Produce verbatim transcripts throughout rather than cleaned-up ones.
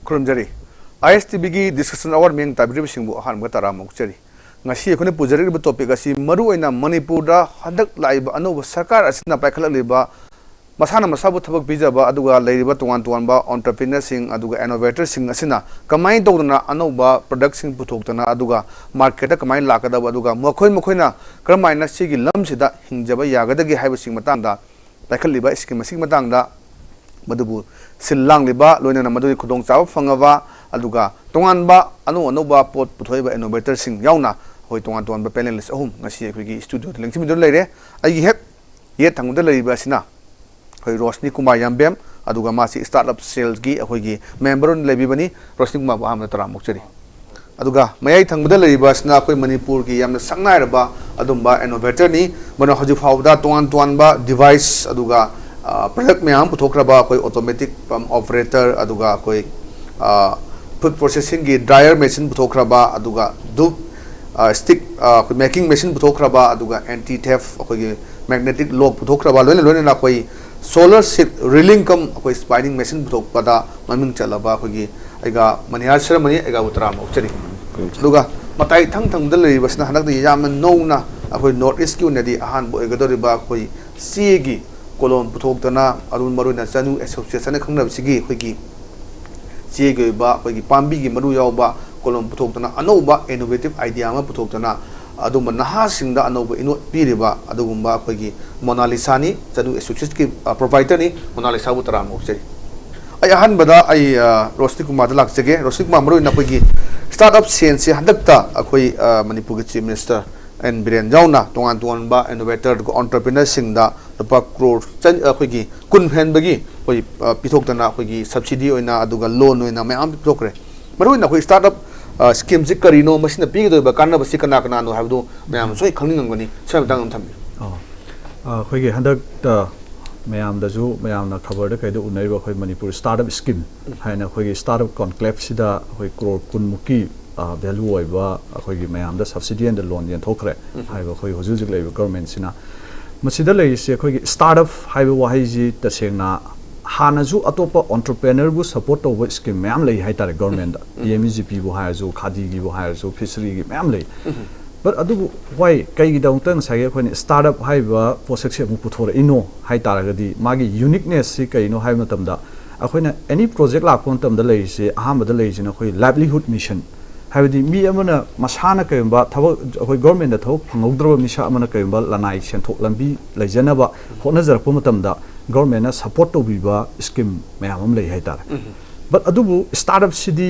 ꯈꯨꯔꯨꯝꯖꯔꯤ꯫ ꯑꯥꯏ S T ꯚꯤꯒꯤ discussion ꯑꯋꯥꯔ ꯃꯤꯠꯌꯦꯡ ꯇꯥꯕꯤꯔꯤꯕꯁꯤꯡꯕꯨ ꯑꯍꯥꯟꯕ ꯇꯔꯥꯝꯅ ꯑꯣꯛꯆꯔꯤ꯫ ꯉꯁꯤ ꯑꯩꯈꯣꯏꯅ ꯄꯨꯖꯔꯛꯂꯤꯕ ꯇꯣꯄꯤꯛ ꯑꯁꯤ ꯃꯔꯨꯑꯣꯏꯅ ꯃꯅꯤꯄꯨꯔꯗ ꯍꯟꯗꯛ ꯂꯥꯛꯏꯕ ꯑꯅꯧꯕ ꯁꯔꯀꯥꯔ ꯑꯁꯤꯅ ꯄꯥꯏꯈꯠꯂꯛꯂꯤꯕ ꯃꯁꯥꯅ ꯃꯁꯥꯕꯨ ꯊꯕꯛ ꯄꯤꯖꯕ ꯑꯗꯨꯒ ꯂꯩꯔꯤꯕ ꯇꯣꯉꯥꯟ ꯇꯣꯉꯥꯟꯕ ꯑꯣꯟꯇꯔꯄ꯭ꯔꯤꯅꯔꯁꯤꯡ ꯑꯗꯨꯒ ꯏꯅꯣꯚꯦꯇꯔꯁꯤꯡ ꯑꯁꯤꯅ ꯀꯃꯥꯏꯅ ꯇꯧꯗꯅ ꯑꯅꯧꯕ ꯄ꯭ꯔꯗꯛꯁꯤꯡ ꯄꯨꯊꯣꯛꯇꯅ ꯑꯗꯨꯒ ꯃꯥꯔꯀꯦꯠꯇ ꯀꯃꯥꯏꯅ ꯂꯥꯛꯀꯗꯕ ꯑꯗꯨꯒ ꯃꯈꯣꯏ ꯃꯈꯣꯏꯅ ꯀꯔꯝꯍꯥꯏꯅ ꯁꯤꯒꯤ ꯂꯝꯁꯤꯗ ꯍꯤꯡꯖꯕ ꯌꯥꯒꯗꯒꯦ ꯍꯥꯏꯕꯁꯤꯒꯤ ꯃꯇꯥꯡꯗ ꯄꯥꯏꯈꯠꯂꯤꯕ ꯁ꯭ꯀꯤꯝ ꯑꯁꯤꯒꯤ ꯃꯇꯥꯡꯗ ꯃꯗꯨꯕꯨ ꯁꯤꯜ ꯂꯥꯡꯂꯤꯕ, ꯂꯣꯏꯅꯅ ꯃꯗꯨꯒꯤ ꯈꯨꯗꯣꯡꯆꯥꯕ ꯐꯪꯉꯕ, ꯑꯗꯨꯒ ꯇꯣꯉꯥꯟꯕ ꯑꯅꯧ ꯑꯅꯧꯕ ꯄꯣꯠ ꯄꯨꯊꯣꯛꯏꯕ ꯏꯅꯣꯚꯦꯇꯔꯁꯤꯡ ꯌꯥꯎꯅ ꯑꯩꯈꯣꯏ ꯇꯣꯉꯥꯟ ꯇꯣꯉꯥꯟꯕ ꯄꯦꯅꯦꯂꯤꯁ ꯑꯍꯨꯝ ꯉꯁꯤ ꯑꯩꯈꯣꯏꯒꯤ ꯁ꯭ꯇꯨꯗꯤꯑꯣꯗ ꯂꯦꯡꯁꯤꯟꯕꯤꯗꯨꯅ ꯂꯩꯔꯦ꯫ ꯑꯩꯒꯤ ꯍꯦꯛ ꯌꯦꯠ ꯊꯪꯕꯗ ꯂꯩꯔꯤꯕ ꯑꯁꯤꯅ ꯑꯩꯈꯣꯏ ꯔꯣꯁꯅꯤ ꯀꯨꯃꯥꯔ ꯌꯥꯝꯕꯦꯝ, ꯑꯗꯨꯒ ꯃꯥꯁꯤ ꯁ꯭ꯇꯥꯔꯠ ꯑꯞ ꯁꯦꯜꯒꯤ ꯑꯩꯈꯣꯏꯒꯤ ꯃꯦꯝꯕꯔ ꯑꯣꯏꯅ ꯂꯩꯕꯤꯕꯅꯤ꯫ ꯔꯣꯁꯅꯤ ꯀꯨꯃꯥꯔꯕꯨ ꯑꯍꯥꯟꯕꯗ ꯇꯔꯥꯝꯅ ꯑꯣꯛꯆꯔꯤ꯫ ꯑꯗꯨꯒ ꯃꯌꯥꯏ ꯊꯪꯕꯗ ꯂꯩꯔꯤꯕ ꯑꯁꯤꯅ ꯑꯩꯈꯣꯏ ꯃꯅꯤꯄꯨꯔꯒꯤ ꯌꯥꯝꯅ ꯁꯛꯅꯥꯏꯔꯕ ꯑꯗꯨꯝꯕ ꯏꯅꯣꯚꯦꯇꯔꯅꯤ꯫ ꯃꯔꯝ ꯍꯧꯖꯤꯛ ꯐꯥꯎꯕꯗ ꯇꯣꯉꯥꯟ ꯇꯣꯉꯥꯟꯕ ꯗꯤꯚꯥꯏꯁ ꯑꯗꯨꯒ ꯄ꯭ꯔꯗꯛ ꯃꯌꯥꯝ ꯑꯃ ꯄꯨꯊꯣꯛꯈ꯭ꯔꯕ ꯑꯩꯈꯣꯏ ꯑꯣꯇꯣꯃꯦꯇꯤꯛ ꯄꯝ ꯑꯣꯄꯔꯦꯇꯔ, ꯑꯗꯨꯒ ꯑꯩꯈꯣꯏ ꯐꯨꯗ ꯄ꯭ꯔꯣꯁꯦꯁꯤꯡꯒꯤ ꯗ꯭ꯔꯥꯏꯌꯔ ꯃꯦꯆꯤꯟ ꯄꯨꯊꯣꯛꯈ꯭ꯔꯕ, ꯑꯗꯨꯒ ꯙꯨꯞ ꯁ꯭ꯇꯤꯛ ꯑꯩꯈꯣꯏ ꯃꯦꯀꯤꯡ ꯃꯦꯆꯤꯟ ꯄꯨꯊꯣꯛꯈ꯭ꯔꯕ, ꯑꯗꯨꯒ ꯑꯦꯟꯇꯤ ꯊꯦꯐ ꯑꯩꯈꯣꯏꯒꯤ ꯃꯦꯒꯅꯦꯇꯤꯛ ꯂꯣꯛ ꯄꯨꯊꯣꯛꯈ꯭ꯔꯕ, ꯂꯣꯏꯅ ꯂꯣꯏꯅꯅ ꯑꯩꯈꯣꯏ ꯁꯣꯂꯔ ꯁꯤꯠ ꯔꯤꯂꯤꯡ ꯀꯝ ꯑꯩꯈꯣꯏ ꯁ꯭ꯄꯥꯏꯅꯤꯡ ꯃꯦꯆꯤꯟ ꯄꯨꯊꯣꯛꯄꯗ ꯃꯃꯤꯡ ꯆꯠꯂꯕ ꯑꯩꯈꯣꯏꯒꯤ ꯑꯩꯒ ꯃꯅꯤꯍꯥꯔ ꯁꯔꯃꯅꯤ, ꯑꯩꯒꯕꯨ ꯇꯔꯥꯝꯅ ꯑꯣꯛꯆꯔꯤ꯫ ꯑꯗꯨꯒ ꯃꯇꯥꯏ ꯏꯊꯪ ꯊꯪꯕꯗ ꯂꯩꯔꯤꯕꯁꯤꯅ ꯍꯟꯗꯛꯇ ꯌꯥꯝꯅ ꯅꯧꯅ ꯑꯩꯈꯣꯏ ꯅꯣꯔꯠ ꯏꯁꯀꯤ ꯑꯣꯏꯅꯗꯤ ꯑꯍꯥꯟꯕ ꯑꯣꯏꯒꯗꯧꯔꯤꯕ ꯑꯩꯈꯣꯏ ꯆꯦꯒꯤ ꯀꯣꯂꯣꯝ ꯄꯨꯊꯣꯛꯇꯅ, ꯑꯗꯨ ꯃꯔꯨꯑꯣꯏꯅ ꯆꯅꯨ ꯑꯦꯁꯣꯁꯤꯌꯦꯁꯟ ꯈꯪꯅꯕꯁꯤꯒꯤ ꯑꯩꯈꯣꯏꯒꯤ ꯆꯦꯒꯤ ꯑꯣꯏꯕ ꯑꯩꯈꯣꯏꯒꯤ ꯄꯥꯝꯕꯤꯒꯤ ꯃꯔꯨ ꯌꯥꯎꯕ ꯀꯣꯂꯣꯝ ꯄꯨꯊꯣꯛꯇꯅ ꯑꯅꯧꯕ ꯏꯅꯣꯚꯦꯇꯤꯚ ꯑꯥꯏꯗꯤꯌꯥ ꯑꯃ ꯄꯨꯊꯣꯛꯇꯅ ꯑꯗꯨꯒꯨꯝꯕ ꯅꯍꯥꯁꯤꯡꯗ ꯑꯅꯧꯕ ꯏꯅꯣꯠ ꯄꯤꯔꯤꯕ ꯑꯗꯨꯒꯨꯝꯕ ꯑꯩꯈꯣꯏꯒꯤ ꯃꯣꯅꯥꯂꯤꯁꯥꯅꯤ, ꯆꯅꯨ ꯑꯦꯁꯣꯁꯤꯌꯦꯁꯟꯒꯤ ꯄ꯭ꯔꯣꯄꯥꯏꯇꯔꯅꯤ꯫ ꯃꯣꯅꯥꯂꯤꯁꯥꯕꯨ ꯇꯔꯥꯝꯅ ꯑꯣꯛꯆꯔꯤ꯫ ꯑꯩ ꯑꯍꯥꯟꯕꯗ ꯑꯩ ꯑ, ꯔꯣꯁꯅꯤ ꯀꯨꯃꯥꯔꯗ ꯂꯥꯛꯆꯒꯦ꯫ ꯔꯣꯁꯅꯤ ꯀꯨꯃꯥꯔ, ꯃꯔꯨꯑꯣꯏꯅ ꯑꯩꯈꯣꯏꯒꯤ ꯁ꯭ꯇꯥꯔꯠ ꯑꯞ ꯁꯦꯟꯁꯦ ꯍꯟꯗꯛꯇ ꯑꯩꯈꯣꯏ ꯑ, ꯃꯅꯤꯄꯨꯔꯒꯤ ꯆꯤꯐ ꯃꯤꯅꯤꯁꯇꯔ ꯑꯦꯟ ꯕꯤꯔꯦꯟ ꯌꯥꯎꯅ ꯇꯣꯉꯥꯟ ꯇꯣꯉꯥꯟꯕ ꯏꯅꯣꯚꯦꯇꯔ ꯑꯗꯨꯒ ꯑꯣꯟꯇꯔꯄ꯭ꯔꯤꯅꯔꯁꯤꯡꯗ ꯂꯨꯄꯥ ꯀ꯭ꯔꯣꯔ ꯆꯟ-, ꯑꯩꯈꯣꯏꯒꯤ ꯀꯨꯟ ꯍꯦꯟꯕꯒꯤ ꯑꯩꯈꯣꯏ, ꯑ, ꯄꯤꯊꯣꯛꯇꯅ ꯑꯩꯈꯣꯏꯒꯤ ꯁꯕꯁꯤꯗꯤ ꯑꯣꯏꯅ ꯑꯗꯨꯒ ꯂꯣꯟ ꯑꯣꯏꯅ ꯃꯌꯥꯝ ꯑꯃ ꯄꯤꯊꯣꯛꯈ꯭ꯔꯦ꯫ ꯃꯔꯨꯑꯣꯏꯅ ꯑꯩꯈꯣꯏ ꯁ꯭ꯇꯥꯔꯠ ꯑꯞ, ꯑ, ꯁ꯭ꯀꯤꯝꯁꯤ ꯀꯔꯤꯅꯣ, ꯃꯁꯤꯅ ꯄꯤꯒꯗꯧꯔꯤꯕ ꯀꯥꯟꯅꯕꯁꯤ ꯀꯅꯥ ꯀꯅꯥꯅꯣ ꯍꯥꯏꯕꯗꯨ ꯃꯌꯥꯝ ꯁꯣꯏ ꯈꯪꯅꯤꯡꯉꯝꯒꯅꯤ꯫ ꯁꯤ ꯃꯇꯥꯡꯗ ꯑꯃ ꯊꯝꯕꯤꯌꯨ꯫ ꯑꯣ꯫ ꯑ, ꯑꯩꯈꯣꯏꯒꯤ ꯍꯟꯗꯛꯇ ꯃꯌꯥꯝꯗꯁꯨ, ꯃꯌꯥꯝꯅ ꯈꯕꯔꯗ ꯀꯩꯗ ꯎꯅꯔꯤꯕ ꯑꯩꯈꯣꯏ ꯃꯅꯤꯄꯨꯔ ꯁ꯭ꯇꯥꯔꯠ ꯑꯞ ꯁ꯭ꯀꯤꯝ ꯍꯥꯏꯅ ꯑꯩꯈꯣꯏꯒꯤ ꯁ꯭ꯇꯥꯔꯠ ꯑꯞ ꯀꯣꯟꯀ꯭ꯂꯦꯞꯁꯤꯗ ꯑꯩꯈꯣꯏ ꯀ꯭ꯔꯣꯔ ꯀꯨꯟꯃꯨꯛꯀꯤ, ꯑ, ꯚꯦꯂꯨ ꯑꯣꯏꯕ ꯑꯩꯈꯣꯏꯒꯤ ꯃꯌꯥꯝꯗ ꯁꯕꯁꯤꯗꯤ ꯑꯦꯟ ꯂꯣꯟ ꯌꯦꯟꯊꯣꯛꯈ꯭ꯔꯦ ꯍꯥꯏꯕ ꯑꯩꯈꯣꯏ ꯍꯧꯖꯤꯛ ꯍꯧꯖꯤꯛ ꯂꯩꯔꯤꯕ ꯒꯣꯔꯃꯦꯟꯁꯤꯅ꯫ ꯃꯁꯤꯗ ꯂꯩꯔꯤꯁꯦ ꯑꯩꯈꯣꯏꯒꯤ ꯁ꯭ꯇꯥꯔꯠ ꯑꯞ ꯍꯥꯏꯕ ꯋꯥꯍꯩꯁꯤ ꯇꯁꯦꯡꯅ ꯍꯥꯟꯅꯁꯨ ꯑꯇꯣꯞꯄ entrepreneurꯕꯨ support ꯇꯧꯕ scheme ꯃꯌꯥꯝ ꯂꯩ ꯍꯥꯏꯇꯥꯔꯦ governmentꯗ꯫ ꯄꯤ ꯑꯦꯝ ꯏ ꯖꯤ ꯄꯤꯕꯨ ꯍꯥꯏꯔꯁꯨ, ꯈꯥꯗꯤꯒꯤꯕꯨ ꯍꯥꯏꯔꯁꯨ, fisheryꯒꯤ ꯃꯌꯥꯝ ꯂꯩ꯫ But ꯑꯗꯨꯕꯨ why, ꯀꯩꯒꯤꯗꯃꯛꯇ ꯉꯁꯥꯏꯒꯤ ꯑꯩꯈꯣꯏꯅ startup ꯍꯥꯏꯔꯤꯕ ꯄꯣꯠꯁꯛꯁꯦ ꯑꯃꯨꯛ ꯄꯨꯊꯣꯔꯛꯏꯅꯣ ꯍꯥꯏ ꯇꯥꯔꯒꯗꯤ, ꯃꯥꯒꯤ uniquenessꯁꯤ ꯀꯩꯅꯣ ꯍꯥꯏꯕ ꯃꯇꯝꯗ, ꯑꯩꯈꯣꯏꯅ any project ꯂꯥꯛꯄ ꯃꯇꯝꯗ ꯂꯩꯔꯤꯁꯦ, ꯑꯍꯥꯟꯕꯗ ꯂꯩꯔꯤꯁꯤꯅ ꯑꯩꯈꯣꯏ livelihood mission, ꯍꯥꯏꯕꯗꯤ ꯃꯤ ꯑꯃꯅ ꯃꯁꯥꯅ ꯀꯔꯤꯒꯨꯝꯕ ꯊꯕꯛ, ꯑꯩꯈꯣꯏ governmentꯗ ꯊꯕꯛ ꯐꯪꯍꯧꯗ꯭ꯔꯕ ꯃꯤꯁꯛ ꯑꯃꯅ ꯀꯔꯤꯒꯨꯝꯕ ꯂꯅꯥꯏ ꯁꯦꯟꯊꯣꯛ ꯂꯝꯕꯤ ꯂꯩꯖꯅꯕ ꯍꯣꯠꯅꯖꯔꯛꯄ ꯃꯇꯝꯗ governmentꯅ support ꯇꯧꯕꯤꯕ scheme ꯃꯌꯥꯝ ꯑꯃ ꯂꯩ ꯍꯥꯏꯇꯥꯔꯦ꯫ But ꯑꯗꯨꯕꯨ startupꯁꯤꯗꯤ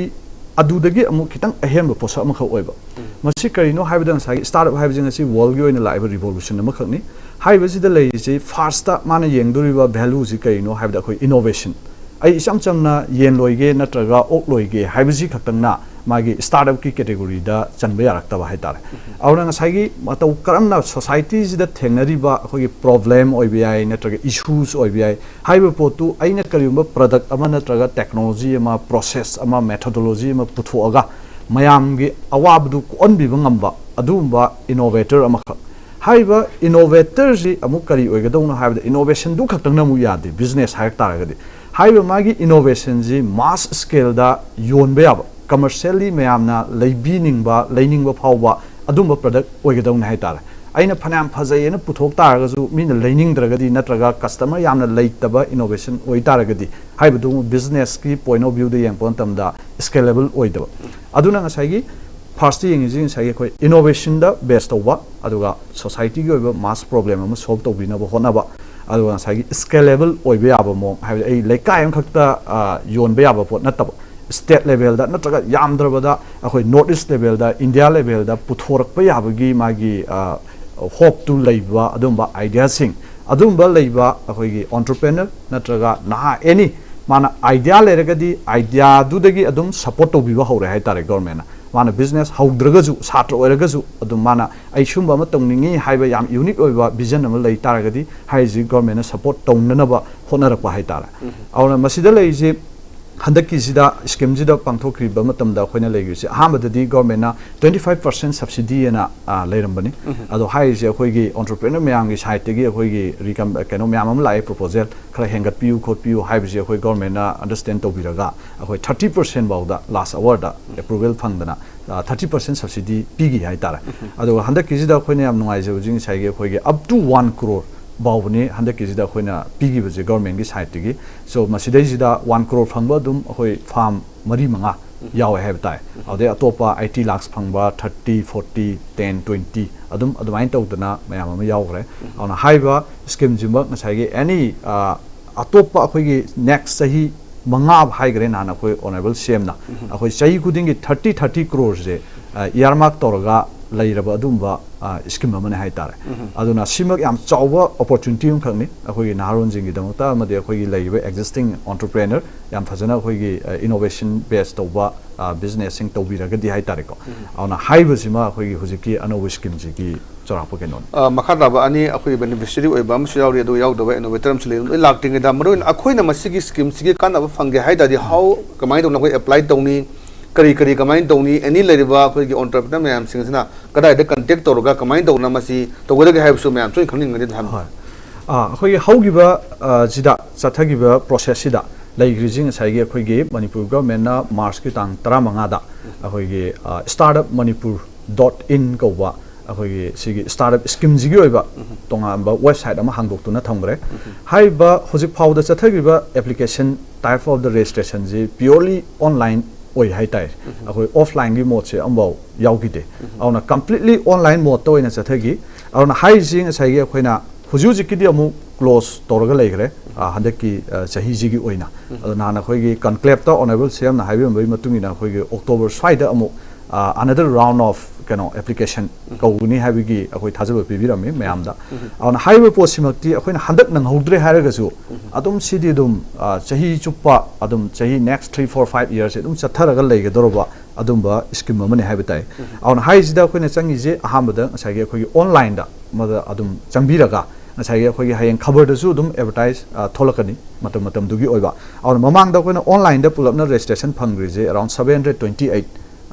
ꯑꯗꯨꯗꯒꯤ ꯑꯃꯨꯛ ꯈꯤꯇꯪ ꯑꯍꯦꯟꯕ ꯄꯣꯠꯁꯛ ꯑꯃꯈꯛ ꯑꯣꯏꯕ꯫ ꯃꯁꯤ ꯀꯔꯤꯅꯣ ꯍꯥꯏꯕꯗ, ꯉꯁꯥꯏꯒꯤ startup ꯍꯥꯏꯕꯁꯤ ꯉꯁꯤ worldꯒꯤ ꯑꯣꯏꯅ ꯂꯥꯛꯏꯕ revolution ꯑꯃꯈꯛꯅꯤ꯫ ꯍꯥꯏꯔꯤꯕꯁꯤꯗ ꯂꯩꯔꯤꯁꯤ firstꯇ ꯃꯥꯅ ꯌꯦꯡꯗꯣꯔꯤꯕ valueꯁꯤ ꯀꯔꯤꯅꯣ ꯍꯥꯏꯕꯗ, ꯑꯩꯈꯣꯏ innovation꯫ ꯑꯩ ꯏꯆꯝ ꯆꯝꯅ ꯌꯦꯟ ꯂꯣꯏꯒꯦ ꯅꯠꯇ꯭ꯔꯒ ꯑꯣꯛ ꯂꯣꯏꯒꯦ ꯍꯥꯏꯕꯁꯤ ꯈꯛꯇꯪꯅ ꯃꯥꯒꯤ startupꯀꯤ categoryꯗ ꯆꯟꯕ ꯌꯥꯔꯛꯇꯕ ꯍꯥꯏꯇꯥꯔꯦ꯫ ꯑꯗꯨꯅ ꯉꯁꯥꯏꯒꯤ ꯃꯇꯧ ꯀꯔꯝꯅ societyꯁꯤꯗ ꯊꯦꯡꯅꯔꯤꯕ ꯑꯩꯈꯣꯏꯒꯤ problem ꯑꯣꯏꯕ ꯌꯥꯏ, ꯅꯠꯇ꯭ꯔꯒ issues ꯑꯣꯏꯕ ꯌꯥꯏ, ꯍꯥꯏꯔꯤꯕ ꯄꯣꯠꯇꯨ ꯑꯩꯅ ꯀꯔꯤꯒꯨꯝꯕ product ꯑꯃ ꯅꯠꯇ꯭ꯔꯒ technology ꯑꯃ, process ꯑꯃ, methodology ꯑꯃ ꯄꯨꯊꯣꯛꯑꯒ ꯃꯌꯥꯝꯒꯤ ꯑꯋꯥꯕꯗꯨ ꯀꯣꯛꯍꯟꯕꯤꯕ ꯉꯝꯕ ꯑꯗꯨꯒꯨꯝꯕ innovator ꯑꯃꯈꯛ꯫ ꯍꯥꯏꯔꯤꯕ innovatorꯁꯤ ꯑꯃꯨꯛ ꯀꯔꯤ ꯑꯣꯏꯒꯗꯧꯅꯣ ꯍꯥꯏꯕꯗ, innovationꯗꯨ ꯈꯛꯇꯪꯅ ꯑꯃꯨꯛ ꯌꯥꯗꯦ business ꯍꯥꯏꯔꯛ ꯇꯥꯔꯒꯗꯤ꯫ ꯍꯥꯏꯔꯤꯕ ꯃꯥꯒꯤ innovationꯁꯤ mass scaleꯗ ꯌꯣꯟꯕ ꯌꯥꯕ, commercially ꯃꯌꯥꯝꯅ ꯂꯩꯕꯤꯅꯤꯡꯕ, ꯂꯩꯅꯤꯡꯕ ꯐꯥꯎꯕ ꯑꯗꯨꯝꯕ product ꯑꯣꯏꯒꯗꯧꯅꯤ ꯍꯥꯏꯇꯥꯔꯦ꯫ ꯑꯩꯅ ꯐꯅꯌꯥꯝ ꯐꯖꯩꯌꯦꯅ ꯄꯨꯊꯣꯛ ꯇꯥꯔꯒꯁꯨ ꯃꯤꯅ ꯂꯩꯅꯤꯡꯗ꯭ꯔꯒꯗꯤ, ꯅꯠꯇ꯭ꯔꯒ customer ꯌꯥꯝꯅ ꯂꯩꯇꯕ innovation ꯑꯣꯏ ꯇꯥꯔꯒꯗꯤ, ꯍꯥꯏꯕꯗꯨ businessꯀꯤ point of viewꯗ ꯌꯦꯡꯉꯛꯄ ꯃꯇꯝꯗ scalable ꯑꯣꯏꯗꯕ꯫ ꯑꯗꯨꯅ ꯉꯁꯥꯏꯒꯤ firstꯇ ꯌꯦꯡꯉꯤꯁꯤ ꯉꯁꯥꯏꯒꯤ ꯑꯩꯈꯣꯏ innovationꯗ base ꯇꯧꯕ, ꯑꯗꯨꯒ societyꯒꯤ ꯑꯣꯏꯕ mass problem ꯑꯃ solve ꯇꯧꯕꯤꯅꯕ ꯍꯣꯠꯅꯕ, ꯑꯗꯨꯒ ꯉꯁꯥꯏꯒꯤ scalable ꯑꯣꯏꯕ ꯌꯥꯕ ꯃꯑꯣꯡ, ꯍꯥꯏꯕꯗꯤ ꯑꯩ ꯂꯩꯀꯥꯏ ꯑꯃꯈꯛꯇ, ꯑ, ꯌꯣꯟꯕ ꯌꯥꯕ ꯄꯣꯠ ꯅꯠꯇꯕ, state levelꯗ ꯅꯠꯇ꯭ꯔꯒ ꯌꯥꯝꯗ꯭ꯔꯕꯗ ꯑꯩꯈꯣꯏ North East levelꯗ, India levelꯗ ꯄꯨꯊꯣꯔꯛꯄ ꯌꯥꯕꯒꯤ ꯃꯥꯒꯤ, ꯑ, hopeꯇꯨ ꯂꯩꯕ ꯑꯗꯨꯝꯕ ideaꯁꯤꯡ, ꯑꯗꯨꯝꯕ ꯂꯩꯕ ꯑꯩꯈꯣꯏꯒꯤ entrepreneur ꯅꯠꯇ꯭ꯔꯒ ꯅꯍꯥ any ꯃꯥꯅ idea ꯂꯩꯔꯒꯗꯤ ideaꯗꯨꯗꯒꯤ ꯑꯗꯨꯝ support ꯇꯧꯕꯤꯕ ꯍꯧꯔꯦ ꯍꯥꯏꯇꯥꯔꯦ governmentꯅ꯫ ꯃꯥꯅ business ꯍꯧꯗ꯭ꯔꯒꯁꯨ, ꯁꯥꯇ꯭ꯔ ꯑꯣꯏꯔꯒꯁꯨ, ꯑꯗꯨꯝ ꯃꯥꯅ ꯑꯩ ꯁꯨꯝꯕ ꯑꯃ ꯇꯧꯅꯤꯡꯉꯤ ꯍꯥꯏꯕ ꯌꯥꯝ unique ꯑꯣꯏꯕ vision ꯑꯃ ꯂꯩ ꯇꯥꯔꯒꯗꯤ, ꯍꯥꯏꯔꯤꯁꯤ governmentꯅ support ꯇꯧꯅꯅꯕ ꯍꯣꯠꯅꯔꯛꯄ ꯍꯥꯏꯇꯥꯔꯦ꯫ ꯑꯗꯨꯅ ꯃꯁꯤꯗ ꯂꯩꯔꯤꯁꯤ ꯍꯟꯗꯛꯀꯤꯁꯤꯗ, ꯁ꯭ꯀꯤꯝꯁꯤꯗ ꯄꯥꯡꯊꯣꯛꯈ꯭ꯔꯤꯕ ꯃꯇꯝꯗ ꯑꯩꯈꯣꯏꯅ ꯂꯩꯈ꯭ꯔꯤꯁꯦ, ꯑꯍꯥꯟꯕꯗꯗꯤ ꯒꯣꯔꯃꯦꯟꯅ twenty five percent subsidy ꯑꯅ, ꯑ, ꯂꯩꯔꯝꯕꯅꯤ꯫ ꯑꯗꯣ ꯍꯥꯏꯔꯤꯁꯦ ꯑꯩꯈꯣꯏꯒꯤ ꯑꯣꯟꯇꯔꯄ꯭ꯔꯤꯅꯔ ꯃꯌꯥꯝꯒꯤ ꯁꯥꯏꯠꯇꯒꯤ ꯑꯩꯈꯣꯏꯒꯤ ꯔꯤꯀꯝ-, ꯀꯩꯅꯣ ꯃꯌꯥꯝ ꯑꯃ ꯂꯥꯛꯑꯦ, ꯄ꯭ꯔꯣꯄꯣꯖꯦꯜ ꯈꯔ ꯍꯦꯟꯒꯠꯄꯤꯌꯨ ꯈꯣꯠꯄꯤꯌꯨ ꯍꯥꯏꯕꯁꯦ ꯑꯩꯈꯣꯏ ꯒꯣꯔꯃꯦꯟꯅ ꯑꯟꯗꯔꯁ꯭ꯇꯦꯟ ꯇꯧꯕꯤꯔꯒ ꯑꯩꯈꯣꯏ thirty percent ꯐꯥꯎꯗ ꯂꯥꯁ ꯑꯋꯥꯔꯗ ꯑꯦꯄ꯭ꯔꯨꯚꯦꯜ ꯐꯪꯗꯅ, ꯑ, thirty percent subsidy ꯄꯤꯈꯤ ꯍꯥꯏꯇꯥꯔꯦ꯫ ꯑꯗꯨꯒ ꯍꯟꯗꯛꯀꯤꯁꯤꯗ ꯑꯩꯈꯣꯏꯅ ꯌꯥꯝ ꯅꯨꯡꯉꯥꯏꯖꯕꯁꯤ ꯉꯁꯥꯏꯒꯤ ꯑꯩꯈꯣꯏꯒꯤ up to one crore ꯐꯥꯎꯕꯅꯤ ꯍꯟꯗꯛꯀꯤꯁꯤꯗ ꯑꯩꯈꯣꯏꯅ ꯄꯤꯈꯤꯕꯁꯦ ꯒꯣꯔꯃꯦꯟꯒꯤ ꯁꯥꯏꯠꯇꯒꯤ꯫ So ꯃꯁꯤꯗꯩꯁꯤꯗ one crore ꯐꯪꯕ ꯑꯗꯨꯝ ꯑꯩꯈꯣꯏ ꯐꯥꯝ ꯃꯔꯤ ꯃꯉꯥ ꯌꯥꯎꯋꯦ ꯍꯥꯏꯕ ꯇꯥꯏ꯫ ꯑꯗꯩ ꯑꯇꯣꯞꯄ eighty lakhs ꯐꯪꯕ, thirty, forty, ten, twenty ꯑꯗꯨꯝ ꯑꯗꯨꯃꯥꯏꯅ ꯇꯧꯗꯅ ꯃꯌꯥꯝ ꯑꯃ ꯌꯥꯎꯈ꯭ꯔꯦ꯫ ꯑꯗꯨꯅ ꯍꯥꯏꯔꯤꯕ ꯁ꯭ꯀꯤꯝꯁꯤꯃꯛ ꯉꯁꯥꯏꯒꯤ ꯑꯦꯅꯤ, ꯑ, ꯑꯇꯣꯞꯄ ꯑꯩꯈꯣꯏꯒꯤ ꯅꯦꯛꯁ ꯆꯍꯤ ꯃꯉꯥ ꯍꯥꯏꯈ꯭ꯔꯦ ꯅꯍꯥꯟ ꯑꯩꯈꯣꯏ ꯑꯣꯅꯔꯦꯕꯜ ꯁꯤ ꯑꯦꯝꯅ꯫ ꯑꯩꯈꯣꯏ ꯆꯍꯤ ꯈꯨꯗꯤꯡꯒꯤ thirty, thirty crore ꯁꯦ, ꯑ, earmark ꯇꯧꯔꯒ ꯂꯩꯔꯕ ꯑꯗꯨꯒꯨꯝꯕ, ꯑ, ꯁ꯭ꯀꯤꯝ ꯑꯃꯅꯦ ꯍꯥꯏꯇꯥꯔꯦ꯫ ꯑꯗꯨꯅ ꯁꯤꯃꯛ ꯌꯥꯝ ꯆꯥꯎꯕ ꯑꯣꯄꯣꯔꯆꯨꯅꯤꯇꯤ ꯑꯃꯈꯛꯅꯤ ꯑꯩꯈꯣꯏꯒꯤ ꯅꯍꯥꯔꯣꯟꯁꯤꯡꯒꯤꯗꯃꯛꯇ, ꯑꯃꯗꯤ ꯑꯩꯈꯣꯏꯒꯤ ꯂꯩꯔꯤꯕ ꯑꯦꯛꯖꯤꯁꯇꯤꯡ ꯑꯣꯟꯇꯔꯄ꯭ꯔꯦꯅꯔ ꯌꯥꯝ ꯐꯖꯅ ꯑꯩꯈꯣꯏꯒꯤ, ꯑ, ꯏꯅꯣꯚꯦꯁꯟ ꯕꯦꯁ ꯇꯧꯕ, ꯑ, ꯕꯤꯖꯤꯅꯦꯁꯁꯤꯡ ꯇꯧꯕꯤꯔꯒꯗꯤ ꯍꯥꯏꯇꯥꯔꯦꯀꯣ꯫ ꯑꯗꯨꯅ ꯍꯥꯏꯔꯤꯕꯁꯤꯃ ꯑꯩꯈꯣꯏꯒꯤ ꯍꯧꯖꯤꯛꯀꯤ ꯑꯅꯧꯕ ꯁ꯭ꯀꯤꯝꯁꯤꯒꯤ ꯆꯥꯎꯔꯥꯛꯄ ꯀꯩꯅꯣꯅꯤ꯫ ꯑ, ꯃꯈꯥ ꯇꯥꯕ ꯑꯅꯤ ꯑꯩꯈꯣꯏꯒꯤ ꯕꯦꯅꯤꯐꯤꯁꯔꯤ ꯑꯣꯏꯕ ꯑꯃꯁꯨ ꯌꯥꯎꯔꯤ, ꯑꯗꯨꯒ ꯌꯥꯎꯗꯕ ꯏꯅꯣꯚꯦꯇꯔ ꯑꯃꯁꯨ ꯂꯩ꯫ ꯑꯗꯨꯝ ꯂꯣꯏ ꯂꯥꯛꯇ꯭ꯔꯤꯉꯩꯗ ꯃꯔꯨꯑꯣꯏꯅ ꯑꯩꯈꯣꯏꯅ ꯃꯁꯤꯒꯤ ꯁ꯭ꯀꯤꯝꯁꯤꯒꯤ ꯀꯥꯟꯅꯕ ꯐꯪꯒꯦ ꯍꯥꯏ ꯇꯥꯔꯗꯤ, ꯍꯥꯎ, ꯀꯃꯥꯏꯅ ꯇꯧꯅ ꯑꯩꯈꯣꯏ ꯑꯦꯄ꯭ꯂꯥꯏ ꯇꯧꯅꯤ, ꯀꯔꯤ ꯀꯔꯤ ꯀꯃꯥꯏꯅ ꯇꯧꯅꯤ, ꯑꯦꯅꯤ ꯂꯩꯔꯤꯕ ꯑꯩꯈꯣꯏꯒꯤ ꯑꯣꯟꯇꯔꯄ꯭ꯔꯤꯅꯔ ꯃꯌꯥꯝꯁꯤꯡꯁꯤꯅ ꯀꯗꯥꯏꯗ ꯀꯟꯇꯦꯛ ꯇꯧꯔꯒ ꯀꯃꯥꯏꯅ ꯇꯧꯅ ꯃꯁꯤ ꯇꯧꯒꯗꯒꯦ ꯍꯥꯏꯕꯁꯨ ꯃꯌꯥꯝ ꯁꯣꯏꯅ ꯈꯪꯅꯤꯡꯒꯅꯤ ꯍꯥꯏꯕ꯫ ꯍꯣꯏ꯫ ꯑ, ꯑꯩꯈꯣꯏꯒꯤ ꯍꯧꯈꯤꯕ, ꯑ, ꯁꯤꯗ ꯆꯠꯊꯈꯤꯕ ꯄ꯭ꯔꯣꯁꯦꯁꯁꯤꯗ ꯂꯩꯈ꯭ꯔꯤꯁꯤ ꯉꯁꯥꯏꯒꯤ ꯑꯩꯈꯣꯏꯒꯤ ꯃꯅꯤꯄꯨꯔ ꯒꯚꯔꯟꯃꯦꯟꯠꯅ ꯃꯥꯔꯆꯀꯤ ꯇꯥꯡ ꯇꯔꯥꯃꯉꯥꯗ ꯑꯩꯈꯣꯏꯒꯤ, ꯑ, startup manipur dot in ꯀꯧꯕ ꯑꯩꯈꯣꯏꯒꯤ ꯁꯤꯒꯤ ꯁ꯭ꯇꯥꯔꯠ ꯑꯞ ꯁ꯭ꯀꯤꯝꯁꯤꯒꯤ ꯑꯣꯏꯕ ꯇꯣꯉꯥꯟꯕ ꯋꯦꯕꯁꯥꯏꯠ ꯑꯃ ꯍꯥꯡꯗꯣꯛꯇꯨꯅ ꯊꯝꯈ꯭ꯔꯦ꯫ ꯍꯥꯏꯔꯤꯕ ꯍꯧꯖꯤꯛ ꯐꯥꯎꯕꯗ ꯆꯠꯊꯈ꯭ꯔꯤꯕ ꯑꯦꯄ꯭ꯂꯤꯀꯦꯁꯟ ꯇꯥꯏꯞ ꯑꯣꯐ ꯗ ꯔꯦꯖꯤꯁꯇ꯭ꯔꯦꯁꯟꯁꯤ ꯄ꯭ꯌꯣꯔꯂꯤ ꯑꯣꯟꯂꯥꯏꯟ ꯑꯣꯏ ꯍꯥꯏꯇꯥꯔꯦ꯫ ꯑꯩꯈꯣꯏ ꯑꯣꯐꯂꯥꯏꯟꯒꯤ ꯃꯣꯠꯁꯦ ꯑꯃꯐꯥꯎ ꯌꯥꯎꯈꯤꯗꯦ꯫ ꯑꯗꯨꯅ ꯀꯝꯄ꯭ꯂꯤꯠꯂꯤ ꯑꯣꯟꯂꯥꯏꯟ ꯃꯣꯠꯇ ꯑꯣꯏꯅ ꯆꯠꯊꯈꯤ꯫ ꯑꯗꯨꯅ ꯍꯥꯏꯔꯤꯁꯤ ꯉꯁꯥꯏꯒꯤ ꯑꯩꯈꯣꯏꯅ ꯍꯧꯖꯤꯛ ꯍꯧꯖꯤꯛꯀꯤꯗꯤ ꯑꯃꯨꯛ ꯀ꯭ꯂꯣꯖ ꯇꯧꯔꯒ ꯂꯩꯈ꯭ꯔꯦ, ꯑ, ꯍꯟꯗꯛꯀꯤ, ꯑ, ꯆꯍꯤꯁꯤꯒꯤ ꯑꯣꯏꯅ꯫ ꯑꯗꯣ ꯅꯍꯥꯟ ꯑꯩꯈꯣꯏꯒꯤ ꯀꯟꯀ꯭ꯂꯦꯞꯇ ꯑꯣꯅꯔꯦꯕꯜ ꯁꯤ ꯑꯦꯝꯅ ꯍꯥꯏꯕꯤꯔꯝꯕꯒꯤ ꯃꯇꯨꯡ ꯏꯟꯅ ꯑꯩꯈꯣꯏꯒꯤ ꯑꯣꯛꯇꯣꯕꯔ ꯁ꯭ꯋꯥꯏꯗ ꯑꯃꯨꯛ, ꯑ, another round of ꯀꯩꯅꯣ ꯑꯦꯄ꯭ꯂꯤꯀꯦꯁꯟ ꯀꯧꯒꯅꯤ ꯍꯥꯏꯕꯒꯤ ꯑꯩꯈꯣꯏ ꯊꯥꯖꯕ ꯄꯤꯕꯤꯔꯝꯃꯤ ꯃꯌꯥꯝꯗ꯫ ꯑꯗꯨꯅ ꯍꯥꯏꯔꯤꯕ ꯄꯣꯠꯁꯤꯃꯛꯇꯤ ꯑꯩꯈꯣꯏꯅ ꯍꯟꯗꯛ ꯅꯪꯍꯧꯗ꯭ꯔꯦ ꯍꯥꯏꯔꯒꯁꯨ ꯑꯗꯨꯝ ꯁꯤꯗꯤ ꯑꯗꯨꯝ, ꯑ, ꯆꯍꯤ ꯆꯨꯞꯄ ꯑꯗꯨꯝ ꯆꯍꯤ next three, four, five yearꯁꯦ ꯑꯗꯨꯝ ꯆꯠꯊꯔꯒ ꯂꯩꯒꯗꯧꯔꯕ ꯑꯗꯨꯝꯕ ꯁ꯭ꯀꯤꯝ ꯑꯃꯅꯤ ꯍꯥꯏꯕ ꯇꯥꯏ꯫ ꯑꯗꯨꯅ ꯍꯥꯏꯔꯤꯁꯤꯗ ꯑꯩꯈꯣꯏꯅ ꯆꯪꯉꯤꯁꯦ ꯑꯍꯥꯟꯕꯗ ꯉꯁꯥꯏꯒꯤ ꯑꯩꯈꯣꯏꯒꯤ ꯑꯣꯟꯂꯥꯏꯟꯗ ꯃꯗ ꯑꯗꯨꯝ ꯆꯪꯕꯤꯔꯒ ꯉꯁꯥꯏꯒꯤ ꯑꯩꯈꯣꯏꯒꯤ ꯍꯌꯦꯡ ꯈꯕꯔꯗꯁꯨ ꯑꯗꯨꯝ ꯑꯦꯗꯚꯔꯇꯥꯏꯁ ꯊꯣꯛꯂꯛꯀꯅꯤ ꯃꯇꯝ ꯃꯇꯝꯗꯨꯒꯤ ꯑꯣꯏꯕ꯫ ꯑꯗꯨꯅ ꯃꯃꯥꯡꯗ ꯑꯩꯈꯣꯏꯅ ꯑꯣꯟꯂꯥꯏꯟꯗ ꯄꯨꯂꯞꯅ registration ꯐꯪꯈ꯭ꯔꯤꯁꯦ around seven hundred twenty eight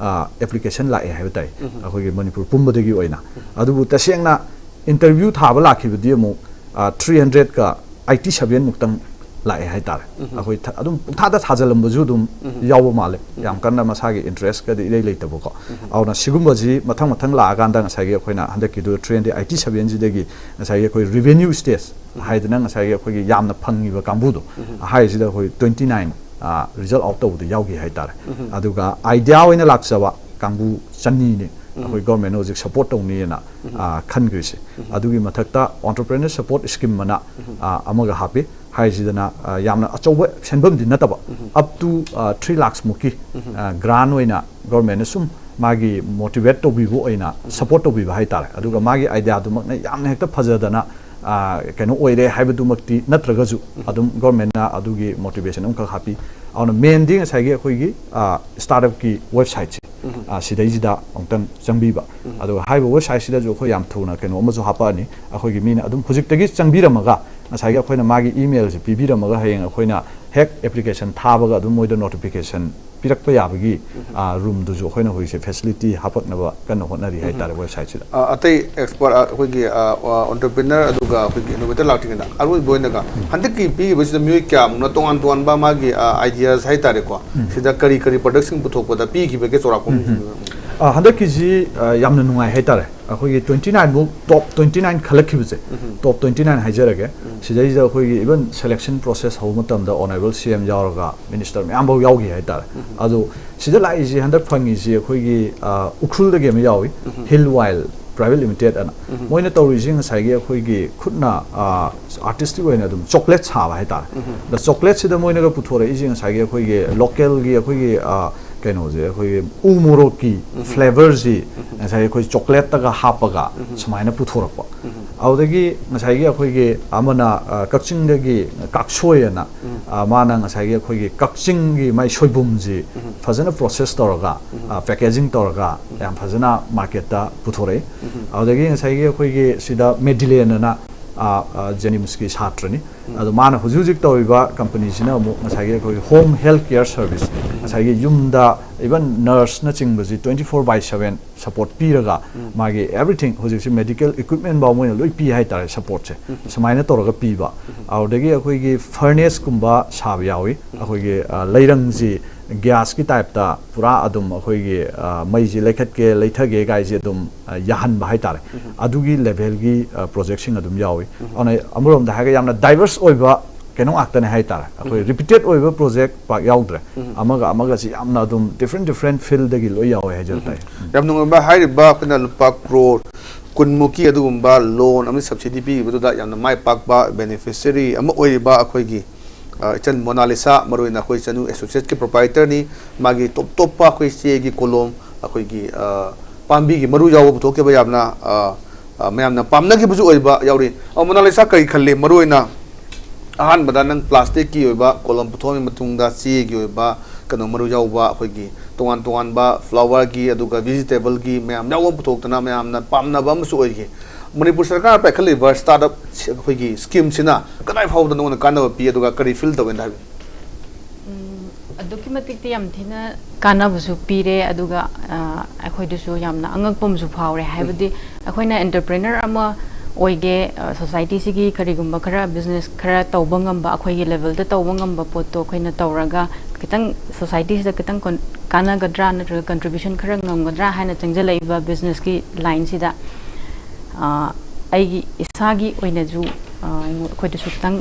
application ꯂꯥꯛꯑꯦ ꯍꯥꯏꯕ ꯇꯥꯏ, ꯑꯩꯈꯣꯏꯒꯤ ꯃꯅꯤꯄꯨꯔ ꯄꯨꯝꯕꯗꯒꯤ ꯑꯣꯏꯅ꯫ ꯑꯗꯨꯕꯨ ꯇꯁꯦꯡꯅ ꯏꯟꯇꯔꯚ꯭ꯌꯨ ꯊꯥꯕ ꯂꯥꯛꯈꯤꯕꯗꯤ ꯑꯃꯨꯛ three hundred ꯀ eighty seven ꯃꯨꯛꯇꯪ ꯂꯥꯛꯑꯦ ꯍꯥꯏꯇꯥꯔꯦ꯫ ꯑꯩꯈꯣꯏ ꯊ- ꯑꯗꯨꯝ ꯄꯨꯡꯊꯥꯗ ꯊꯥꯖꯤꯜꯂꯝꯕꯁꯨ ꯑꯗꯨꯝ ꯌꯥꯎꯕ ꯃꯥꯜꯂꯦ, ꯌꯥꯝ ꯀꯟꯅ ꯃꯁꯥꯒꯤ ꯏꯟꯇꯔꯦꯁꯀꯗꯤ ꯏꯂꯩ ꯂꯩꯇꯕꯀꯣ꯫ ꯑꯗꯨꯅ ꯁꯤꯒꯨꯝꯕꯁꯤ ꯃꯊꯪ ꯃꯊꯪ ꯂꯥꯛꯑꯀꯥꯟꯗ ꯉꯁꯥꯏꯒꯤ ꯑꯩꯈꯣꯏꯅ ꯍꯟꯗꯛꯀꯤꯗꯨ three hundred eighty seven ꯁꯤꯗꯒꯤ ꯉꯁꯥꯏꯒꯤ ꯑꯩꯈꯣꯏ ꯔꯤꯚꯦꯅ꯭ꯌꯨ ꯁ꯭ꯇꯦꯖ ꯍꯥꯏꯗꯅ ꯉꯁꯥꯏꯒꯤ ꯑꯩꯈꯣꯏꯒꯤ ꯌꯥꯝꯅ ꯐꯪꯉꯤꯕ ꯀꯥꯡꯕꯨꯗꯣ, ꯍꯥꯏꯔꯤꯁꯤꯗ ꯑꯩꯈꯣꯏ twenty nine ꯔꯤꯖꯜ ꯑꯥꯎꯠ ꯇꯧꯕꯗ ꯌꯥꯎꯈꯤ ꯍꯥꯏꯇꯥꯔꯦ꯫ ꯑꯗꯨꯒ ꯑꯥꯏꯗꯤꯌꯥ ꯑꯣꯏꯅ ꯂꯥꯛꯆꯕ ꯀꯥꯡꯕꯨ ꯆꯅꯤꯅꯤ ꯑꯩꯈꯣꯏ ꯒꯣꯔꯃꯦꯟꯅ ꯍꯧꯖꯤꯛ ꯁꯄꯣꯔꯠ ꯇꯧꯅꯤꯅ ꯈꯟꯈ꯭ꯔꯤꯁꯦ꯫ ꯑꯗꯨꯒꯤ ꯃꯊꯛꯇ ꯑꯣꯟꯇꯔꯄ꯭ꯔꯦꯅꯔ ꯁꯄꯣꯔꯠ ꯁ꯭ꯀꯤꯝ ꯑꯅ ꯑꯃꯒ ꯍꯥꯞꯄꯤ꯫ ꯍꯥꯏꯁꯤꯗꯅ ꯌꯥꯝꯅ ꯑꯆꯧꯕ ꯁꯦꯟꯐꯝꯗꯤ ꯅꯠꯇꯕ, up to three lakhs ꯃꯨꯛꯀꯤ ꯒ꯭ꯔꯥꯟ ꯑꯣꯏꯅ ꯒꯣꯔꯃꯦꯟꯅ ꯁꯨꯝ ꯃꯥꯒꯤ ꯃꯣꯇꯤꯚꯦꯠ ꯇꯧꯕꯤꯕ ꯑꯣꯏꯅ ꯁꯄꯣꯔꯠ ꯇꯧꯕꯤꯕ ꯍꯥꯏꯇꯥꯔꯦ꯫ ꯑꯗꯨꯒ ꯃꯥꯒꯤ ꯑꯥꯏꯗꯤꯌꯥꯗꯨꯃꯛꯅ ꯌꯥꯝꯅ ꯍꯦꯛꯇ ꯐꯖꯗꯅ ꯀꯩꯅꯣ ꯑꯣꯏꯔꯦ ꯍꯥꯏꯕꯗꯨꯃꯛꯇꯤ ꯅꯠꯇ꯭ꯔꯒꯁꯨ, ꯑꯗꯨꯝ ꯒꯣꯔꯃꯦꯟꯅ ꯑꯗꯨꯒꯤ ꯃꯣꯇꯤꯚꯦꯁꯟ ꯑꯃꯈꯛ ꯍꯥꯞꯄꯤ꯫ ꯑꯗꯨꯅ ꯃꯦꯟꯗꯤ ꯉꯁꯥꯏꯒꯤ ꯑꯩꯈꯣꯏꯒꯤ ꯁ꯭ꯇꯥꯔꯠ ꯑꯞꯀꯤ ꯋꯦꯕꯁꯥꯏꯠꯁꯦ, ꯁꯤꯗꯩꯁꯤꯗ ꯑꯃꯨꯛꯇꯪ ꯆꯪꯕꯤꯕ꯫ ꯑꯗꯨꯒ ꯍꯥꯏꯔꯤꯕ ꯋꯦꯕꯁꯥꯏꯠꯁꯤꯗꯁꯨ ꯑꯩꯈꯣꯏ ꯌꯥꯝ ꯊꯨꯅ ꯀꯩꯅꯣ ꯑꯃꯁꯨ ꯍꯥꯞꯄꯛꯑꯅꯤ꯫ ꯑꯩꯈꯣꯏꯒꯤ ꯃꯤꯅ ꯑꯗꯨꯝ ꯍꯧꯖꯤꯛꯇꯒꯤ ꯆꯪꯕꯤꯔꯝꯃꯒ ꯉꯁꯥꯏꯒꯤ ꯑꯩꯈꯣꯏꯅ ꯃꯥꯒꯤ ꯏꯃꯦꯜꯁꯦ ꯄꯤꯕꯤꯔꯝꯃꯒ ꯍꯌꯦꯡ ꯑꯩꯈꯣꯏꯅ ꯍꯦꯛ ꯑꯦꯄ꯭ꯂꯤꯀꯦꯁꯟ ꯊꯥꯕꯒ ꯑꯗꯨꯝ ꯃꯣꯏꯗ ꯅꯣꯇꯤꯐꯤꯀꯦꯁꯟ ꯄꯤꯔꯛꯄ ꯌꯥꯕꯒꯤ ꯔꯨꯝꯗꯨꯁꯨ ꯑꯩꯈꯣꯏꯅ ꯍꯧꯖꯤꯛꯁꯦ ꯐꯦꯁꯤꯂꯤꯇꯤ ꯍꯥꯞꯄꯛꯅꯕ ꯀꯟꯅ ꯍꯣꯠꯅꯔꯤ ꯍꯥꯏꯇꯥꯔꯦ ꯋꯦꯕꯁꯥꯏꯠꯁꯤꯗ꯫ ꯑꯇꯩ ꯑꯦꯛꯁꯄꯔꯠ ꯑꯩꯈꯣꯏꯒꯤ ꯑꯣꯟꯇꯔꯄ꯭ꯔꯤꯅꯔ ꯑꯗꯨꯒ ꯑꯩꯈꯣꯏꯒꯤ ꯏꯅꯣꯚꯦꯇꯔ ꯂꯥꯛꯇ꯭ꯔꯤꯉꯩꯗ ꯑꯔꯣꯏꯕ ꯑꯣꯏꯅꯒ ꯍꯟꯗꯛꯀꯤ ꯄꯤꯔꯤꯕꯁꯤꯗ ꯃꯤꯑꯣꯏ ꯀꯌꯥꯃꯨꯛꯅ ꯇꯣꯉꯥꯟ ꯇꯣꯉꯥꯟꯕ ꯃꯥꯒꯤ ꯑꯥꯏꯗꯤꯌꯥꯁ ꯍꯥꯏꯇꯥꯔꯦꯀꯣ, ꯁꯤꯗ ꯀꯔꯤ ꯀꯔꯤ ꯄ꯭ꯔꯗꯛꯁꯤꯡ ꯄꯨꯊꯣꯛꯄꯗ ꯄꯤꯈꯤꯕꯒꯦ ꯆꯥꯎꯔꯥꯛꯄ ꯑꯃ? ꯍꯟꯗꯛꯀꯤꯁꯤ ꯌꯥꯝꯅ ꯅꯨꯡꯉꯥꯏ ꯍꯥꯏꯇꯥꯔꯦ꯫ ꯑꯩꯈꯣꯏꯒꯤ twenty nine ꯃꯨꯛ ꯇꯣꯞ twenty nine ꯈꯜꯂꯛꯈꯤꯕꯁꯦ, ꯇꯣꯞ twenty nine ꯍꯥꯏꯖꯔꯒꯦ꯫ ꯁꯤꯗꯩꯁꯤꯗ ꯑꯩꯈꯣꯏꯒꯤ ꯏꯚꯟ ꯁꯦꯂꯦꯛꯁꯟ ꯄ꯭ꯔꯣꯁꯦꯁ ꯍꯧꯕ ꯃꯇꯝꯗ ꯑꯣꯅꯔꯦꯕꯜ ꯁꯤ ꯑꯦꯝ ꯌꯥꯎꯔꯒ ꯃꯤꯅꯤꯁꯇꯔ ꯃꯌꯥꯝꯐꯥꯎ ꯌꯥꯎꯈꯤ ꯍꯥꯏꯇꯥꯔꯦ꯫ ꯑꯗꯣ ꯁꯤꯗ ꯂꯥꯛꯏꯁꯤ ꯍꯟꯗꯛ ꯐꯪꯉꯤꯁꯤ ꯑꯩꯈꯣꯏꯒꯤ ꯎꯈ꯭ꯔꯨꯜꯗꯒꯤ ꯑꯃ ꯌꯥꯎꯏ, ꯍꯤꯜ ꯋꯥꯏꯜ ꯄ꯭ꯔꯥꯏꯚꯦꯠ ꯂꯤꯃꯤꯇꯦꯠ ꯑꯅ꯫ ꯃꯣꯏꯅ ꯇꯧꯔꯤꯁꯤ ꯉꯁꯥꯏꯒꯤ ꯑꯩꯈꯣꯏꯒꯤ ꯈꯨꯠꯅ ꯑꯥꯔꯇꯤꯁꯇꯤꯛ ꯑꯣꯏꯅ ꯑꯗꯨꯝ ꯆꯣꯀ꯭ꯂꯦꯠ ꯁꯥꯕ ꯍꯥꯏꯇꯥꯔꯦ꯫ ꯑꯗ ꯆꯣꯀ꯭ꯂꯦꯠꯁꯤꯗ ꯃꯣꯏꯅꯒ ꯄꯨꯊꯣꯔꯛꯏꯁꯦ ꯉꯁꯥꯏꯒꯤ ꯑꯩꯈꯣꯏꯒꯤ ꯂꯣꯀꯦꯜꯒꯤ ꯑꯩꯈꯣꯏꯒꯤ ꯀꯩꯅꯣꯁꯦ, ꯑꯩꯈꯣꯏꯒꯤ ꯎ ꯃꯣꯔꯣꯛꯀꯤ ꯐ꯭ꯂꯦꯕꯔꯁꯤ ꯉꯁꯥꯏꯒꯤ ꯑꯩꯈꯣꯏ ꯆꯣꯀ꯭ꯂꯦꯠꯇꯒ ꯍꯥꯞꯄꯒ ꯁꯨꯃꯥꯏꯅ ꯄꯨꯊꯣꯔꯛꯄ꯫ ꯑꯗꯨꯗꯒꯤ ꯉꯁꯥꯏꯒꯤ ꯑꯩꯈꯣꯏꯒꯤ ꯑꯃꯅ ꯀꯛꯆꯤꯡꯗꯒꯤ ꯀꯥꯛꯁꯣꯏ ꯑꯅ, ꯃꯥꯅ ꯉꯁꯥꯏꯒꯤ ꯑꯩꯈꯣꯏꯒꯤ ꯀꯛꯆꯤꯡꯒꯤ ꯃꯥꯏ ꯁꯣꯏꯕꯨꯝꯁꯤ ꯐꯖꯅ ꯄ꯭ꯔꯣꯁꯦꯁ ꯇꯧꯔꯒ, ꯄꯦꯀꯦꯖꯤꯡ ꯇꯧꯔꯒ ꯌꯥꯝ ꯐꯖꯅ ꯃꯥꯔꯀꯦꯠꯇ ꯄꯨꯊꯣꯔꯛꯏ꯫ ꯑꯗꯨꯗꯒꯤ ꯉꯁꯥꯏꯒꯤ ꯑꯩꯈꯣꯏꯒꯤ ꯁꯤꯗ ꯃꯦꯗꯤꯂꯦꯟ ꯑꯅ ꯖꯦꯅꯤꯝꯁꯀꯤ ꯁꯥꯇ꯭ꯔꯅꯤ꯫ ꯑꯗꯣ ꯃꯥꯅ ꯍꯧꯖꯤꯛ ꯍꯧꯖꯤꯛ ꯇꯧꯔꯤꯕ ꯀꯝꯄꯅꯤꯁꯤꯅ ꯑꯃꯨꯛ ꯉꯁꯥꯏꯒꯤ ꯑꯩꯈꯣꯏꯒꯤ ꯍꯣꯝ ꯍꯦꯜꯊ ꯀꯦꯌꯔ ꯁꯔꯚꯤꯁ, ꯉꯁꯥꯏꯒꯤ ꯌꯨꯝꯗ ꯏꯚꯟ ꯅꯔꯁꯅꯆꯤꯡꯕꯁꯤ twenty four by seven support ꯄꯤꯔꯒ, ꯃꯥꯒꯤ ꯑꯦꯕ꯭ꯔꯤꯊꯤꯡ, ꯍꯧꯖꯤꯛꯁꯦ ꯃꯦꯗꯤꯀꯦꯜ ꯏꯀ꯭ꯋꯤꯞꯃꯦꯟ ꯐꯥꯎ ꯃꯣꯏꯅ ꯂꯣꯏ ꯄꯤ ꯍꯥꯏꯇꯥꯔꯦ, ꯁꯄꯣꯔꯠꯁꯦ ꯁꯨꯃꯥꯏꯅ ꯇꯧꯔꯒ ꯄꯤꯕ꯫ ꯑꯗꯨꯗꯒꯤ ꯑꯩꯈꯣꯏꯒꯤ ꯐꯔꯅꯦꯁꯀꯨꯝꯕ ꯁꯥꯕ ꯌꯥꯎꯏ, ꯑꯩꯈꯣꯏꯒꯤ ꯂꯩꯔꯪꯁꯤ ꯒ꯭ꯌꯥꯁꯀꯤ ꯇꯥꯏꯞꯇ ꯄꯨꯔꯥ ꯑꯗꯨꯝ ꯑꯩꯈꯣꯏꯒꯤ ꯃꯩꯁꯤ ꯂꯩꯈꯠꯀꯦ ꯂꯩꯊꯒꯦ ꯀꯥꯏꯁꯦ ꯑꯗꯨꯝ ꯌꯥꯍꯟꯕ ꯍꯥꯏꯇꯥꯔꯦ꯫ ꯑꯗꯨꯒꯤ ꯂꯦꯚꯦꯜꯒꯤ ꯄ꯭ꯔꯣꯖꯦꯛꯁꯤꯡ ꯑꯗꯨꯝ ꯌꯥꯎꯏ꯫ ꯑꯗꯨꯅ ꯑꯃꯔꯣꯝꯗ ꯍꯥꯏꯔꯒ ꯌꯥꯝꯅ ꯗꯥꯏꯚꯔꯁ ꯑꯣꯏꯕ ꯀꯩꯅꯣ ꯉꯥꯛꯇꯅꯦ ꯍꯥꯏꯇꯥꯔꯦ꯫ ꯑꯩꯈꯣꯏ ꯔꯤꯄꯤꯇꯦꯠ ꯑꯣꯏꯕ ꯄ꯭ꯔꯣꯖꯦꯛ ꯄꯥꯛ ꯌꯥꯎꯗ꯭ꯔꯦ꯫ ꯑꯃꯒ ꯑꯃꯒꯁꯤ ꯌꯥꯝꯅ ꯑꯗꯨꯝ ꯗꯤꯐ꯭ꯔꯦꯟ ꯗꯤꯐ꯭ꯔꯦꯟ ꯐꯤꯜꯗꯒꯤ ꯂꯣꯏ ꯌꯥꯎꯋꯦ ꯍꯥꯏꯖꯕ ꯇꯥꯏ꯫ ꯌꯥꯝ ꯅꯨꯡꯉꯥꯏꯕ꯫ ꯍꯥꯏꯔꯤꯕ ꯑꯩꯈꯣꯏꯅ ꯂꯨꯄꯥ ꯀ꯭ꯔꯣꯔ ꯀꯨꯟꯃꯨꯛꯀꯤ ꯑꯗꯨꯒꯨꯝꯕ ꯂꯣꯟ ꯑꯃꯗꯤ ꯁꯕꯁꯤꯗꯤ ꯄꯤꯈꯤꯕꯗꯨꯗ ꯌꯥꯝꯅ ꯃꯥꯏ ꯄꯥꯛꯄ ꯕꯦꯅꯤꯐꯤꯁꯔꯤ ꯑꯃ ꯑꯣꯏꯔꯤꯕ ꯑꯩꯈꯣꯏꯒꯤ, ꯑ, ꯏꯆꯟ ꯃꯣꯅꯥꯂꯤꯁꯥ, ꯃꯔꯨꯑꯣꯏꯅ ꯑꯩꯈꯣꯏ ꯆꯅꯨ ꯑꯦꯁꯣꯁꯤꯌꯦꯠꯀꯤ ꯄ꯭ꯔꯣꯄꯥꯏꯇꯔꯅꯤ꯫ ꯃꯥꯒꯤ ꯇꯣꯞ ꯇꯣꯞꯄ ꯑꯩꯈꯣꯏ ꯆꯦꯒꯤ ꯀꯣꯂꯣꯝ, ꯑꯩꯈꯣꯏꯒꯤ, ꯑ, ꯄꯥꯝꯕꯤꯒꯤ ꯃꯔꯨ ꯌꯥꯎꯕ ꯄꯨꯊꯣꯛꯈꯤꯕ ꯌꯥꯝꯅ, ꯑ, ꯑ, ꯃꯌꯥꯝꯅ ꯄꯥꯝꯅꯈꯤꯕꯁꯨ ꯑꯣꯏꯕ ꯌꯥꯎꯔꯤ꯫ ꯑ, ꯃꯣꯅꯥꯂꯤꯁꯥ, ꯀꯔꯤ ꯈꯜꯂꯤ? ꯃꯔꯨꯑꯣꯏꯅ ꯑꯍꯥꯟꯕꯗ ꯅꯪ ꯄ꯭ꯂꯥꯁꯇꯤꯛꯀꯤ ꯑꯣꯏꯕ ꯀꯣꯂꯣꯝ ꯄꯨꯊꯣꯛꯑꯕ ꯃꯇꯨꯡꯗ ꯆꯦꯒꯤ ꯑꯣꯏꯕ ꯀꯩꯅꯣ ꯃꯔꯨ ꯌꯥꯎꯕ ꯑꯩꯈꯣꯏꯒꯤ ꯇꯣꯉꯥꯟ ꯇꯣꯉꯥꯟꯕ ꯐ꯭ꯂꯥꯋꯔꯒꯤ ꯑꯗꯨꯒ ꯚꯤꯖꯤꯇꯦꯕꯜꯒꯤ ꯃꯌꯥꯝ ꯌꯥꯎꯕ ꯄꯨꯊꯣꯛꯇꯅ ꯃꯌꯥꯝꯅ ꯄꯥꯝꯅꯕ ꯑꯃꯁꯨ ꯑꯣꯏꯈꯤ꯫ ꯃꯅꯤꯄꯨꯔ ꯁꯔꯀꯥꯔꯅ ꯄꯥꯏꯈꯠꯂꯤꯕ ꯁ꯭ꯇꯥꯔꯠ ꯑꯞ ꯑꯩꯈꯣꯏꯒꯤ ꯁ꯭ꯀꯤꯝꯁꯤꯅ ꯀꯗꯥꯏ ꯐꯥꯎꯕꯗ ꯅꯉꯣꯟꯗ ꯀꯥꯟꯅꯕ ꯄꯤ, ꯑꯗꯨꯒ ꯀꯔꯤ ꯐꯤꯜ ꯇꯧꯋꯦꯅ ꯍꯥꯏꯕꯤꯌꯨ? ꯎꯝ, ꯑꯗꯨꯛꯀꯤ ꯃꯇꯤꯛꯇꯤ ꯌꯥꯝ ꯊꯤꯅ ꯀꯥꯟꯅꯕꯁꯨ ꯄꯤꯔꯦ, ꯑꯗꯨꯒ, ꯑ, ꯑꯩꯈꯣꯏꯗꯁꯨ ꯌꯥꯝꯅ ꯑꯉꯛꯄ ꯑꯃꯁꯨ ꯐꯥꯎꯔꯦ꯫ ꯍꯥꯏꯕꯗꯤ ꯑꯩꯈꯣꯏꯅ ꯑꯦꯟꯇꯔꯄ꯭ꯔꯦꯅꯔ ꯑꯃ ꯑꯣꯏꯒꯦ, ꯑ, ꯁꯣꯁꯥꯏꯇꯤꯁꯤꯒꯤ ꯀꯔꯤꯒꯨꯝꯕ ꯈꯔ ꯕꯤꯖꯤꯅꯦꯁ ꯈꯔ ꯇꯧꯕ ꯉꯝꯕ, ꯑꯩꯈꯣꯏꯒꯤ ꯂꯦꯚꯦꯜꯗ ꯇꯧꯕ ꯉꯝꯕ ꯄꯣꯠꯇꯣ ꯑꯩꯈꯣꯏꯅ ꯇꯧꯔꯒ ꯈꯤꯇꯪ ꯁꯣꯁꯥꯏꯇꯤꯁꯤꯗ ꯈꯤꯇꯪ ꯀꯣꯟ-, ꯀꯥꯟꯅꯒꯗ꯭ꯔꯥ ꯅꯠꯇ꯭ꯔꯒ ꯀꯟꯇ꯭ꯔꯤꯕ꯭ꯌꯨꯁꯟ ꯈꯔ ꯉꯝꯒꯗ꯭ꯔꯥ ꯍꯥꯏꯅ ꯆꯪꯁꯤꯜꯂꯛꯏꯕ ꯕꯤꯖꯤꯅꯦꯁꯀꯤ ꯂꯥꯏꯟꯁꯤꯗ, ꯑ, ꯑꯩꯒꯤ ꯏꯁꯥꯒꯤ ꯑꯣꯏꯅꯁꯨ, ꯑ, ꯑꯩꯉꯣꯟ-, ꯑꯩꯈꯣꯏꯗꯁꯨ ꯈꯤꯇꯪ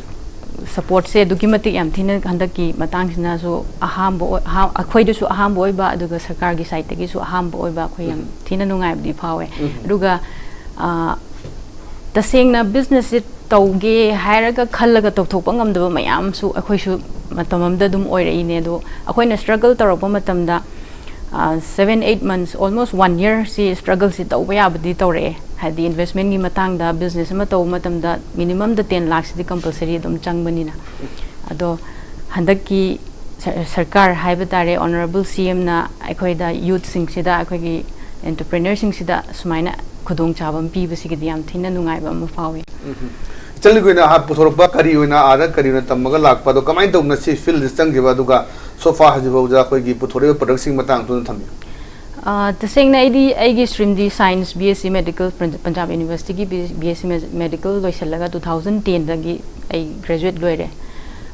ꯁꯄꯣꯔꯠꯁꯦ ꯑꯗꯨꯛꯀꯤ ꯃꯇꯤꯛ ꯌꯥꯝ ꯊꯤꯅ ꯍꯟꯗꯛꯀꯤ ꯃꯇꯥꯡꯁꯤꯅꯁꯨ ꯑꯍꯥꯟꯕ ꯑꯣꯏ-, ꯑꯍꯥ-, ꯑꯩꯈꯣꯏꯗꯁꯨ ꯑꯍꯥꯟꯕ ꯑꯣꯏꯕ, ꯑꯗꯨꯒ ꯁꯔꯀꯥꯔꯒꯤ ꯁꯥꯏꯠꯇꯒꯤꯁꯨ ꯑꯍꯥꯟꯕ ꯑꯣꯏꯕ, ꯑꯩꯈꯣꯏ ꯌꯥꯝ ꯊꯤꯅ ꯅꯨꯡꯉꯥꯏꯕꯗꯤ ꯐꯥꯎꯋꯦ꯫ ꯑꯗꯨꯒ, ꯑ, ꯇꯁꯦꯡꯅ ꯕꯤꯖꯤꯅꯦꯁꯁꯦ ꯇꯧꯒꯦ ꯍꯥꯏꯔꯒ ꯈꯜꯂꯒ ꯇꯧꯊꯣꯛꯄ ꯉꯝꯗꯕ ꯃꯌꯥꯝꯁꯨ ꯑꯩꯈꯣꯏꯁꯨ ꯃꯇꯝ ꯑꯃꯗ ꯑꯗꯨꯝ ꯑꯣꯏꯔꯛꯏꯅꯦ꯫ ꯑꯗꯣ ꯑꯩꯈꯣꯏꯅ ꯁ꯭ꯇ꯭ꯔꯒꯜ ꯇꯧꯔꯛꯄ ꯃꯇꯝꯗ, ꯑ, seven eight months, almost one yearꯁꯤ ꯁ꯭ꯇ꯭ꯔꯒꯜꯁꯤ ꯇꯧꯕ ꯌꯥꯕꯗꯤ ꯇꯧꯔꯛꯑꯦ꯫ ꯍꯥꯏꯗꯤ ꯏꯟꯚꯦꯁꯃꯦꯟꯒꯤ ꯃꯇꯥꯡꯗ, ꯕꯤꯖꯤꯅꯦꯁ ꯑꯃ ꯇꯧꯕ ꯃꯇꯝꯗ ꯃꯤꯅꯤꯃꯝꯗ ten ꯂꯥꯛꯁꯤꯗꯤ ꯀꯝꯄꯜꯁꯔꯤ ꯑꯗꯨꯝ ꯆꯪꯕꯅꯤꯅ꯫ ꯑꯗꯣ ꯍꯟꯗꯛꯀꯤ ꯁꯔ-, ꯁꯔꯀꯥꯔ ꯍꯥꯏꯕ ꯇꯥꯔꯦ, ꯑꯣꯅꯔꯦꯕꯜ ꯁꯤ ꯑꯦꯝꯅ ꯑꯩꯈꯣꯏꯗ ꯌꯨꯠꯁꯤꯡꯁꯤꯗ, ꯑꯩꯈꯣꯏꯒꯤ ꯑꯦꯟꯇꯔꯄ꯭ꯔꯦꯅꯔꯁꯤꯡꯁꯤꯗ ꯁꯨꯃꯥꯏꯅ ꯈꯨꯗꯣꯡꯆꯥꯕ ꯑꯃ ꯄꯤꯕꯁꯤꯒꯤꯗꯤ ꯌꯥꯝ ꯊꯤꯅ ꯅꯨꯡꯉꯥꯏꯕ ꯑꯃ ꯐꯥꯎꯏ꯫ ꯏꯆꯟꯒꯤ ꯑꯣꯏꯅ ꯑꯍꯥꯟ ꯄꯨꯊꯣꯔꯛꯄ ꯀꯔꯤ ꯑꯣꯏꯅ ꯑꯥꯗ ꯀꯔꯤ ꯑꯣꯏꯅ ꯇꯝꯃꯒ ꯂꯥꯛꯄ, ꯑꯗꯣ ꯀꯃꯥꯏꯅ ꯇꯧꯗꯅ ꯁꯤ ꯐꯤꯜꯗ ꯆꯪꯈꯤꯕ, ꯑꯗꯨꯒ ꯁꯣꯐꯥ ꯍꯧꯖꯤꯛꯐꯥꯎꯗ ꯑꯩꯈꯣꯏꯒꯤ ꯄꯨꯊꯣꯔꯛꯏꯕ ꯄ꯭ꯔꯗꯛꯁꯤꯡ ꯃꯇꯥꯡꯗꯨꯅ ꯊꯝꯕꯤꯌꯨ꯫ ꯑ, ꯇꯁꯦꯡꯅ ꯑꯩꯗꯤ ꯑꯩꯒꯤ ꯁ꯭ꯇ꯭ꯔꯤꯝꯗꯤ science, B S C medical, Punjab ꯌꯨꯅꯤꯚꯔꯁꯤꯇꯤꯒꯤ ꯕꯤ ꯑꯦꯁ ꯁꯤ ꯃꯦꯗꯤꯀꯦꯜ ꯂꯣꯏꯁꯤꯜꯂꯒ ꯇꯨ ꯊꯥꯎꯖꯟ ꯇꯦꯟꯗꯒꯤ ꯑꯩ ꯒ꯭ꯔꯦꯖꯨꯋꯦꯠ ꯂꯣꯏꯔꯦ꯫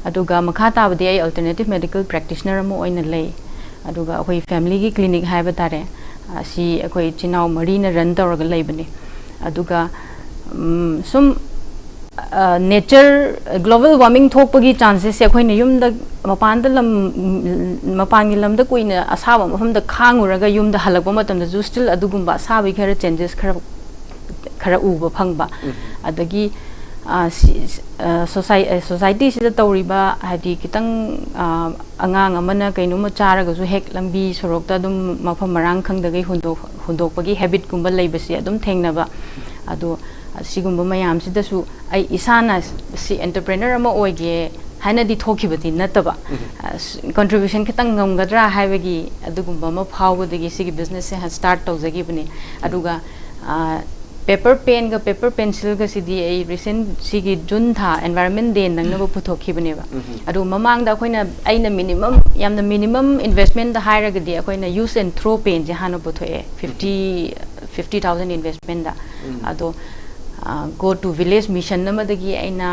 ꯑꯗꯨꯒ ꯃꯈꯥ ꯇꯥꯕꯗꯤ ꯑꯩ ꯑꯜꯇꯔꯅꯦꯇꯤꯚ ꯃꯦꯗꯤꯀꯦꯜ ꯄ꯭ꯔꯦꯛꯇꯤꯁꯅꯔ ꯑꯃ ꯑꯣꯏꯅ ꯂꯩ꯫ ꯑꯗꯨꯒ ꯑꯩꯈꯣꯏ ꯐꯦꯃꯤꯂꯤꯒꯤ ꯀ꯭ꯂꯤꯅꯤꯛ ꯍꯥꯏꯕ ꯇꯥꯔꯦ, ꯑꯁꯤ ꯑꯩꯈꯣꯏ ꯏꯆꯤꯟ ꯏꯅꯥꯎ ꯃꯔꯤꯅ ꯔꯟ ꯇꯧꯔꯒ ꯂꯩꯕꯅꯤ꯫ ꯑꯗꯨꯒ ꯎꯝ, ꯁꯨꯝ ꯅꯦꯆꯔ, ꯒ꯭ꯂꯣꯕꯦꯜ ꯋꯥꯔꯃꯤꯡ ꯊꯣꯛꯄꯒꯤ ꯆꯥꯟꯁꯦꯁꯁꯦ ꯑꯩꯈꯣꯏꯅ ꯌꯨꯝꯗ, ꯃꯄꯥꯟꯗ ꯂꯝ, ꯃꯄꯥꯟꯒꯤ ꯂꯝꯗ ꯀꯨꯏꯅ ꯑꯁꯥꯕ ꯃꯐꯝꯗ ꯈꯥꯡꯉꯨꯔꯒ ꯌꯨꯝꯗ ꯍꯜꯂꯛꯄ ꯃꯇꯝꯗꯁꯨ ꯁ꯭ꯇꯤꯜ ꯑꯗꯨꯒꯨꯝꯕ ꯑꯁꯥꯕꯒꯤ ꯈꯔ ꯆꯦꯟꯖꯦꯁ ꯈꯔ, ꯈꯔ ꯎꯕ ꯐꯪꯕ꯫ ꯑꯗꯒꯤ ꯁꯣꯁꯥꯏꯇꯤꯁꯤꯗ ꯇꯧꯔꯤꯕ, ꯍꯥꯏꯗꯤ ꯈꯤꯇꯪ ꯑꯉꯥꯡ ꯑꯃꯅ ꯀꯩꯅꯣꯝꯃ ꯆꯥꯔꯒꯁꯨ ꯍꯦꯛ ꯂꯝꯕꯤ ꯁꯣꯔꯣꯛꯇ ꯑꯗꯨꯝ ꯃꯐꯝ ꯃꯔꯥꯡ ꯈꯪꯗꯒꯩ ꯍꯨꯟꯗꯣꯛ-, ꯍꯨꯟꯗꯣꯛꯄꯒꯤ ꯍꯦꯕꯤꯠꯀꯨꯝꯕ ꯂꯩꯕꯁꯦ ꯑꯗꯨꯝ ꯊꯦꯡꯅꯕ꯫ ꯑꯗꯣ ꯁꯤꯒꯨꯝꯕ ꯃꯌꯥꯝꯁꯤꯗꯁꯨ ꯑꯩ ꯏꯁꯥꯅ ꯁꯤ ꯑꯦꯟꯇꯔꯄ꯭ꯔꯦꯅꯔ ꯑꯃ ꯑꯣꯏꯒꯦ ꯍꯥꯏꯅꯗꯤ ꯊꯣꯛꯈꯤꯕꯗꯤ ꯅꯠꯇꯕ, ꯀꯟꯇ꯭ꯔꯤꯕ꯭ꯌꯨꯁꯟ ꯈꯤꯇꯪ ꯉꯝꯒꯗ꯭ꯔꯥ ꯍꯥꯏꯕꯒꯤ ꯑꯗꯨꯒꯨꯝꯕ ꯑꯃ ꯐꯥꯎꯕꯗꯒꯤ ꯁꯤꯒꯤ ꯕꯤꯖꯤꯅꯦꯁꯁꯦ ꯁ꯭ꯇꯥꯔꯠ ꯇꯧꯖꯈꯤꯕꯅꯤ꯫ ꯑꯗꯨꯒ ꯄꯦꯄꯔ ꯄꯦꯟꯒ ꯄꯦꯄꯔ ꯄꯦꯟꯁꯤꯜꯒꯁꯤꯗꯤ ꯑꯩ ꯔꯤꯁꯦꯟ ꯁꯤꯒꯤ ꯖꯨꯟ ꯊꯥ ꯑꯦꯟꯚꯥꯏꯔꯟꯃꯦꯟ ꯗꯦ ꯅꯪꯅꯕ ꯄꯨꯊꯣꯛꯈꯤꯕꯅꯦꯕ꯫ ꯑꯗꯨ ꯃꯃꯥꯡꯗ ꯑꯩꯈꯣꯏꯅ, ꯑꯩꯅ ꯃꯤꯅꯤꯃꯝ, ꯌꯥꯝꯅ ꯃꯤꯅꯤꯃꯝ ꯏꯟꯚꯦꯁꯃꯦꯟꯗ ꯍꯥꯏꯔꯒꯗꯤ ꯑꯩꯈꯣꯏꯅ ꯌꯨꯁ ꯑꯦꯟ ꯊ꯭ꯔꯣ ꯄꯦꯟꯁꯦ ꯍꯥꯟꯅ ꯄꯨꯊꯣꯛꯑꯦ, ꯐꯤꯐꯇꯤ, ꯐꯤꯐꯇꯤ ꯊꯥꯎꯖꯟ ꯏꯟꯚꯦꯁꯃꯦꯟꯗ꯫ ꯑꯗꯣ ꯒꯣ ꯇꯨ ꯚꯤꯂꯦꯖ ꯃꯤꯁꯟ ꯑꯃꯗꯒꯤ ꯑꯩꯅ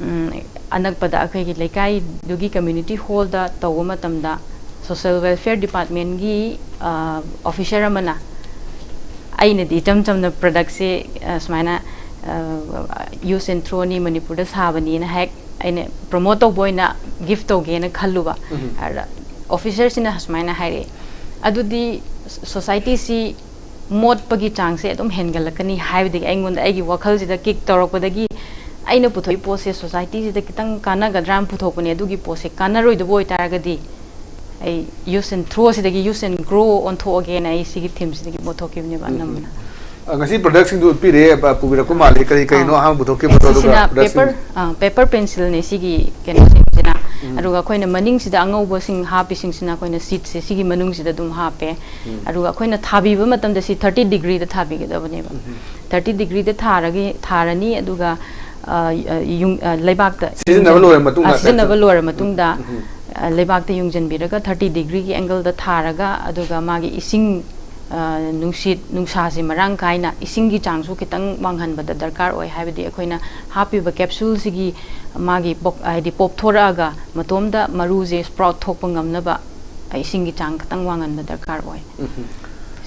ꯎꯝ, ꯑꯅꯛꯄꯗ ꯑꯩꯈꯣꯏꯒꯤ ꯂꯩꯀꯥꯏꯗꯨꯒꯤ ꯀꯝꯃ꯭ꯌꯨꯅꯤꯇꯤ ꯍꯣꯜꯗ ꯇꯧꯕ ꯃꯇꯝꯗ ꯁꯣꯁꯦꯜ ꯋꯦꯜꯐꯤꯌꯔ ꯗꯤꯄꯥꯔꯠꯃꯦꯟꯒꯤ ꯑꯣꯐꯤꯁꯔ ꯑꯃꯅ, ꯑꯩꯅꯗꯤ ꯏꯆꯝ ꯆꯝꯅ ꯄ꯭ꯔꯗꯛꯁꯦ ꯁꯨꯃꯥꯏꯅ ꯌꯨꯁ ꯑꯦꯟ ꯊ꯭ꯔꯣꯅꯤ, ꯃꯅꯤꯄꯨꯔꯗ ꯁꯥꯕꯅꯤꯅ ꯍꯦꯛ ꯑꯩꯅ ꯄ꯭ꯔꯣꯃꯣꯠ ꯇꯧꯕ ꯑꯣꯏꯅ ꯒꯤꯐ ꯇꯧꯒꯦꯅ ꯈꯜꯂꯨꯕ꯫ ꯑꯗ ꯑꯣꯐꯤꯁꯔꯁꯤꯅ ꯁꯨꯃꯥꯏꯅ ꯍꯥꯏꯔꯛꯑꯦ, "ꯑꯗꯨꯗꯤ ꯁꯣꯁꯥꯏꯇꯤꯁꯤ ꯃꯣꯠꯄꯒꯤ ꯆꯥꯡꯁꯦ ꯑꯗꯨꯝ ꯍꯦꯟꯒꯠꯂꯛꯀꯅꯤ" ꯍꯥꯏꯕꯗꯒꯤ ꯑꯩꯉꯣꯟꯗ, ꯑꯩꯒꯤ ꯋꯥꯈꯜꯁꯤꯗ ꯀꯤꯛ ꯇꯧꯔꯛꯄꯗꯒꯤ ꯑꯩꯅ ꯄꯨꯊꯣꯛꯏ ꯄꯣꯠꯁꯦ ꯁꯣꯁꯥꯏꯇꯤꯁꯤꯗ ꯈꯤꯇꯪ ꯀꯥꯟꯅꯒꯗ꯭ꯔꯥꯅ ꯄꯨꯊꯣꯛꯄꯅꯦ꯫ ꯑꯗꯨꯒꯤ ꯄꯣꯠꯁꯦ ꯀꯥꯟꯅꯔꯣꯏꯗꯕ ꯑꯣꯏꯇꯥꯔꯒꯗꯤ ꯑꯩ ꯌꯨꯁ ꯑꯦꯟ ꯊ꯭ꯔꯣꯁꯤꯗꯒꯤ ꯌꯨꯁ ꯑꯦꯟ ꯒ꯭ꯔꯣ ꯑꯣꯟꯊꯣꯛꯑꯒꯦꯅ ꯑꯩ ꯁꯤꯒꯤ ꯊꯤꯝꯁꯤꯗꯒꯤ ꯄꯨꯊꯣꯛꯈꯤꯕꯅꯦꯕ ꯑꯅꯝꯕꯅ꯫ ꯑ, ꯉꯁꯤ ꯄ꯭ꯔꯗꯛꯁꯤꯡꯗꯨ ꯎꯠꯄꯤꯔꯦ, ꯄ-, ꯄꯨꯕꯤꯔꯛꯄ ꯃꯥꯜꯂꯦ꯫ ꯀꯔꯤ ꯀꯔꯤꯅꯣ ꯑꯥ꯫ ꯑꯍꯥꯟꯕ ꯄꯨꯊꯣꯛꯈꯤꯕꯗꯣ? ꯑꯗꯨꯒ ꯁꯤꯁꯤꯅ ꯄ꯭ꯔꯗꯛꯁꯤꯡ- ꯄꯦꯄꯔ, ꯑꯥ, ꯄꯦꯄꯔ ꯄꯦꯟꯁꯤꯜꯅꯦ ꯁꯤꯒꯤ ꯀꯩꯅꯣꯁꯤꯡꯁꯤꯅ꯫ ꯑꯗꯨꯒ ꯑꯩꯈꯣꯏꯅ ꯃꯅꯤꯡꯁꯤꯗ ꯑꯉꯧꯕꯁꯤꯡ ꯍꯥꯞꯄꯤꯁꯤꯡꯁꯤꯅ ꯑꯩꯈꯣꯏꯅ ꯁꯤꯠꯁꯦ ꯁꯤꯒꯤ ꯃꯅꯨꯡꯁꯤꯗ ꯑꯗꯨꯝ ꯍꯥꯞꯄꯦ꯫ ꯑꯗꯨꯒ ꯑꯩꯈꯣꯏꯅ ꯊꯥꯕꯤꯕ ꯃꯇꯝꯗ ꯁꯤ ꯊꯥꯔꯇꯤ ꯗꯤꯒ꯭ꯔꯤꯗ ꯊꯥꯕꯤꯒꯗꯕꯅꯦꯕ꯫ ꯊꯥꯔꯇꯤ ꯗꯤꯒ꯭ꯔꯤꯗ ꯊꯥꯔꯒ ꯊꯥꯔꯅꯤ꯫ ꯑꯗꯨꯒ ꯑ, ꯑ, ꯌꯨꯡ-, ꯑ, ꯂꯩꯕꯥꯛꯇ ꯁꯤꯖꯤꯟꯅꯕ ꯌꯨꯡꯖꯟ-, ꯂꯣꯏꯔ ꯃꯇꯨꯡꯗ ꯑ, ꯁꯤꯖꯤꯟꯅꯕ ꯂꯣꯏꯔ ꯃꯇꯨꯡꯗ, ꯎꯝ, ꯎꯝ꯫ ꯑ, ꯂꯩꯕꯥꯛꯇ ꯌꯨꯡꯖꯟꯕꯤꯔꯒ ꯊꯥꯔꯇꯤ ꯗꯤꯒ꯭ꯔꯤꯒꯤ ꯑꯦꯡꯒꯜꯗ ꯊꯥꯔꯒ, ꯑꯗꯨꯒ ꯃꯥꯒꯤ ꯏꯁꯤꯡ, ꯑ, ꯅꯨꯡꯁꯤꯠ ꯅꯨꯡꯁꯥꯁꯤ ꯃꯔꯥꯡ ꯀꯥꯏꯅ, ꯏꯁꯤꯡꯒꯤ ꯆꯥꯡꯁꯨ ꯈꯤꯇꯪ ꯋꯥꯡꯍꯟꯕꯗ ꯗꯔꯀꯥꯔ ꯑꯣꯏ꯫ ꯍꯥꯏꯕꯗꯤ ꯑꯩꯈꯣꯏꯅ ꯍꯥꯞꯄꯤꯕ ꯀꯦꯞꯁꯨꯜꯁꯤꯒꯤ ꯃꯥꯒꯤ ꯄꯣꯛ-, ꯍꯥꯏꯗꯤ ꯄꯣꯞꯊꯣꯔꯛꯑꯒ ꯃꯇꯣꯝꯗ ꯃꯔꯨꯁꯦ ꯁꯄ꯭ꯔꯥꯎꯠ ꯊꯣꯛꯄ ꯉꯝꯅꯕ ꯏꯁꯤꯡꯒꯤ ꯆꯥꯡ ꯈꯤꯇꯪ ꯋꯥꯡꯍꯟꯕ ꯗꯔꯀꯥꯔ ꯑꯣꯏ꯫ ꯎꯝ꯫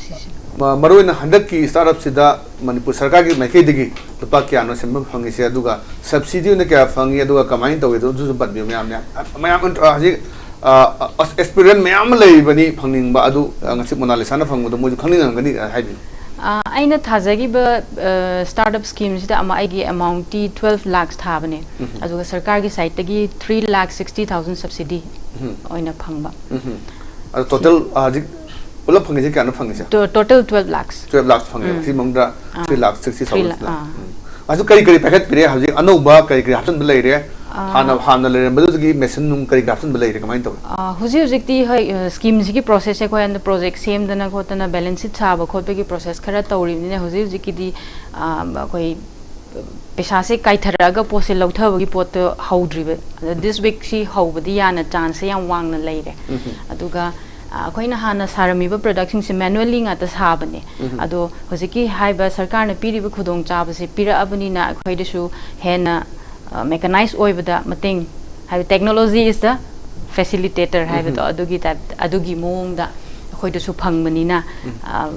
ꯁꯤꯁꯦ꯫ ꯃ-, ꯃꯔꯨꯑꯣꯏꯅ ꯍꯟꯗꯛꯀꯤ ꯁ꯭ꯇꯥꯔꯠ ꯑꯞꯁꯤꯗ ꯃꯅꯤꯄꯨꯔ ꯁꯔꯀꯥꯔꯒꯤ ꯃꯥꯏꯀꯩꯗꯒꯤ ꯂꯨꯄꯥ ꯀꯌꯥꯅꯣ ꯁꯦꯟꯐꯝ ꯐꯪꯉꯤꯁꯦ, ꯑꯗꯨꯒ ꯁꯕꯁꯤꯗꯤ ꯑꯣꯏꯅ ꯀꯌꯥ ꯐꯪꯉꯤ, ꯑꯗꯨꯒ ꯀꯃꯥꯏꯅ ꯇꯧꯏ, ꯑꯗꯨꯁꯨ ꯄꯟꯕꯤꯌꯨ꯫ ꯃꯌꯥꯝ, ꯃꯌꯥꯝ, ꯃꯌꯥꯝ, ꯑ, ꯍꯧꯖꯤꯛ, ꯑ, ꯑ, ꯑꯦꯛꯁꯄꯤꯔꯤꯌꯦꯟꯁ ꯃꯌꯥꯝ ꯑꯃ ꯂꯩꯔꯤꯕꯅꯤ ꯐꯪꯅꯤꯡꯕ, ꯑꯗꯨ, ꯑ, ꯉꯁꯤ ꯃꯣꯅꯥꯂꯤꯁꯥꯅ ꯐꯪꯕꯗꯣ ꯃꯣꯏꯁꯨ ꯈꯪꯅꯤꯡꯉꯝꯒꯅꯤ, ꯑ, ꯍꯥꯏꯕꯤꯌꯨ꯫ ꯑ, ꯑꯩꯅ ꯊꯥꯖꯈꯤꯕ, ꯑ, ꯁ꯭ꯇꯥꯔꯠ ꯑꯞ ꯁ꯭ꯀꯤꯝꯁꯤꯗ ꯑꯃ ꯑꯩꯒꯤ ꯑꯦꯃꯥꯎꯟꯠꯇꯤ ꯇ꯭ꯋꯦꯜꯐ ꯂꯥꯛꯁ ꯊꯥꯕꯅꯦ꯫ ꯎꯝ꯫ ꯑꯗꯨꯒ ꯁꯔꯀꯥꯔꯒꯤ ꯁꯥꯏꯠꯇꯒꯤ three lakh sixty thousand subsidy ꯎꯝ꯫ ꯑꯣꯏꯅ ꯐꯪꯕ꯫ ꯎꯝ꯫ ꯑꯗꯣ ꯇꯣꯇꯦꯜ, ꯑ, ꯍꯧꯖꯤꯛ ꯄꯨꯂꯞ ꯐꯪꯉꯤꯁꯦ ꯀꯌꯥꯅꯣ ꯐꯪꯉꯤꯁꯦ? ꯇꯣ-, total twelve lakhs. Twelve lakhs ꯐꯪꯉꯦ꯫ ꯎꯝ꯫ ꯁꯤ ꯃꯅꯨꯡꯗ ꯑꯥ꯫ Three lakh sixty three thousand lakh, lakh. ꯑꯥ꯫ ꯎꯝ꯫ ꯑꯗꯨ ꯀꯔꯤ ꯀꯔꯤ ꯄꯥꯏꯈꯠꯄꯤꯔꯦ? ꯍꯧꯖꯤꯛ ꯑꯅꯧꯕ ꯀꯔꯤ ꯀꯔꯤ ꯍꯥꯞꯆꯤꯟꯕ ꯂꯩꯔꯦ? ꯑꯥ꯫ ꯍꯥꯟꯅ, ꯍꯥꯟꯅ ꯂꯩꯔꯝꯕꯗꯨꯗꯒꯤ ꯃꯦꯁꯤꯟ ꯅꯨꯡ ꯀꯔꯤ ꯀꯔꯤ ꯍꯥꯞꯆꯤꯟꯕ ꯂꯩꯔꯦ? ꯀꯃꯥꯏꯅ ꯇꯧꯋꯤ? ꯑꯥ, ꯍꯧꯖꯤꯛ ꯍꯧꯖꯤꯛꯇꯤ ꯍꯣꯏ, ꯑ, ꯁ꯭ꯀꯤꯝꯁꯤꯒꯤ ꯄ꯭ꯔꯣꯁꯦꯁꯁꯦ ꯑꯩꯈꯣꯏ ꯍꯟꯗꯛ ꯄ꯭ꯔꯣꯖꯦꯛ ꯁꯦꯝꯗꯅ ꯈꯣꯠꯇꯅ ꯕꯦꯂꯦꯟꯁ ꯁꯤꯠ ꯁꯥꯕ ꯈꯣꯠꯄꯒꯤ ꯄ꯭ꯔꯣꯁꯦꯁ ꯈꯔ ꯇꯧꯔꯤꯕꯅꯤꯅ ꯍꯧꯖꯤꯛ ꯍꯧꯖꯤꯛꯀꯤꯗꯤ, ꯑꯥ, ꯑꯩꯈꯣꯏ ꯄꯩꯁꯥꯁꯦ ꯀꯥꯏꯊꯔꯛꯑꯒ ꯄꯣꯠꯁꯦ ꯂꯧꯊꯕꯒꯤ ꯄꯣꯠꯇꯣ ꯍꯧꯗ꯭ꯔꯤꯕ꯫ ꯑꯗ ꯗꯤꯁ ꯋꯤꯛꯁꯤ ꯍꯧꯕꯗꯤ ꯌꯥꯅ ꯆꯥꯟꯁꯁꯦ ꯌꯥꯝ ꯋꯥꯡꯅ ꯂꯩꯔꯦ꯫ ꯎꯝ꯫ ꯑꯗꯨꯒ, ꯑ, ꯑꯩꯈꯣꯏꯅ ꯍꯥꯟꯅ ꯁꯥꯔꯝꯃꯤꯕ ꯄ꯭ꯔꯗꯛꯁꯤꯡꯁꯦ ꯃꯦꯅꯨꯋꯦꯜꯂꯤ ꯉꯥꯛꯇ ꯁꯥꯕꯅꯦ꯫ ꯎꯝ꯫ ꯑꯗꯣ ꯍꯧꯖꯤꯛꯀꯤ ꯍꯥꯏꯕ ꯁꯔꯀꯥꯔꯅ ꯄꯤꯔꯤꯕ ꯈꯨꯗꯣꯡꯆꯥꯕꯁꯦ ꯄꯤꯔꯛꯑꯕꯅꯤꯅ ꯑꯩꯈꯣꯏꯗꯁꯨ ꯍꯦꯟꯅ, ꯑ, ꯃꯦꯀꯅꯥꯏꯖ ꯑꯣꯏꯕꯗ ꯃꯇꯦꯡ, ꯍꯥꯏꯕꯗꯤ technology is the facilitator ꯍꯥꯏꯕꯗꯣ, ꯎꯝ꯫ ꯑꯗꯨꯒꯤ ꯇꯥꯏꯞ, ꯑꯗꯨꯒꯤ ꯃꯑꯣꯡꯗ ꯑꯩꯈꯣꯏꯗꯁꯨ ꯐꯪꯕꯅꯤꯅ, ꯎꯝ꯫ ꯑ,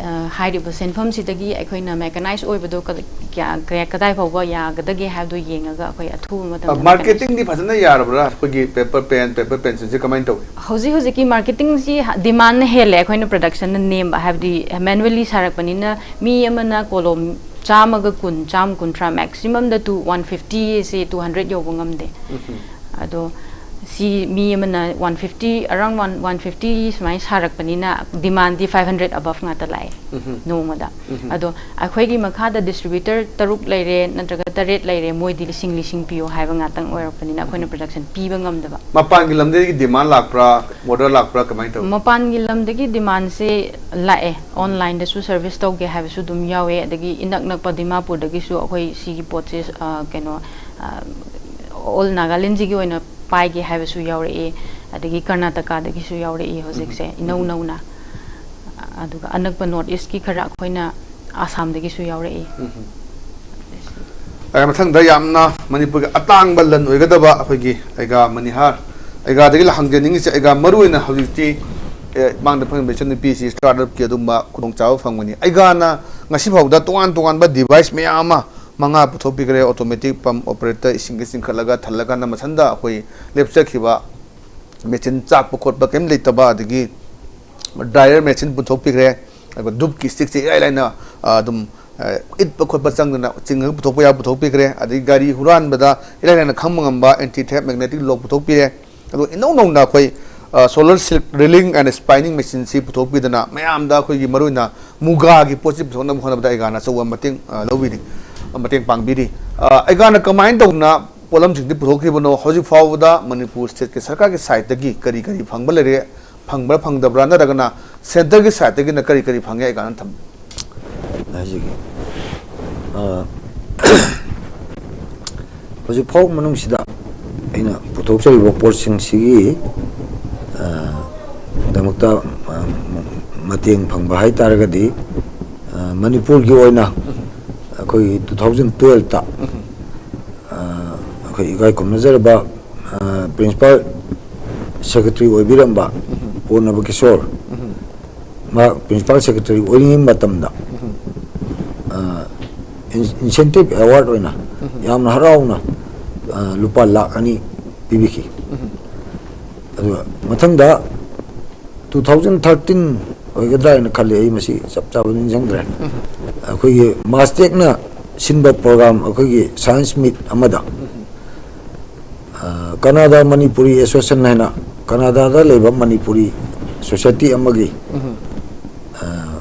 ꯑ, ꯍꯥꯏꯔꯤꯕ ꯁꯦꯟꯐꯝꯁꯤꯗꯒꯤ ꯑꯩꯈꯣꯏꯅ ꯃꯦꯀꯅꯥꯏꯖ ꯑꯣꯏꯕꯗꯣ ꯀꯗ-, ꯀꯌꯥ, ꯀꯌꯥ, ꯀꯗꯥꯏ ꯐꯥꯎꯕ ꯌꯥꯒꯗꯒꯦ ꯍꯥꯏꯕꯗꯣ ꯌꯦꯡꯉꯒ ꯑꯩꯈꯣꯏ ꯑꯊꯨꯕ ꯃꯇꯝꯗ ꯑ, ꯃꯦꯀꯅꯥꯏꯖ ꯃꯥꯔꯀꯦꯇꯤꯡꯗꯤ ꯐꯖꯅ ꯌꯥꯔꯕ꯭ꯔꯥ? ꯑꯩꯈꯣꯏꯒꯤ paper pen, paper pencilꯁꯦ ꯀꯃꯥꯏꯅ ꯇꯧꯏ? ꯍꯧꯖꯤꯛ ꯍꯧꯖꯤꯛꯀꯤ ꯃꯥꯔꯀꯦꯇꯤꯡꯁꯤ ꯍ-, ꯗꯤꯃꯥꯟꯅ ꯍꯦꯜꯂꯦ ꯑꯩꯈꯣꯏꯅ ꯄ꯭ꯔꯗꯛꯁꯟꯅ ꯅꯦꯝꯕ, ꯍꯥꯏꯕꯗꯤ ꯃꯦꯅꯨꯋꯦꯜꯂꯤ ꯁꯥꯔꯛꯄꯅꯤꯅ ꯃꯤ ꯑꯃꯅ ꯀꯣꯂꯣꯝ ꯆꯥꯝꯃꯒ ꯀꯨꯟ, ꯆꯥꯝꯃ ꯀꯨꯟꯊ꯭ꯔꯥ, ꯃꯦꯛꯁꯤꯃꯝꯗ ꯇꯨ ꯋꯥꯟ ꯐꯤꯐꯇꯤ ꯑꯁꯤ ꯇꯨ ꯍꯟꯗ꯭ꯔꯦꯗ ꯌꯧꯕ ꯉꯝꯗꯦ꯫ ꯎꯝ꯫ ꯑꯗꯣ ꯁꯤ ꯃꯤ ꯑꯃꯅ one fifty, around one one fifty ꯁꯨꯃꯥꯏꯅ ꯁꯥꯔꯛꯄꯅꯤꯅ, ꯗꯤꯃꯥꯟꯗꯤ ꯐꯥꯏꯚ ꯍꯟꯗ꯭ꯔꯦꯠ ꯑꯕꯞ ꯉꯥꯛꯇ ꯂꯥꯛꯑꯦ ꯅꯣꯡꯃꯗ꯫ ꯑꯗꯣ ꯑꯩꯈꯣꯏꯒꯤ ꯃꯈꯥꯗ ꯗꯤꯁꯇ꯭ꯔꯤꯕ꯭ꯌꯨꯇꯔ ꯇꯔꯨꯛ ꯂꯩꯔꯦ ꯅꯠꯇ꯭ꯔꯒ ꯇꯔꯦꯠ ꯂꯩꯔꯦ, ꯃꯣꯏꯗꯤ ꯂꯤꯁꯤꯡ ꯂꯤꯁꯤꯡ ꯄꯤꯌꯣ ꯍꯥꯏꯕ ꯉꯥꯛꯇꯪ ꯑꯣꯏꯔꯛꯄꯅꯤꯅ ꯑꯩꯈꯣꯏꯅ ꯄ꯭ꯔꯗꯛꯁꯟ ꯄꯤꯕ ꯉꯝꯗꯕ꯫ ꯃꯄꯥꯟꯒꯤ ꯂꯝꯗꯒꯤ ꯗꯤꯃꯥꯟ ꯂꯥꯛꯄ꯭ꯔꯥ, ꯑꯣꯔꯗꯔ ꯂꯥꯛꯄ꯭ꯔꯥ, ꯀꯃꯥꯏꯅ ꯇꯧꯏ? ꯃꯄꯥꯟꯒꯤ ꯂꯝꯗꯒꯤ ꯗꯤꯃꯥꯟꯁꯦ ꯂꯥꯛꯑꯦ, ꯑꯣꯟꯂꯥꯏꯟꯗꯁꯨ ꯁꯔꯚꯤꯁ ꯇꯧꯒꯦ ꯍꯥꯏꯕꯁꯨ ꯑꯗꯨꯝ ꯌꯥꯎꯋꯦ, ꯑꯗꯒꯤ ꯏꯅꯛ ꯅꯛꯄ ꯗꯤꯃꯥꯄꯨꯔꯗꯒꯤꯁꯨ ꯑꯩꯈꯣꯏ ꯁꯤꯒꯤ ꯄꯣꯠꯁꯦ, ꯑ, ꯀꯩꯅꯣ, ꯑ, ꯑꯣꯜ ꯅꯥꯒꯥꯂꯦꯟꯁꯤꯒꯤ ꯑꯣꯏꯅ ꯄꯥꯏꯒꯦ ꯍꯥꯏꯕꯁꯨ ꯌꯥꯎꯔꯛꯏ, ꯑꯗꯒꯤ ꯀꯔꯅꯥꯇꯀꯥꯗꯒꯤꯁꯨ ꯌꯥꯎꯔꯛꯏ ꯍꯧꯖꯤꯛꯁꯦ ꯏꯅꯧ ꯅꯧꯅ꯫ ꯑꯗꯨꯒ ꯑꯅꯛꯄ ꯅꯣꯔꯠ ꯏꯁꯀꯤ ꯈꯔ ꯑꯩꯈꯣꯏꯅ ꯑꯁꯥꯝꯗꯒꯤꯁꯨ ꯌꯥꯎꯔꯛꯏ꯫ ꯑ, ꯃꯊꯪꯗ ꯌꯥꯝꯅ ꯃꯅꯤꯄꯨꯔꯒꯤ ꯑꯇꯥꯡꯕ ꯂꯟ ꯑꯣꯏꯒꯗꯕ ꯑꯩꯈꯣꯏꯒꯤ ꯑꯩꯒꯥ ꯃꯅꯤꯍꯥꯔ, ꯑꯩꯒꯥꯗꯒꯤ ꯍꯪꯖꯅꯤꯡꯉꯤꯁꯦ, ꯑꯩꯒꯥ ꯃꯔꯨꯑꯣꯏꯅ ꯍꯧꯖꯤꯛꯇꯤ, ꯑꯦ, ꯃꯥꯡꯗ ꯐꯪꯂꯤꯕ ꯏꯆꯟꯅꯨꯄꯤꯁꯤ ꯁ꯭ꯇꯥꯔꯠ ꯑꯞꯀꯤ ꯑꯗꯨꯝꯕ ꯈꯨꯗꯣꯡꯆꯥꯕ ꯐꯪꯒꯅꯤ꯫ ꯑꯩꯒꯥꯅ ꯉꯁꯤ ꯐꯥꯎꯕꯗ ꯇꯣꯉꯥꯟ ꯇꯣꯉꯥꯟꯕ ꯗꯤꯚꯥꯏꯁ ꯃꯌꯥꯝ ꯑꯃ ꯃꯉꯥ ꯄꯨꯊꯣꯛꯄꯤꯈ꯭ꯔꯦ, ꯑꯣꯇꯣꯃꯦꯇꯤꯛ ꯄꯝ ꯑꯣꯄꯔꯦꯇꯔ, ꯏꯁꯤꯡꯒ ꯆꯤꯡꯈꯠꯂꯒ ꯊꯜꯂꯀꯥꯟꯗ ꯃꯊꯟꯇ ꯑꯩꯈꯣꯏ ꯂꯦꯞꯆꯈꯤꯕ, ꯃꯦꯆꯤꯟ ꯆꯥꯛꯄ ꯈꯣꯠꯄ ꯀꯔꯤꯝ ꯂꯩꯇꯕ, ꯑꯗꯒꯤ ꯗ꯭ꯔꯥꯏꯌꯔ ꯃꯦꯆꯤꯟ ꯄꯨꯊꯣꯛꯄꯤꯈ꯭ꯔꯦ꯫ ꯑꯗꯨꯒ ꯙꯨꯞꯀꯤ ꯁ꯭ꯇꯤꯛꯁꯦ ꯏꯔꯥꯏ ꯂꯥꯏꯅ, ꯑ, ꯑꯗꯨꯝ, ꯑ, ꯏꯠꯄ ꯈꯣꯠꯄ ꯆꯪꯗꯅ ꯆꯤꯡꯉꯒ ꯄꯨꯊꯣꯛꯄ ꯌꯥꯕ ꯄꯨꯊꯣꯛꯄꯤꯈ꯭ꯔꯦ꯫ ꯑꯗꯒꯤ ꯒꯥꯔꯤ ꯍꯨꯔꯥꯟꯕꯗ ꯏꯔꯥꯏ ꯂꯥꯏꯅ ꯈꯪꯕ ꯉꯝꯕ ꯑꯦꯟꯇꯤ ꯊꯦꯐ ꯃꯦꯒꯅꯦꯇꯤꯛ ꯂꯣꯛ ꯄꯨꯊꯣꯛꯄꯤꯔꯦ꯫ ꯑꯗꯨꯒ ꯏꯅꯧ ꯅꯧꯅ ꯑꯩꯈꯣꯏ, ꯑ, ꯁꯣꯂꯔ ꯁꯤꯜꯛ ꯔꯤꯂꯤꯡ ꯑꯦꯟ ꯁ꯭ꯄꯥꯏꯅꯤꯡ ꯃꯦꯆꯤꯟꯁꯤ ꯄꯨꯊꯣꯛꯄꯤꯗꯅ ꯃꯌꯥꯝꯗ ꯑꯩꯈꯣꯏꯒꯤ ꯃꯔꯨꯑꯣꯏꯅ ꯃꯨꯒꯥꯒꯤ ꯄꯣꯠꯁꯤ ꯄꯨꯊꯣꯛꯅꯕ ꯍꯣꯠꯅꯕꯗ ꯑꯩꯒꯥꯅ ꯑꯆꯧꯕ ꯃꯇꯦꯡ, ꯑ, ꯂꯧꯕꯤꯔꯤ, ꯑ, ꯃꯇꯦꯡ ꯄꯥꯡꯕꯤꯔꯤ꯫ ꯑ, ꯑꯩꯒꯥꯅ ꯀꯃꯥꯏꯅ ꯇꯧꯗꯅ ꯄꯣꯠꯂꯝꯁꯤꯡꯁꯤ ꯄꯨꯊꯣꯛꯈꯤꯕꯅꯣ, ꯍꯧꯖꯤꯛ ꯐꯥꯎꯕꯗ ꯃꯅꯤꯄꯨꯔ ꯁ꯭ꯇꯦꯠꯀꯤ ꯁꯔꯀꯥꯔꯒꯤ ꯁꯥꯏꯠꯇꯒꯤ ꯀꯔꯤ ꯀꯔꯤ ꯐꯪꯕ ꯂꯩꯔꯦ, ꯐꯪꯕ꯭ꯔꯥ ꯐꯪꯗꯕ꯭ꯔꯥ, ꯅꯠꯇ꯭ꯔꯒꯅ ꯁꯦꯟꯇꯔꯒꯤ ꯁꯥꯏꯠꯇꯒꯤꯅ ꯀꯔꯤ ꯀꯔꯤ ꯐꯪꯉꯦ, ꯑꯩꯒꯥꯅ ꯊꯝꯕꯤꯌꯨ꯫ ꯍꯥꯏꯖꯒꯦ꯫ ꯑ, ꯍꯧꯖꯤꯛ ꯐꯥꯎ ꯃꯅꯨꯡꯁꯤꯗ ꯑꯩꯅ ꯄꯨꯊꯣꯛꯆꯔꯤꯕ ꯄꯣꯠꯁꯤꯡꯁꯤꯒꯤ, ꯑ, ꯗꯃꯛꯇ, ꯑ, ꯃꯇꯦꯡ ꯐꯪꯕ ꯍꯥꯏ ꯇꯥꯔꯒꯗꯤ, ꯑ, ꯃꯅꯤꯄꯨꯔꯒꯤ ꯑꯣꯏꯅ ꯑꯩꯈꯣꯏꯒꯤ ꯇꯨ ꯊꯥꯎꯖꯟ ꯇꯨꯌꯦꯜꯞꯇ, ꯑ, ꯑꯩꯈꯣꯏ ꯏꯀꯥꯏ ꯈꯨꯝꯅꯖꯔꯕ, ꯑ, ꯄ꯭ꯔꯤꯟꯁꯤꯄꯥꯜ ꯁꯦꯀ꯭ꯔꯦꯇꯔꯤ ꯑꯣꯏꯕꯤꯔꯝꯕ ꯄꯣꯟꯅꯕ ꯀꯤꯁꯣꯔ, ꯃꯍꯥꯛ ꯄ꯭ꯔꯤꯟꯁꯤꯄꯥꯜ ꯁꯦꯀ꯭ꯔꯦꯇꯔꯤ ꯑꯣꯏꯔꯤꯉꯩ ꯃꯇꯝꯗ, ꯑ, ꯏꯟ-, ꯏꯟꯁꯦꯟꯇꯤꯞ ꯑꯦꯋꯥꯔꯗ ꯑꯣꯏꯅ ꯌꯥꯝꯅ ꯍꯔꯥꯎꯅ, ꯑ, ꯂꯨꯄꯥ ꯂꯥꯈ ꯑꯅꯤ ꯄꯤꯕꯤꯈꯤ꯫ ꯑꯗꯨꯒ ꯃꯊꯪꯗ ꯇꯨ ꯊꯥꯎꯖꯟ ꯊꯥꯔꯇꯤꯟ ꯑꯣꯏꯒꯗ꯭ꯔꯥ ꯍꯥꯏꯅ ꯈꯜꯂꯤ, ꯑꯩ ꯃꯁꯤ ꯆꯞ ꯆꯥꯕ ꯅꯤꯡꯁꯤꯡꯗ꯭ꯔꯦ꯫ ꯑꯩꯈꯣꯏꯒꯤ ꯃꯥꯁꯇꯦꯛꯅ ꯁꯤꯟꯕ ꯄ꯭ꯔꯣꯒ꯭ꯔꯥꯝ, ꯑꯩꯈꯣꯏꯒꯤ ꯁꯥꯏꯟꯁ ꯃꯤꯠ ꯑꯃꯗ, ꯑ, ꯀꯅꯥꯗꯥ ꯃꯅꯤꯄꯨꯔꯤ ꯑꯦꯁꯣꯁꯤꯌꯦꯁꯟ ꯍꯥꯏꯅ ꯀꯅꯥꯗꯥꯗ ꯂꯩꯕ ꯃꯅꯤꯄꯨꯔꯤ ꯁꯣꯁꯥꯏꯇꯤ ꯑꯃꯒꯤ, ꯎꯝ꯫ ꯑ,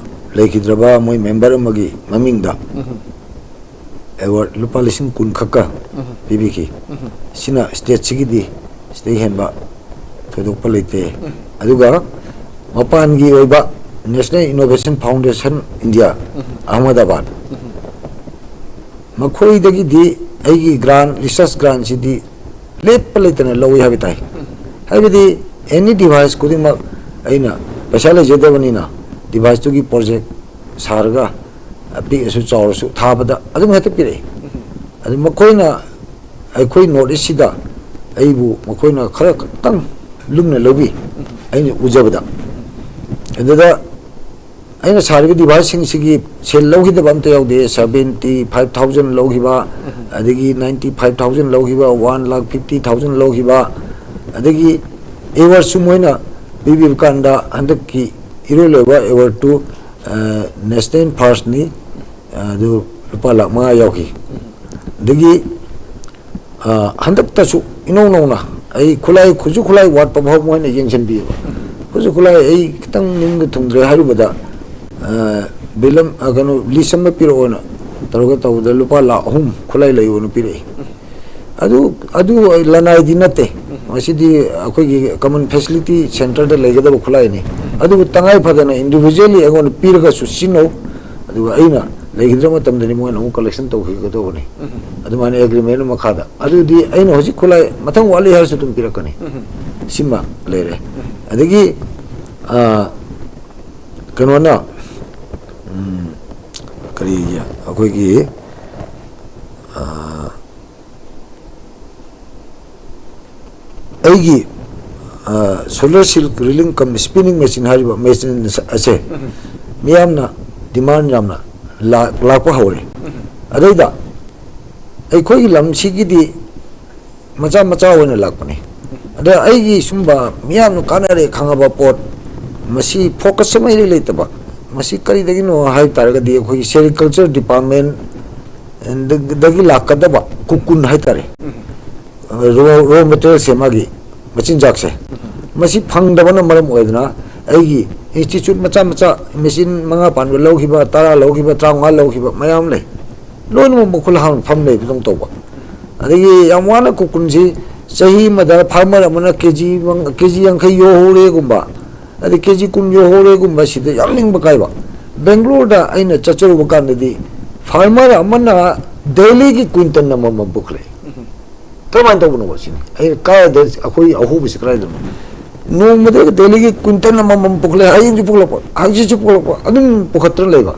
ꯂꯩꯈꯤꯗ꯭ꯔꯕ ꯃꯣꯏ ꯃꯦꯝꯕꯔ ꯑꯃꯒꯤ ꯃꯃꯤꯡꯗ, ꯎꯝ꯫ ꯑꯦꯋꯥꯔꯗ ꯂꯨꯄꯥ ꯂꯤꯁꯤꯡ ꯀꯨꯟ ꯈꯛꯀ, ꯎꯝ꯫ ꯄꯤꯕꯤꯈꯤ꯫ ꯎꯝ꯫ ꯁꯤꯅ ꯁ꯭ꯇꯦꯠꯁꯤꯒꯤꯗꯤ ꯁꯤꯗꯩ ꯍꯦꯟꯕ ꯊꯣꯏꯗꯣꯛꯄ ꯂꯩꯇꯦ꯫ ꯎꯝ꯫ ꯑꯗꯨꯒ ꯃꯄꯥꯟꯒꯤ ꯑꯣꯏꯕ National Innovation Foundation India, ꯎꯝ꯫ ꯑꯍꯃꯗꯥꯕꯥꯗ, ꯎꯝ꯫ ꯃꯈꯣꯏꯗꯒꯤꯗꯤ ꯑꯩꯒꯤ ꯒ꯭ꯔꯥꯟ, ꯔꯤꯁꯔꯁ ꯒ꯭ꯔꯥꯟꯁꯤꯗꯤ ꯂꯦꯞꯄ ꯂꯩꯇꯅ ꯂꯧꯏ ꯍꯥꯏꯕ ꯇꯥꯏ꯫ ꯎꯝ꯫ ꯍꯥꯏꯕꯗꯤ ꯑꯦꯅꯤ ꯗꯤꯚꯥꯏꯁ ꯈꯨꯗꯤꯡꯃꯛ ꯑꯩꯅ ꯄꯩꯁꯥ ꯂꯩꯖꯗꯕꯅꯤꯅ ꯗꯤꯚꯥꯏꯁꯇꯨꯒꯤ ꯄ꯭ꯔꯣꯖꯦꯛ ꯁꯥꯔꯒ, ꯄꯤꯛꯑꯁꯨ ꯆꯥꯎꯔꯁꯨ ꯊꯥꯕꯗ ꯑꯗꯨꯝ ꯍꯦꯛꯇ ꯄꯤꯔꯛꯏ꯫ ꯎꯝ꯫ ꯑꯗꯨ ꯃꯈꯣꯏꯅ ꯑꯩꯈꯣꯏ ꯅꯣꯔꯠ ꯏꯁꯁꯤꯗ ꯑꯩꯕꯨ ꯃꯈꯣꯏꯅ ꯈꯔ ꯈꯛꯇꯪ ꯂꯨꯝꯅ ꯂꯧꯕꯤ, ꯎꯝ꯫ ꯑꯩꯅ ꯎꯖꯕꯗ꯫ ꯑꯗꯨꯗ ꯑꯩꯅ ꯁꯥꯔꯤꯕ ꯗꯤꯚꯥꯏꯁꯁꯤꯡꯁꯤꯒꯤ ꯁꯦꯜ ꯂꯧꯈꯤꯗꯕ ꯑꯝꯇ ꯌꯥꯎꯗꯦ꯫ Seventy five thousand ꯂꯧꯈꯤꯕ, ꯎꯝ꯫ ꯑꯗꯒꯤ ninety five thousand ꯂꯧꯈꯤꯕ, one lakh fifty thousand ꯂꯧꯈꯤꯕ, ꯑꯗꯒꯤ ꯑꯦꯋꯥꯔꯗꯁꯨ ꯃꯣꯏꯅ ꯄꯤꯕꯤꯕ ꯀꯥꯟꯗ ꯍꯟꯗꯛꯀꯤ ꯏꯔꯣꯏ ꯂꯣꯏꯕ ꯑꯦꯋꯥꯔꯗꯇꯨ, ꯑ, ꯅꯦꯁꯅꯦꯜ ꯐꯥꯔꯁꯅꯤ, ꯑ, ꯑꯗꯨ ꯂꯨꯄꯥ ꯂꯥꯈ ꯃꯉꯥ ꯌꯥꯎꯈꯤ꯫ ꯑꯗꯒꯤ, ꯑ, ꯍꯟꯗꯛꯇꯁꯨ ꯏꯅꯧ ꯅꯧꯅ ꯑꯩ ꯈꯨꯠꯂꯥꯏ, ꯈꯨꯠꯁꯨ ꯈꯨꯠꯂꯥꯏ ꯋꯥꯠꯄ ꯐꯥꯎ ꯃꯣꯏꯅ ꯌꯦꯡꯁꯤꯟꯕꯤꯌꯦꯕ꯫ ꯈꯨꯠꯁꯨ ꯈꯨꯠꯂꯥꯏ ꯑꯩ ꯈꯤꯇꯪ ꯅꯤꯡꯕ ꯊꯨꯡꯗ꯭ꯔꯦ ꯍꯥꯏꯔꯨꯕꯗ, ꯑ, ꯕꯤꯜ ꯑꯃ, ꯑ, ꯀꯩꯅꯣ, ꯂꯤꯁ ꯑꯃ ꯄꯤꯔꯛꯑꯣꯅ ꯇꯧꯔꯒ ꯇꯧꯕꯗ ꯂꯨꯄꯥ ꯂꯥꯈ ꯑꯍꯨꯝ ꯈꯨꯠꯂꯥꯏ ꯂꯩꯌꯣꯅ ꯄꯤꯔꯛꯏ꯫ ꯑꯗꯨ, ꯑꯗꯨ ꯂꯅꯥꯏꯗꯤ ꯅꯠꯇꯦ꯫ ꯎꯝ꯫ ꯃꯁꯤꯗꯤ ꯑꯩꯈꯣꯏꯒꯤ ꯀꯃꯟ ꯐꯦꯁꯤꯂꯤꯇꯤ ꯁꯦꯟꯇꯔꯗ ꯂꯩꯒꯗꯕ ꯈꯨꯠꯂꯥꯏꯅꯤ꯫ ꯎꯝ꯫ ꯑꯗꯨꯕꯨ ꯇꯉꯥꯏ ꯐꯗꯅ ꯏꯟꯗꯤꯚꯤꯖꯨꯋꯦꯜꯂꯤ ꯑꯩꯉꯣꯟꯗ ꯄꯤꯔꯒꯁꯨ ꯁꯤꯖꯤꯟꯅꯧ, ꯑꯗꯨꯒ ꯑꯩꯅ ꯂꯩꯈꯤꯗ꯭ꯔ ꯃꯇꯝꯗꯅꯤ ꯃꯣꯏꯅ ꯑꯃꯨꯛ ꯀꯂꯦꯛꯁꯟ ꯇꯧꯈꯤꯒꯗꯧꯕꯅꯤ꯫ ꯎꯝ꯫ ꯑꯗꯨꯃꯥꯏꯅ ꯑꯦꯒ꯭ꯔꯤꯃꯦꯟ ꯃꯈꯥꯗ꯫ ꯑꯗꯨꯗꯤ ꯑꯩꯅ ꯍꯧꯖꯤꯛ ꯈꯨꯠꯂꯥꯏ ꯃꯊꯪ ꯋꯥꯠꯂꯤ ꯍꯥꯏꯔꯁꯨ ꯑꯗꯨꯝ ꯄꯤꯔꯛꯀꯅꯤ꯫ ꯎꯝ꯫ ꯁꯤꯃ ꯂꯩꯔꯦ꯫ ꯎꯝ꯫ ꯑꯗꯒꯤ, ꯑ, ꯀꯩꯅꯣꯅ, ꯎꯝ, ꯀꯔꯤ, ꯑꯩꯈꯣꯏꯒꯤ, ꯑ, ꯑꯩꯒꯤ, ꯑ, solar silk reeling cum spinning machine ꯍꯥꯏꯔꯤꯕ ꯃꯦꯆꯤꯟ ꯑꯁꯦ ꯎꯝ꯫ ꯃꯤꯌꯥꯝꯅ ꯗꯤꯃꯥꯟ ꯌꯥꯝꯅ ꯂꯥꯛ-, ꯂꯥꯛꯄ ꯍꯧꯔꯦ꯫ ꯎꯝ꯫ ꯑꯗꯩꯗ ꯑꯩꯈꯣꯏꯒꯤ ꯂꯝꯁꯤꯒꯤꯗꯤ ꯃꯆꯥ ꯃꯆꯥ ꯑꯣꯏꯅ ꯂꯥꯛꯄꯅꯤ꯫ ꯑꯗ ꯑꯩꯒꯤ ꯁꯨꯝꯕ ꯃꯤꯌꯥꯝꯅ ꯀꯥꯟꯅꯔꯦ ꯈꯪꯉꯕ ꯄꯣꯠ, ꯃꯁꯤ ꯐꯣꯀꯁ ꯑꯃ ꯏꯔꯩ ꯂꯩꯇꯕ꯫ ꯃꯁꯤ ꯀꯔꯤꯗꯒꯤꯅꯣ ꯍꯥꯏ ꯇꯥꯔꯒꯗꯤ ꯑꯩꯈꯣꯏꯒꯤ ꯁꯦꯔꯤꯀꯜꯆꯔ ꯗꯤꯄꯥꯔꯠꯃꯦꯟ ꯗꯒꯤ ꯂꯥꯛꯀꯗꯕ ꯀꯨꯀꯨꯟ ꯍꯥꯏꯇꯥꯔꯦ꯫ ꯎꯝ꯫ ꯔꯣ ꯔꯣ ꯃꯦꯇꯔꯤꯌꯦꯜꯁꯦ, ꯃꯥꯒꯤ ꯃꯆꯤꯟꯖꯥꯛꯁꯦ, ꯃꯁꯤ ꯐꯪꯗꯕꯅ ꯃꯔꯝ ꯑꯣꯏꯗꯅ ꯑꯩꯒꯤ ꯏꯟꯁꯇꯤꯇ꯭ꯌꯨꯠ ꯃꯆꯥ ꯃꯆꯥ, ꯃꯦꯆꯤꯟ ꯃꯉꯥ ꯄꯥꯟꯕ ꯂꯧꯈꯤꯕ, ꯇꯔꯥ ꯂꯧꯈꯤꯕ, ꯇꯔꯥꯃꯉꯥ ꯂꯧꯈꯤꯕ ꯃꯌꯥꯝ ꯂꯩ꯫ ꯂꯣꯏꯅꯃꯛ ꯃꯈꯨꯠ ꯍꯥꯝ ꯐꯝ ꯂꯩꯕꯗꯧꯅ ꯇꯧꯕ꯫ ꯑꯗꯒꯤ ꯌꯥꯝ ꯋꯥꯅ ꯀꯨꯀꯨꯟꯁꯤ ꯆꯍꯤ ꯑꯃꯗ ꯐꯥꯔꯃꯔ ꯑꯃꯅ ꯀꯦ ꯖꯤ ꯃꯪ-, ꯀꯦ ꯖꯤ ꯌꯥꯡꯈꯩ ꯌꯣꯛꯍꯧꯔꯦꯒꯨꯝꯕ, ꯑꯗꯩ ꯀꯦ ꯖꯤ ꯀꯨꯟ ꯌꯣꯛꯍꯧꯔꯦꯒꯨꯝꯕ, ꯁꯤꯗ ꯌꯥꯝ ꯅꯤꯡꯕ ꯀꯥꯏꯕ꯫ ꯕꯦꯡꯒ꯭ꯂꯣꯔꯗ ꯑꯩꯅ ꯆꯠꯆꯔꯨꯕ ꯀꯥꯟꯗꯗꯤ ꯐꯥꯔꯃꯔ ꯑꯃꯅ ꯗꯦꯂꯤꯒꯤ ꯀ꯭ꯋꯤꯟꯇꯜ ꯑꯃꯃꯝ ꯄꯨꯈꯠꯂꯛꯏ꯫ ꯀꯔꯝꯍꯥꯏꯅ ꯇꯧꯕꯅꯣꯕ ꯁꯤꯅꯤ? ꯑꯩꯅ ꯀꯥꯏꯗ, ꯑꯩꯈꯣꯏ ꯑꯍꯣꯕꯁꯤ ꯀꯗꯥꯏꯗꯅꯣ? ꯅꯣꯡꯃꯗ ꯗꯦꯂꯤꯒꯤ ꯀ꯭ꯋꯤꯟꯇꯜ ꯑꯃꯃꯝ ꯄꯨꯈꯠꯂꯦ, ꯍꯌꯦꯡꯁꯨ ꯄꯨꯈꯠꯂꯛꯄ, ꯍꯪꯆꯤꯠꯁꯨ ꯄꯨꯈꯠꯂꯛꯄ, ꯑꯗꯨꯝ ꯄꯨꯈꯠꯇꯅ ꯂꯩꯕ꯫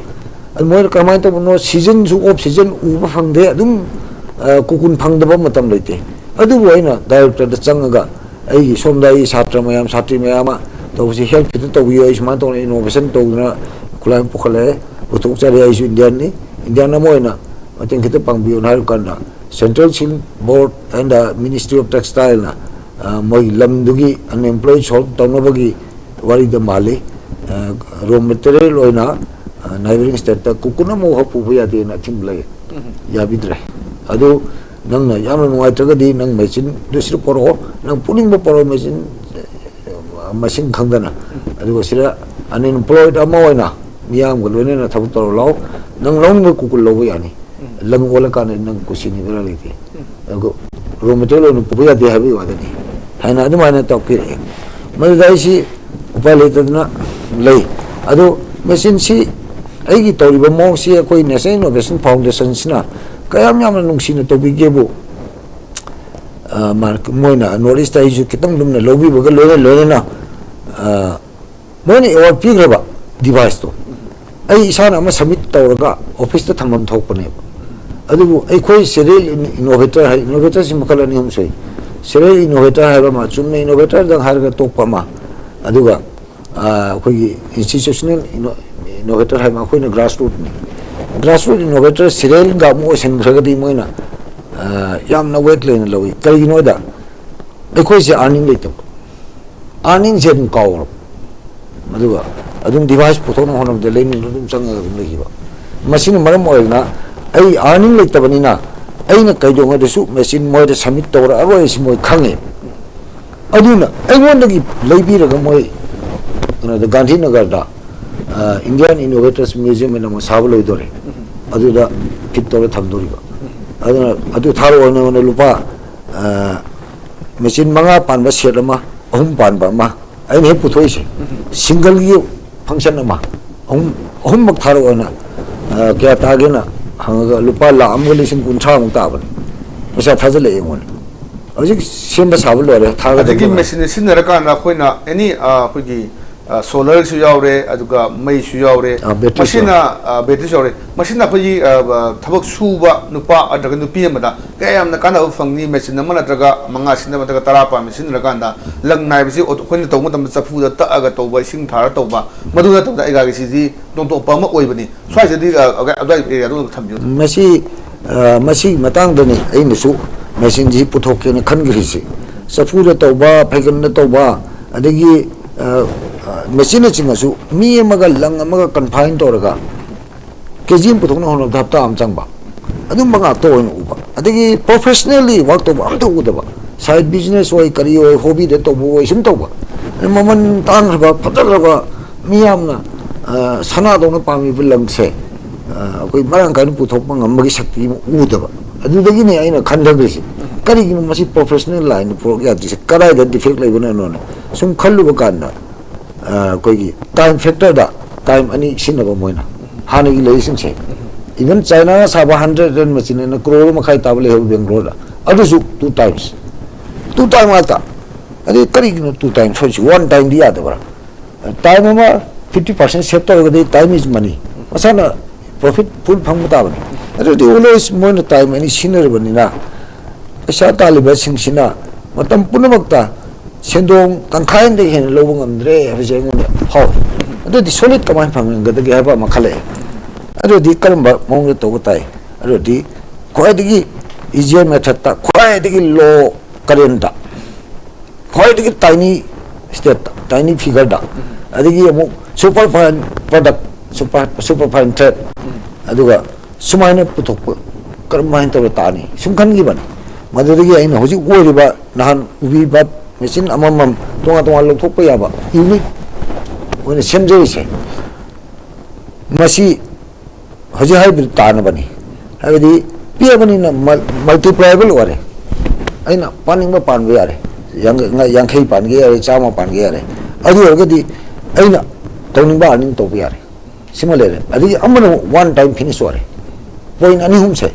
ꯑꯗꯨ ꯃꯣꯏꯅ ꯀꯔꯝꯍꯥꯏꯅ ꯇꯧꯕꯅꯣ? ꯁꯤꯖꯟꯁꯨ, ꯑꯣꯐ ꯁꯤꯖꯟ ꯎꯕ ꯐꯪꯗꯦ, ꯑꯗꯨꯝ, ꯑ, ꯀꯨꯀꯨꯟ ꯐꯪꯗꯕ ꯃꯇꯝ ꯂꯩꯇꯦ꯫ ꯑꯗꯨꯕꯨ ꯑꯩꯅ ꯗꯥꯏꯔꯦꯛꯇꯔꯗ ꯆꯪꯉꯒ ꯑꯩꯒꯤ ꯁꯣꯝꯗ ꯑꯩ ꯁꯥꯇ꯭ꯔ ꯃꯌꯥꯝ, ꯁꯥꯇ꯭ꯔꯤ ꯃꯌꯥꯝ ꯑꯃ ꯇꯧꯕꯁꯤ ꯍꯦꯜꯞ ꯈꯤꯇ ꯇꯧꯕꯤꯌꯨ, ꯑꯩ ꯁꯨꯃꯥꯏꯅ ꯇꯧꯗꯅ ꯏꯅꯣꯚꯦꯁꯟ ꯇꯧꯗꯅ ꯈꯨꯠꯂꯥꯏ ꯑꯃ ꯄꯨꯈꯠꯂꯛꯑꯦ, ꯄꯨꯊꯣꯛꯆꯔꯦ, ꯑꯩꯁꯨ ꯏꯟꯗꯤꯌꯥꯟꯅꯤ, ꯏꯟꯗꯤꯌꯥꯟ ꯑꯃ ꯑꯣꯏꯅ ꯃꯇꯦꯡ ꯈꯤꯇ ꯄꯥꯡꯕꯤꯌꯨꯅ ꯍꯥꯏꯕ ꯀꯥꯟꯗ, Central Skill Board and the Ministry of Textileꯅ, ꯑ, ꯃꯣꯏꯒꯤ ꯂꯝꯗꯨꯒꯤ ꯑꯟꯑꯦꯝꯄ꯭ꯂꯣꯏ ꯁꯣꯜꯕ ꯇꯧꯅꯕꯒꯤ ꯋꯥꯔꯤꯗ ꯃꯥꯜꯂꯤ꯫ ꯑ, ꯔꯣ ꯃꯦꯇꯔꯤꯌꯦꯜ ꯑꯣꯏꯅ, ꯑ, ꯅꯥꯏꯕꯔꯤꯡ ꯁ꯭ꯇꯦꯠꯇ ꯀꯨꯀꯨꯟ ꯑꯃꯐꯥꯎ ꯄꯨꯕ ꯌꯥꯗꯦꯅ ꯑꯊꯤꯡꯕ ꯂꯩ꯫ ꯌꯥꯕꯤꯗ꯭ꯔꯦ꯫ ꯑꯗꯨ ꯅꯪꯅ ꯌꯥꯝꯅ ꯅꯨꯡꯉꯥꯏꯇ꯭ꯔꯒꯗꯤ ꯅꯪ ꯃꯦꯆꯤꯟꯗꯨ ꯁꯤꯗ ꯄꯣꯔꯛꯑꯣ, ꯅꯪ ꯄꯨꯅꯤꯡꯕ ꯄꯣꯔꯛꯑꯣ, ꯃꯦꯆꯤꯟ, ꯑ, ꯃꯁꯤꯡ ꯈꯪꯗꯅ꯫ ꯑꯗꯨꯒ ꯁꯤꯗ ꯑꯟꯑꯦꯝꯄ꯭ꯂꯣꯏꯗ ꯑꯃ ꯑꯣꯏꯅ ꯃꯤꯌꯥꯝꯒ ꯂꯣꯏꯅꯅ ꯊꯕꯛ ꯇꯧꯔ ꯂꯥꯛꯑꯣ, ꯅꯪ ꯂꯧꯅꯤꯡꯕ ꯀꯨꯀꯨꯟ ꯂꯧꯕ ꯌꯥꯅꯤ꯫ ꯂꯪ ꯑꯣꯜꯂꯀꯥꯟꯗ ꯅꯪ ꯀꯨꯁꯤꯅꯤ, ꯕꯦꯔꯥ ꯂꯩꯇꯦ꯫ ꯑꯗꯨꯒ ꯔꯣ ꯃꯦꯇꯔꯤꯌꯦꯜ ꯑꯣꯏꯅ ꯄꯨꯕ ꯌꯥꯗꯦ ꯍꯥꯏꯕꯒꯤ ꯋꯥꯗꯅꯤ ꯍꯥꯏꯅ ꯑꯗꯨꯃꯥꯏꯅ ꯇꯥꯛꯄꯤꯔꯛꯑꯦ꯫ ꯃꯗꯨꯗ ꯑꯩꯁꯤ ꯎꯄꯥꯏ ꯂꯩꯇꯗꯅ ꯂꯩ꯫ ꯑꯗꯨ ꯃꯦꯆꯤꯟꯁꯤ, ꯑꯩꯒꯤ ꯇꯧꯔꯤꯕ ꯃꯑꯣꯡꯁꯤ ꯑꯩꯈꯣꯏ National Innovation Foundationꯁꯤꯅ ꯀꯌꯥꯝ ꯌꯥꯝꯅ ꯅꯨꯡꯁꯤꯅ ꯇꯧꯕꯤꯒꯦꯕꯨ, ꯑ, ꯃꯥ-, ꯃꯣꯏꯅ ꯅꯣꯔꯠ ꯏꯁꯇ ꯑꯩꯁꯨ ꯈꯤꯇꯪ ꯂꯨꯝꯅ ꯂꯧꯕꯤꯕꯒ ꯂꯣꯏꯅ ꯂꯣꯏꯅꯅ, ꯑ, ꯃꯣꯏꯅ ꯑꯦꯋꯥꯔꯗ ꯄꯤꯈ꯭ꯔꯕ ꯗꯤꯚꯥꯏꯁꯇꯣ ꯑꯩ ꯏꯁꯥꯅ ꯑꯃ ꯁꯕꯃꯤꯠ ꯇꯧꯔꯒ ꯑꯣꯐꯤꯁꯇ ꯊꯝꯐꯝ ꯊꯣꯛꯄꯅꯦꯕ꯫ ꯑꯗꯨꯕꯨ ꯑꯩꯈꯣꯏ ꯁꯦꯔꯤꯌꯦꯜ ꯏꯅꯣꯚꯦꯇꯔ ꯍꯥꯏ, ꯏꯅꯣꯚꯦꯇꯔꯁꯤ ꯃꯈꯜ ꯑꯅꯤ ꯑꯍꯨꯝ ꯁꯨꯏ꯫ ꯁꯦꯔꯤꯌꯦꯜ ꯏꯅꯣꯚꯦꯇꯔ ꯍꯥꯏꯕ ꯑꯃ, ꯆꯨꯝꯅ ꯏꯅꯣꯚꯦꯇꯔꯗꯪ ꯍꯥꯏꯔꯒ ꯇꯣꯛꯄ ꯑꯃ, ꯑꯗꯨꯒ, ꯑ, ꯑꯩꯈꯣꯏꯒꯤ ꯏꯟꯁꯇꯤꯇ꯭ꯌꯨꯁꯅꯦꯜ ꯏꯅꯣ-, ꯏꯅꯣꯚꯦꯇꯔ ꯍꯥꯏꯕ ꯑꯩꯈꯣꯏꯅ ꯒ꯭ꯔꯥꯁꯔꯨꯠꯅꯤ꯫ ꯒ꯭ꯔꯥꯁꯔꯨꯠ ꯏꯅꯣꯚꯦꯇꯔ ꯁꯦꯔꯤꯌꯦꯜꯒ ꯑꯃꯨꯛ ꯑꯣꯏꯁꯤꯟꯈ꯭ꯔꯒꯗꯤ ꯃꯣꯏꯅ, ꯑ, ꯌꯥꯝꯅ ꯋꯦꯠ ꯂꯩꯅ ꯂꯧꯏ꯫ ꯀꯔꯤꯒꯤꯅꯣꯗ ꯑꯩꯈꯣꯏꯁꯦ ꯑꯥꯔꯅꯤꯡ ꯂꯩꯇꯕ꯫ ꯑꯥꯔꯅꯤꯡꯁꯦ ꯑꯗꯨꯝ ꯀꯥꯎꯔꯕ꯫ ꯑꯗꯨꯒ ꯑꯗꯨꯝ ꯗꯤꯚꯥꯏꯁ ꯄꯨꯊꯣꯛꯅꯕ ꯍꯣꯠꯅꯕꯗ ꯂꯩꯅꯤꯡꯕ ꯑꯗꯨꯝ ꯆꯪꯉꯒ ꯑꯗꯨꯝ ꯂꯩꯈꯤꯕ꯫ ꯃꯁꯤꯅ ꯃꯔꯝ ꯑꯣꯏꯗꯅ ꯑꯩ ꯑꯥꯔꯅꯤꯡ ꯂꯩꯇꯕꯅꯤꯅ ꯑꯩꯅ ꯀꯩꯗꯧꯉꯩꯗꯁꯨ ꯃꯦꯆꯤꯟ ꯃꯣꯏꯗ ꯁꯕꯃꯤꯠ ꯇꯧꯔꯛꯑꯔꯣꯏ ꯍꯥꯏꯁꯤ ꯃꯣꯏ ꯈꯪꯉꯦ꯫ ꯑꯗꯨꯅ ꯑꯩꯉꯣꯟꯗꯒꯤ ꯂꯩꯕꯤꯔꯒ ꯃꯣꯏ ꯀꯩꯅꯣꯗ ꯒꯥꯟꯙꯤꯅꯒꯔꯗ ꯏꯟꯗꯤꯌꯥꯟ ꯏꯅꯣꯚꯦꯇꯔꯁ ꯃ꯭ꯌꯨꯖꯤꯌꯝ ꯍꯥꯏꯅ ꯑꯃ ꯁꯥꯕ ꯂꯣꯏꯗꯣꯔꯦ꯫ ꯑꯗꯨꯗ ꯐꯤꯠ ꯇꯧꯔ ꯊꯝꯗꯣꯔꯤꯕ꯫ ꯑꯗꯨꯅ ꯑꯗꯨ ꯊꯥꯔꯛꯑꯣ, ꯅꯉꯣꯟꯗ ꯂꯨꯄꯥ ꯃꯦꯆꯤꯟ ꯃꯉꯥ ꯄꯥꯟꯕ ꯁꯦꯠ ꯑꯃ, ꯑꯍꯨꯝ ꯄꯥꯟꯕ ꯑꯃ, ꯑꯩꯅ ꯍꯦꯛ ꯄꯨꯊꯣꯛꯏꯁꯦ꯫ ꯁꯤꯡꯒꯜꯒꯤ ꯐꯪꯁꯟ ꯑꯃ, ꯑꯍꯨꯝ, ꯑꯍꯨꯝꯃꯛ ꯊꯥꯔꯛꯑꯣꯅ꯫ ꯀꯌꯥ ꯇꯥꯒꯦꯅ ꯍꯪꯉꯒ ꯂꯨꯄꯥ ꯂꯥꯈ ꯑꯃꯒ ꯂꯤꯁꯤꯡ ꯀꯨꯟꯊ꯭ꯔꯥꯃꯨꯛ ꯇꯥꯕꯅꯤ꯫ ꯄꯩꯁꯥ ꯊꯥꯖꯤꯜꯂꯛꯑꯦ ꯑꯩꯉꯣꯟꯗ꯫ ꯍꯧꯖꯤꯛ ꯁꯦꯝꯕ ꯁꯥꯕ ꯂꯣꯏꯔꯦ, ꯊꯥꯒꯗꯕ ꯑꯗꯒꯤ ꯂꯣꯏꯔꯦ꯫ ꯃꯦꯆꯤꯟꯁꯦ ꯁꯤꯖꯤꯟꯅꯔꯀꯥꯟꯗ ꯑꯩꯈꯣꯏꯅ ꯑꯦꯅꯤ ꯑꯩꯈꯣꯏꯒꯤ ꯁꯣꯂꯔꯁꯨ ꯌꯥꯎꯔꯦ, ꯑꯗꯨꯒ ꯃꯩꯁꯨ ꯌꯥꯎꯔꯦ꯫ ꯑ, ꯕꯦꯇ꯭ꯔꯤꯁꯨ꯫ ꯃꯁꯤꯅ ꯕꯦꯇ꯭ꯔꯤꯁꯨ ꯌꯥꯎꯔꯦ꯫ ꯃꯁꯤꯅ ꯑꯩꯈꯣꯏꯒꯤ ꯊꯕꯛ ꯁꯨꯕ ꯅꯨꯄꯥ ꯅꯠꯇ꯭ꯔꯒ ꯅꯨꯄꯤ ꯑꯃꯗ ꯀꯌꯥ ꯌꯥꯝꯅ ꯀꯥꯟꯅꯕ ꯐꯪꯅꯤ? ꯃꯦꯆꯤꯟ ꯑꯃ ꯅꯠꯇ꯭ꯔꯒ ꯃꯉꯥ ꯁꯤꯖꯤꯟꯅꯕ ꯅꯠꯇ꯭ꯔꯒ ꯇꯔꯥ ꯄꯥꯟꯕ ꯁꯤꯖꯤꯟꯅꯔꯀꯥꯟꯗ ꯂꯪ ꯅꯥꯏꯕꯁꯤ ꯑꯩꯈꯣꯏꯅ ꯇꯧꯕ ꯃꯇꯝꯗ ꯆꯐꯨꯗ ꯇꯛꯑꯒ ꯇꯧꯕ, ꯏꯁꯤꯡ ꯊꯥꯔ ꯇꯧꯕ, ꯃꯗꯨ ꯅꯠꯇꯕꯗ ꯑꯩꯒꯥꯒꯤ ꯁꯤꯗꯤ ꯇꯣꯞ ꯇꯣꯞꯄ ꯑꯃ ꯑꯣꯏꯕꯅꯤ꯫ ꯁ꯭ꯋꯥꯏꯁꯤꯗꯤ ꯑꯗꯨꯋꯥꯏ ꯑꯦꯔꯤꯌꯥꯗ ꯑꯗꯨꯝ ꯊꯝꯕꯤꯌꯨ꯫ ꯃꯁꯤ ꯑ, ꯃꯁꯤꯒꯤ ꯃꯇꯥꯡꯗꯅꯤ ꯑꯩꯅꯁꯨ ꯃꯦꯆꯤꯟꯁꯤ ꯄꯨꯊꯣꯛꯀꯦꯅ ꯈꯟꯈ꯭ꯔꯤꯁꯤ꯫ ꯆꯐꯨꯗ ꯇꯧꯕ, ꯐꯩꯒꯟꯗ ꯇꯧꯕ, ꯑꯗꯒꯤ ꯑ, ꯑ, ꯃꯦꯆꯤꯟꯅꯆꯤꯡꯕꯁꯨ ꯃꯤ ꯑꯃꯒ ꯂꯪ ꯑꯃꯒ ꯀꯟꯐꯥꯏꯟ ꯇꯧꯔꯒ ꯀꯦ ꯖꯤ ꯑꯃ ꯄꯨꯊꯣꯛꯅ ꯍꯣꯠꯅꯕꯗ ꯍꯞꯇꯥ ꯑꯃ ꯆꯪꯕ, ꯑꯗꯨꯝꯕ ꯉꯥꯛꯇ ꯑꯣꯏꯅ ꯎꯕ꯫ ꯑꯗꯒꯤ ꯄ꯭ꯔꯣꯐꯦꯁꯅꯦꯜꯂꯤ ꯋꯥꯔꯛ ꯇꯧꯕ ꯑꯝꯇ ꯎꯗꯕ꯫ ꯁꯥꯏꯠ ꯕꯤꯖꯤꯅꯦꯁ ꯑꯣꯏ, ꯀꯔꯤ ꯑꯣꯏ, ꯍꯣꯕꯤꯗ ꯇꯧꯕ ꯑꯣꯏ, ꯁꯨꯝ ꯇꯧꯕ꯫ ꯑꯗꯩ ꯃꯃꯜ ꯇꯥꯡꯈ꯭ꯔꯕ, ꯐꯖꯈ꯭ꯔꯕ, ꯃꯤꯌꯥꯝꯅ ꯑ, ꯁꯅꯥꯗꯧꯅ ꯄꯥꯝꯃꯤꯕ ꯂꯪꯁꯦ, ꯑ, ꯑꯩꯈꯣꯏ ꯃꯔꯥꯡ ꯀꯥꯏꯅ ꯄꯨꯊꯣꯛꯄ ꯉꯝꯕꯒꯤ ꯁꯛꯇꯤ ꯑꯃ ꯎꯗꯕ꯫ ꯑꯗꯨꯗꯒꯤꯅꯦ ꯑꯩꯅ ꯈꯟꯊꯈ꯭ꯔꯤꯁꯦ, ꯀꯔꯤꯒꯤꯅꯣ ꯃꯁꯤ ꯄ꯭ꯔꯣꯐꯦꯁꯅꯦꯜ ꯂꯥꯏꯟꯗ ꯄꯨꯔꯛ ꯌꯥꯗ꯭ꯔꯤꯁꯦ, ꯀꯗꯥꯏꯗ ꯗꯤꯐꯦꯛ ꯂꯩꯕꯅꯣꯅ ꯁꯨꯝ ꯈꯜꯂꯨꯕ ꯀꯥꯟꯗ, ꯑ, ꯑꯩꯈꯣꯏꯒꯤ ꯇꯥꯏꯝ ꯐꯦꯛꯇꯔꯗ ꯇꯥꯏꯝ ꯑꯅꯤ ꯁꯤꯖꯤꯟꯅꯕ ꯃꯣꯏꯅ꯫ ꯍꯥꯟꯅꯒꯤ ꯂꯩꯔꯤꯁꯤꯡꯁꯦ, ꯏꯚꯟ ꯆꯥꯏꯅꯥꯅ ꯁꯥꯕ ꯍꯟꯗ꯭ꯔꯦꯠ ꯍꯟꯗ꯭ꯔꯦꯠ ꯃꯦꯆꯤꯟ ꯑꯅ ꯀ꯭ꯔꯣꯔ ꯃꯈꯥꯏ ꯇꯥꯕ ꯂꯩꯍꯧꯕ ꯕꯦꯡꯒ꯭ꯂꯣꯔꯗ, ꯑꯗꯨꯁꯨ ꯇꯨ ꯇꯥꯏꯝꯁ, ꯇꯨ ꯇꯥꯏꯝ ꯉꯥꯛꯇ꯫ ꯑꯗꯩ ꯀꯔꯤꯒꯤꯅꯣ ꯇꯨ ꯇꯥꯏꯝ ꯁꯣꯏꯁꯤ? ꯋꯥꯟ ꯇꯥꯏꯝꯗꯤ ꯌꯥꯗꯕ꯭ꯔꯥ? ꯇꯥꯏꯝ ꯑꯃ ꯐꯤꯐꯇꯤ ꯄꯥꯔꯁꯦꯟ ꯁꯦꯞ ꯇꯧꯔꯒꯗꯤ time is money, ꯃꯁꯥꯅ ꯄ꯭ꯔꯣꯐꯤꯠ ꯐꯨꯜ ꯐꯪꯕ ꯇꯥꯕꯅꯤ꯫ ꯑꯗꯨꯗꯤ ꯑꯣꯜꯋꯦꯁ ꯃꯣꯏꯅ ꯇꯥꯏꯝ ꯑꯅꯤ ꯁꯤꯖꯤꯟꯅꯔꯕꯅꯤꯅ, ꯄꯩꯁꯥ ꯇꯥꯜꯂꯤꯕꯁꯤꯡꯁꯤꯅ ꯃꯇꯝ ꯄꯨꯝꯅꯃꯛꯇ ꯁꯦꯟꯗꯣꯡ ꯇꯪꯈꯥꯏ ꯑꯃꯗꯒꯤ ꯍꯦꯟꯅ ꯂꯧꯕ ꯉꯝꯗ꯭ꯔꯦ ꯍꯥꯏꯕꯁꯦ ꯑꯩꯉꯣꯟꯗ ꯐꯥꯎꯏ꯫ ꯑꯗꯨꯗꯤ ꯁꯣꯂꯤꯠ ꯀꯃꯥꯏꯅ ꯐꯪꯒꯗꯒꯦ ꯍꯥꯏꯕ ꯑꯃ ꯈꯜꯂꯛꯑꯦ꯫ ꯑꯗꯨꯗꯤ ꯀꯔꯝꯕ ꯃꯑꯣꯡꯗ ꯇꯧꯕ ꯇꯥꯏ? ꯑꯗꯨꯗꯤ ꯈ꯭ꯋꯥꯏꯗꯒꯤ ꯏꯖꯤꯌꯔ ꯃꯦꯊꯠꯇ, ꯈ꯭ꯋꯥꯏꯗꯒꯤ ꯂꯣ ꯀꯔꯦꯟꯇ, ꯈ꯭ꯋꯥꯏꯗꯒꯤ ꯇꯥꯏꯅꯤ ꯁ꯭ꯇꯦꯠꯇ, ꯇꯥꯏꯅꯤ ꯐꯤꯒꯔꯗ, ꯑꯗꯒꯤ ꯑꯃꯨꯛ ꯁꯨꯄꯔ ꯐꯥꯏꯟ ꯄ꯭ꯔꯗꯛ, ꯁꯨꯄꯔ, ꯁꯨꯄꯔ ꯐꯥꯏꯟ ꯊ꯭ꯔꯦꯠ, ꯑꯗꯨꯒ ꯁꯨꯃꯥꯏꯅ ꯄꯨꯊꯣꯛꯄ ꯀꯔꯝꯍꯥꯏꯅ ꯇꯧꯔ ꯇꯥꯅꯤ ꯁꯨꯝ ꯈꯟꯈꯤꯕꯅꯤ꯫ ꯃꯗꯨꯗꯒꯤ ꯑꯩꯅ ꯍꯧꯖꯤꯛ ꯑꯣꯏꯔꯤꯕ ꯅꯍꯥꯟ ꯎꯕꯤ ꯕꯠ ꯃꯦꯆꯤꯟ ꯑꯃꯃꯝ ꯇꯣꯉꯥꯟ ꯇꯣꯉꯥꯟ ꯂꯧꯊꯣꯛꯄ ꯌꯥꯕ ꯌꯨꯅꯤꯠ ꯑꯣꯏꯅ ꯁꯦꯝꯖꯔꯤꯁꯦ꯫ ꯃꯁꯤ ꯍꯧꯖꯤꯛ ꯍꯥꯏꯔꯤꯕꯗꯨ ꯇꯥꯅꯕꯅꯤ꯫ ꯍꯥꯏꯕꯗꯤ ꯄꯤꯛꯑꯕꯅꯤꯅ ꯃꯜꯇꯤꯄ꯭ꯂꯥꯏꯕꯜ ꯑꯣꯏꯔꯦ꯫ ꯑꯩꯅ ꯄꯥꯅꯤꯡꯕ ꯄꯥꯟꯕ ꯌꯥꯔꯦ꯫ ꯌꯥꯡ- ꯌꯥꯡꯈꯩ ꯄꯥꯟꯒꯦ ꯌꯥꯔꯦ, ꯆꯥꯝꯃ ꯄꯥꯟꯒꯦ ꯌꯥꯔꯦ꯫ ꯑꯗꯨ ꯑꯣꯏꯔꯒꯗꯤ ꯑꯩꯅ ꯇꯧꯅꯤꯡꯕ ꯑꯥꯔꯅꯤꯡ ꯇꯧꯕ ꯌꯥꯔꯦ꯫ ꯁꯤꯃ ꯂꯩꯔꯦ꯫ ꯑꯗꯒꯤ ꯑꯃꯅ ꯑꯃꯨꯛ ꯋꯥꯟ ꯇꯥꯏꯝ ꯐꯤꯅꯤꯁ ꯑꯣꯏꯔꯦ꯫ ꯄꯣꯏꯟ ꯑꯅꯤ ꯑꯍꯨꯝꯁꯦ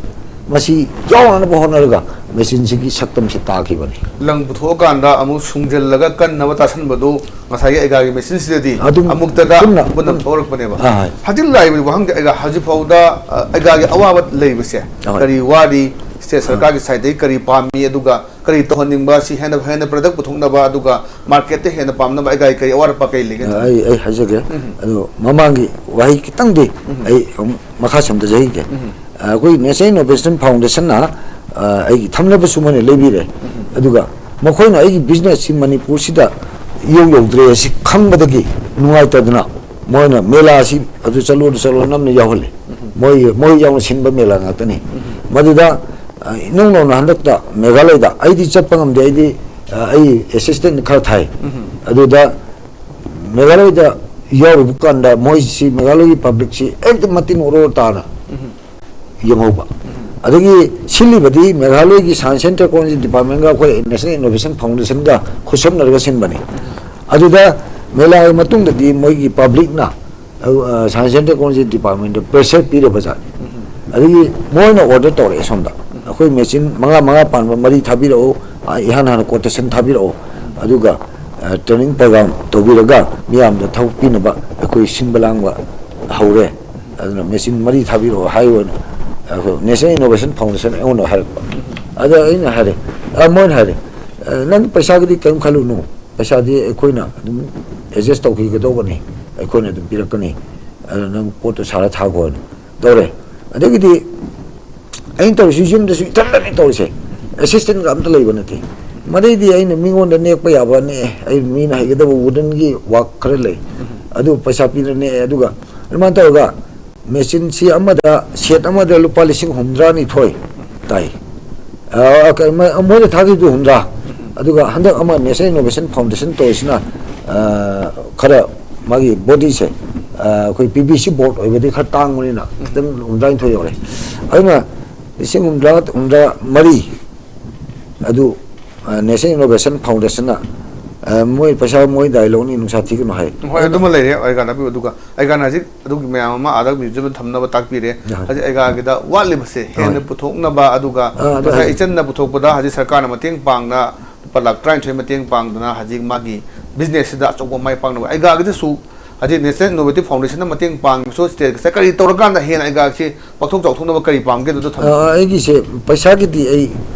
ꯃꯁꯤ ꯌꯥꯎꯅꯅꯕ ꯍꯣꯠꯅꯔꯒ ꯃꯦꯆꯤꯟꯁꯤꯒꯤ ꯁꯛꯇꯝꯁꯤ ꯇꯥꯈꯤꯕꯅꯤ꯫ ꯂꯪ ꯄꯨꯊꯣꯛꯑꯀꯥꯟꯗ ꯑꯃꯨꯛ ꯁꯨꯡꯖꯜꯂꯒ ꯀꯟꯅꯕ ꯇꯥꯁꯟꯕꯗꯨ ꯉꯁꯥꯏꯒꯤ ꯑꯩꯒꯥꯒꯤ ꯃꯦꯆꯤꯟꯁꯤꯗꯗꯤ ꯑꯗꯨꯝ ꯑꯃꯨꯛꯇꯗ ꯄꯨꯟꯅ ꯄꯨꯟꯅ ꯊꯣꯛꯂꯛꯄꯅꯦꯕ꯫ ꯑꯥ, ꯍꯣꯏ꯫ ꯍꯧꯖꯤꯛ ꯂꯥꯛꯏꯕ ꯋꯥꯍꯪꯁꯦ ꯑꯩꯒ ꯍꯧꯖꯤꯛ ꯐꯥꯎꯗ ꯑ, ꯑꯩꯒꯥꯒꯤ ꯑꯋꯥꯕ ꯂꯩꯕꯁꯦ ꯍꯣꯏ꯫ ꯀꯔꯤ ꯋꯥꯔꯤ, ꯁ꯭ꯇꯦꯠ ꯁꯔꯀꯥꯔꯒꯤ ꯁꯥꯏꯠꯇꯒꯤ ꯀꯔꯤ ꯄꯥꯝꯃꯤ, ꯑꯗꯨꯒ ꯀꯔꯤ ꯇꯧꯍꯟꯅꯤꯡꯕ, ꯁꯤ ꯍꯦꯟꯅ ꯍꯦꯟꯅ ꯄ꯭ꯔꯗꯛ ꯄꯨꯊꯣꯛꯅꯕ, ꯑꯗꯨꯒ ꯃꯥꯔꯀꯦꯠꯇ ꯍꯦꯟꯅ ꯄꯥꯝꯅꯕ ꯑꯩꯒꯥꯒꯤ ꯀꯔꯤ ꯑꯋꯥꯠ ꯑꯄꯥ ꯀꯔꯤ ꯂꯩꯒꯦ? ꯑꯩ ꯑꯩ ꯍꯥꯏꯖꯒꯦ꯫ ꯎꯝ꯫ ꯑꯗꯣ ꯃꯃꯥꯡꯒꯤ ꯋꯥꯍꯩ ꯈꯤꯇꯪꯗꯤ ꯎꯝ꯫ ꯑꯩ ꯑꯃꯨꯛ ꯃꯈꯥ ꯁꯝꯊꯖꯈꯤꯒꯦ꯫ ꯎꯝ꯫ ꯑꯩꯈꯣꯏ National Innovation Foundation ꯅ ꯑꯩꯒꯤ ꯊꯝꯅꯕꯁꯨ ꯃꯣꯏꯅ ꯂꯩꯕꯤꯔꯦ꯫ ꯑꯗꯨꯒ ꯃꯈꯣꯏꯅ ꯑꯩꯒꯤ ꯕꯤꯖꯤꯅꯦꯁꯁꯤ ꯃꯅꯤꯄꯨꯔꯁꯤꯗ ꯏꯌꯧ ꯌꯧꯗ꯭ꯔꯦ ꯑꯁꯤ ꯈꯪꯕꯗꯒꯤ ꯅꯨꯡꯉꯥꯏꯇꯗꯅ ꯃꯣꯏꯅ ꯃꯦꯂꯥꯁꯤ ꯑꯗꯨ ꯆꯠꯂꯨ ꯑꯗꯨ ꯆꯠꯂꯨ ꯅꯝꯅ ꯌꯥꯎꯍꯜꯂꯦ꯫ ꯃꯣꯏ ꯃꯣꯏ ꯌꯥꯎꯅ ꯁꯤꯟꯕ ꯃꯦꯂꯥ ꯉꯥꯛꯇꯅꯤ꯫ ꯃꯗꯨꯗ ꯑ, ꯏꯅꯧ ꯅꯧꯅ ꯍꯟꯗꯛꯇ ꯃꯦꯘꯥꯂꯌꯗ ꯑꯩꯗꯤ ꯆꯠꯄ ꯉꯝꯗꯦ꯫ ꯑꯩꯗꯤ ꯑ, ꯑꯩ ꯑꯦꯁꯤꯁꯇꯦꯟ ꯈꯔ ꯊꯥꯏ꯫ ꯑꯗꯨꯗ ꯃꯦꯘꯥꯂꯌꯗ ꯌꯥꯎꯔꯨꯕ ꯀꯥꯟꯗ ꯃꯣꯏꯁꯤ ꯃꯦꯘꯥꯂꯌꯒꯤ ꯄꯕ꯭ꯂꯤꯛꯁꯤ ꯍꯦꯛꯇ ꯃꯇꯤꯟ ꯑꯣꯔꯣ ꯇꯥꯅ ꯌꯦꯡꯍꯧꯕ꯫ ꯑꯗꯒꯤ ꯁꯤꯜꯂꯤꯕꯗꯤ ꯃꯦꯘꯥꯂꯌꯒꯤ Science and Technology Department ꯒ ꯑꯩꯈꯣꯏ National Innovation Foundation ꯒ ꯈꯨꯠꯁꯝꯅꯔꯒ ꯁꯤꯟꯕꯅꯤ꯫ ꯑꯗꯨꯗ ꯃꯦꯂꯥꯒꯤ ꯃꯇꯨꯡꯗꯗꯤ ꯃꯣꯏꯒꯤ ꯄꯕ꯭ꯂꯤꯛꯅ ꯑꯗꯨ, ꯑ, Science and Technology Department the pressure ꯄꯤꯔꯕ ꯖꯥꯠꯅꯤ꯫ ꯑꯗꯒꯤ ꯃꯣꯏꯅ ꯑꯣꯔꯗꯔ ꯇꯧꯔꯛꯑꯦ ꯁꯣꯝꯗ, "ꯑꯩꯈꯣꯏ ꯃꯦꯆꯤꯟ ꯃꯉꯥ ꯃꯉꯥ ꯄꯥꯟꯕ ꯃꯔꯤ ꯊꯥꯕꯤꯔꯛꯎ, ꯑ, ꯏꯍꯥꯟ ꯍꯥꯟꯅ ꯀꯣꯇꯦꯁꯟ ꯊꯥꯕꯤꯔꯛꯎ, ꯑꯗꯨꯒ, ꯑ, ꯇ꯭ꯔꯦꯅꯤꯡ ꯄ꯭ꯔꯣꯒ꯭ꯔꯥꯝ ꯇꯧꯕꯤꯔꯒ ꯃꯤꯌꯥꯝꯗ ꯊꯕꯛ ꯄꯤꯅꯕ ꯑꯩꯈꯣꯏ ꯁꯤꯟꯕ ꯂꯥꯡꯕ ꯍꯧꯔꯦ꯫ ꯑꯗꯨꯅ ꯃꯦꯆꯤꯟ ꯃꯔꯤ ꯊꯥꯕꯤꯔꯛꯑꯣ" ꯍꯥꯏꯌꯨꯅ ꯑꯩꯈꯣꯏ National Innovation Foundation ꯑꯩꯉꯣꯟꯗ ꯍꯥꯏꯔꯛꯄ꯫ ꯑꯗ ꯑꯩꯅ ꯍꯥꯏꯔꯦ, ꯑ, ꯃꯣꯏꯅ ꯍꯥꯏꯔꯦ, "ꯑ, ꯅꯪ ꯄꯩꯁꯥꯒꯤꯗꯤ ꯀꯔꯤꯝ ꯈꯜꯂꯨꯅꯨ, ꯄꯩꯁꯥꯗꯤ ꯑꯩꯈꯣꯏꯅ ꯑꯗꯨꯝ ꯑꯦꯗꯖꯁ ꯇꯧꯈꯤꯒꯗꯧꯕꯅꯤ, ꯑꯩꯈꯣꯏꯅ ꯑꯗꯨꯝ ꯄꯤꯔꯛꯀꯅꯤ, ꯑꯗꯨ ꯅꯪ ꯄꯣꯠꯇꯣ ꯁꯥꯔ ꯊꯥꯈꯣꯅ" ꯇꯧꯔꯦ꯫ ꯑꯗꯒꯤꯗꯤ ꯑꯩꯅ ꯇꯧꯔꯤꯁꯤ ꯌꯨꯝꯗꯁꯨ ꯏꯊꯟꯇꯅꯤ ꯇꯧꯔꯤꯁꯦ, ꯑꯦꯁꯤꯁꯇꯦꯟꯒ ꯑꯝꯇ ꯂꯩꯕ ꯅꯠꯇꯦ꯫ ꯃꯗꯩꯗꯤ ꯑꯩꯅ ꯃꯤꯉꯣꯟꯗ ꯅꯦꯛꯄ ꯌꯥꯕ ꯅꯦꯛꯑꯦ, ꯑꯩ ꯃꯤꯅ ꯍꯩꯒꯗꯕ ꯋꯨꯗꯟꯒꯤ ꯋꯥꯛ ꯈꯔ ꯂꯩ, ꯑꯗꯨ ꯄꯩꯁꯥ ꯄꯤꯔ ꯅꯦꯛꯑꯦ꯫ ꯑꯗꯨꯒ ꯑꯗꯨꯃꯥꯏꯅ ꯇꯧꯔꯒ ꯃꯦꯆꯤꯟꯁꯤ ꯑꯃꯗ, ꯁꯦꯠ ꯑꯃꯗ ꯂꯨꯄꯥ ꯂꯤꯁꯤꯡ ꯍꯨꯝꯗ꯭ꯔꯥꯅꯤꯊꯣꯏ ꯇꯥꯏ꯫ ꯑ, ꯀ-, ꯃ-, ꯃꯣꯏꯅ ꯊꯥꯈꯤꯕꯗꯨ ꯍꯨꯝꯗ꯭ꯔꯥ꯫ ꯑꯗꯨꯒ ꯍꯟꯗꯛ ꯑꯃ National Innovation Foundation ꯇꯧꯔꯤꯁꯤꯅ, ꯑ, ꯈꯔ ꯃꯥꯒꯤ ꯕꯣꯗꯤꯁꯦ, ꯑ, ꯑꯩꯈꯣꯏ ꯄꯤ ꯕꯤ ꯁꯤ ꯕꯣꯔꯗ ꯑꯣꯏꯕꯗꯤ ꯈꯔ ꯇꯥꯡꯕꯅꯤꯅ ꯈꯤꯇꯪ ꯍꯨꯝꯗ꯭ꯔꯥꯅꯤꯊꯣꯏ ꯌꯧꯔꯦ꯫ ꯑꯗꯨꯅ ꯂꯤꯁꯤꯡ ꯍꯨꯝꯗ꯭ꯔꯥ, ꯍꯨꯝꯗ꯭ꯔꯥ ꯃꯔꯤ ꯑꯗꯨ, ꯑ, National Innovation Foundationꯅ, ꯑ, ꯃꯣꯏ ꯄꯩꯁꯥ ꯃꯣꯏ ꯗꯥꯏ ꯂꯧꯅꯤ, ꯅꯨꯡꯁꯥ ꯊꯤꯒꯅꯨ ꯍꯥꯏ꯫ ꯍꯣꯏ, ꯑꯗꯨꯃ ꯂꯩꯔꯦ, ꯑꯩꯒꯥꯟ ꯍꯥꯏꯕꯤꯌꯨ꯫ ꯑꯗꯨꯒ ꯑꯩꯒꯥꯟ ꯍꯧꯖꯤꯛ ꯑꯗꯨꯒꯤ ꯃꯌꯥꯝ ꯑꯃ ꯑꯥꯗ museumꯗ ꯊꯝꯅꯕ ꯇꯥꯛꯄꯤꯔꯦ꯫ ꯍꯣꯏ꯫ ꯍꯧꯖꯤꯛ ꯑꯩꯒꯥꯒꯤꯗ ꯋꯥꯠꯂꯤꯕꯁꯦ ꯍꯦꯟꯅ ꯍꯣꯏ꯫ ꯄꯨꯊꯣꯛꯅꯕ, ꯑꯗꯨꯒ ꯑꯥ, ꯑꯗꯨ ꯉꯁꯥꯏ ꯍꯧꯖꯤꯛ ꯏꯆꯟꯅ ꯄꯨꯊꯣꯛꯄꯗ ꯍꯧꯖꯤꯛ ꯁꯔꯀꯥꯔꯅ ꯃꯇꯦꯡ ꯄꯥꯡꯅ ꯂꯨꯄꯥ ꯂꯥꯈ ꯇꯔꯥꯅꯤꯊꯣꯏ ꯃꯇꯦꯡ ꯄꯥꯡꯗꯅ ꯍꯧꯖꯤꯛ ꯃꯥꯒꯤ businessꯁꯤꯗ ꯑꯆꯧꯕ ꯃꯥꯏ ꯄꯥꯛꯅꯕ, ꯑꯩꯒꯥꯒꯤꯗꯁꯨ ꯍꯧꯖꯤꯛ National Innovative Foundationꯅ ꯃꯇꯦꯡ ꯄꯥꯡꯕꯁꯨ stateꯀꯁꯦ ꯀꯔꯤ ꯇꯧꯔꯀꯥꯟꯗ ꯍꯦꯟꯅ ꯑꯩꯒꯥꯁꯤ ꯄꯥꯛꯊꯣꯛ ꯆꯥꯎꯊꯣꯛꯅꯕ ꯀꯔꯤ ꯄꯥꯝꯒꯦ ꯑꯗꯨꯗ ꯊꯝꯕꯤꯌꯨ꯫ ꯑ, ꯑꯩꯒꯤꯁꯦ ꯄꯩꯁꯥꯒꯤꯗꯤ ꯑꯩ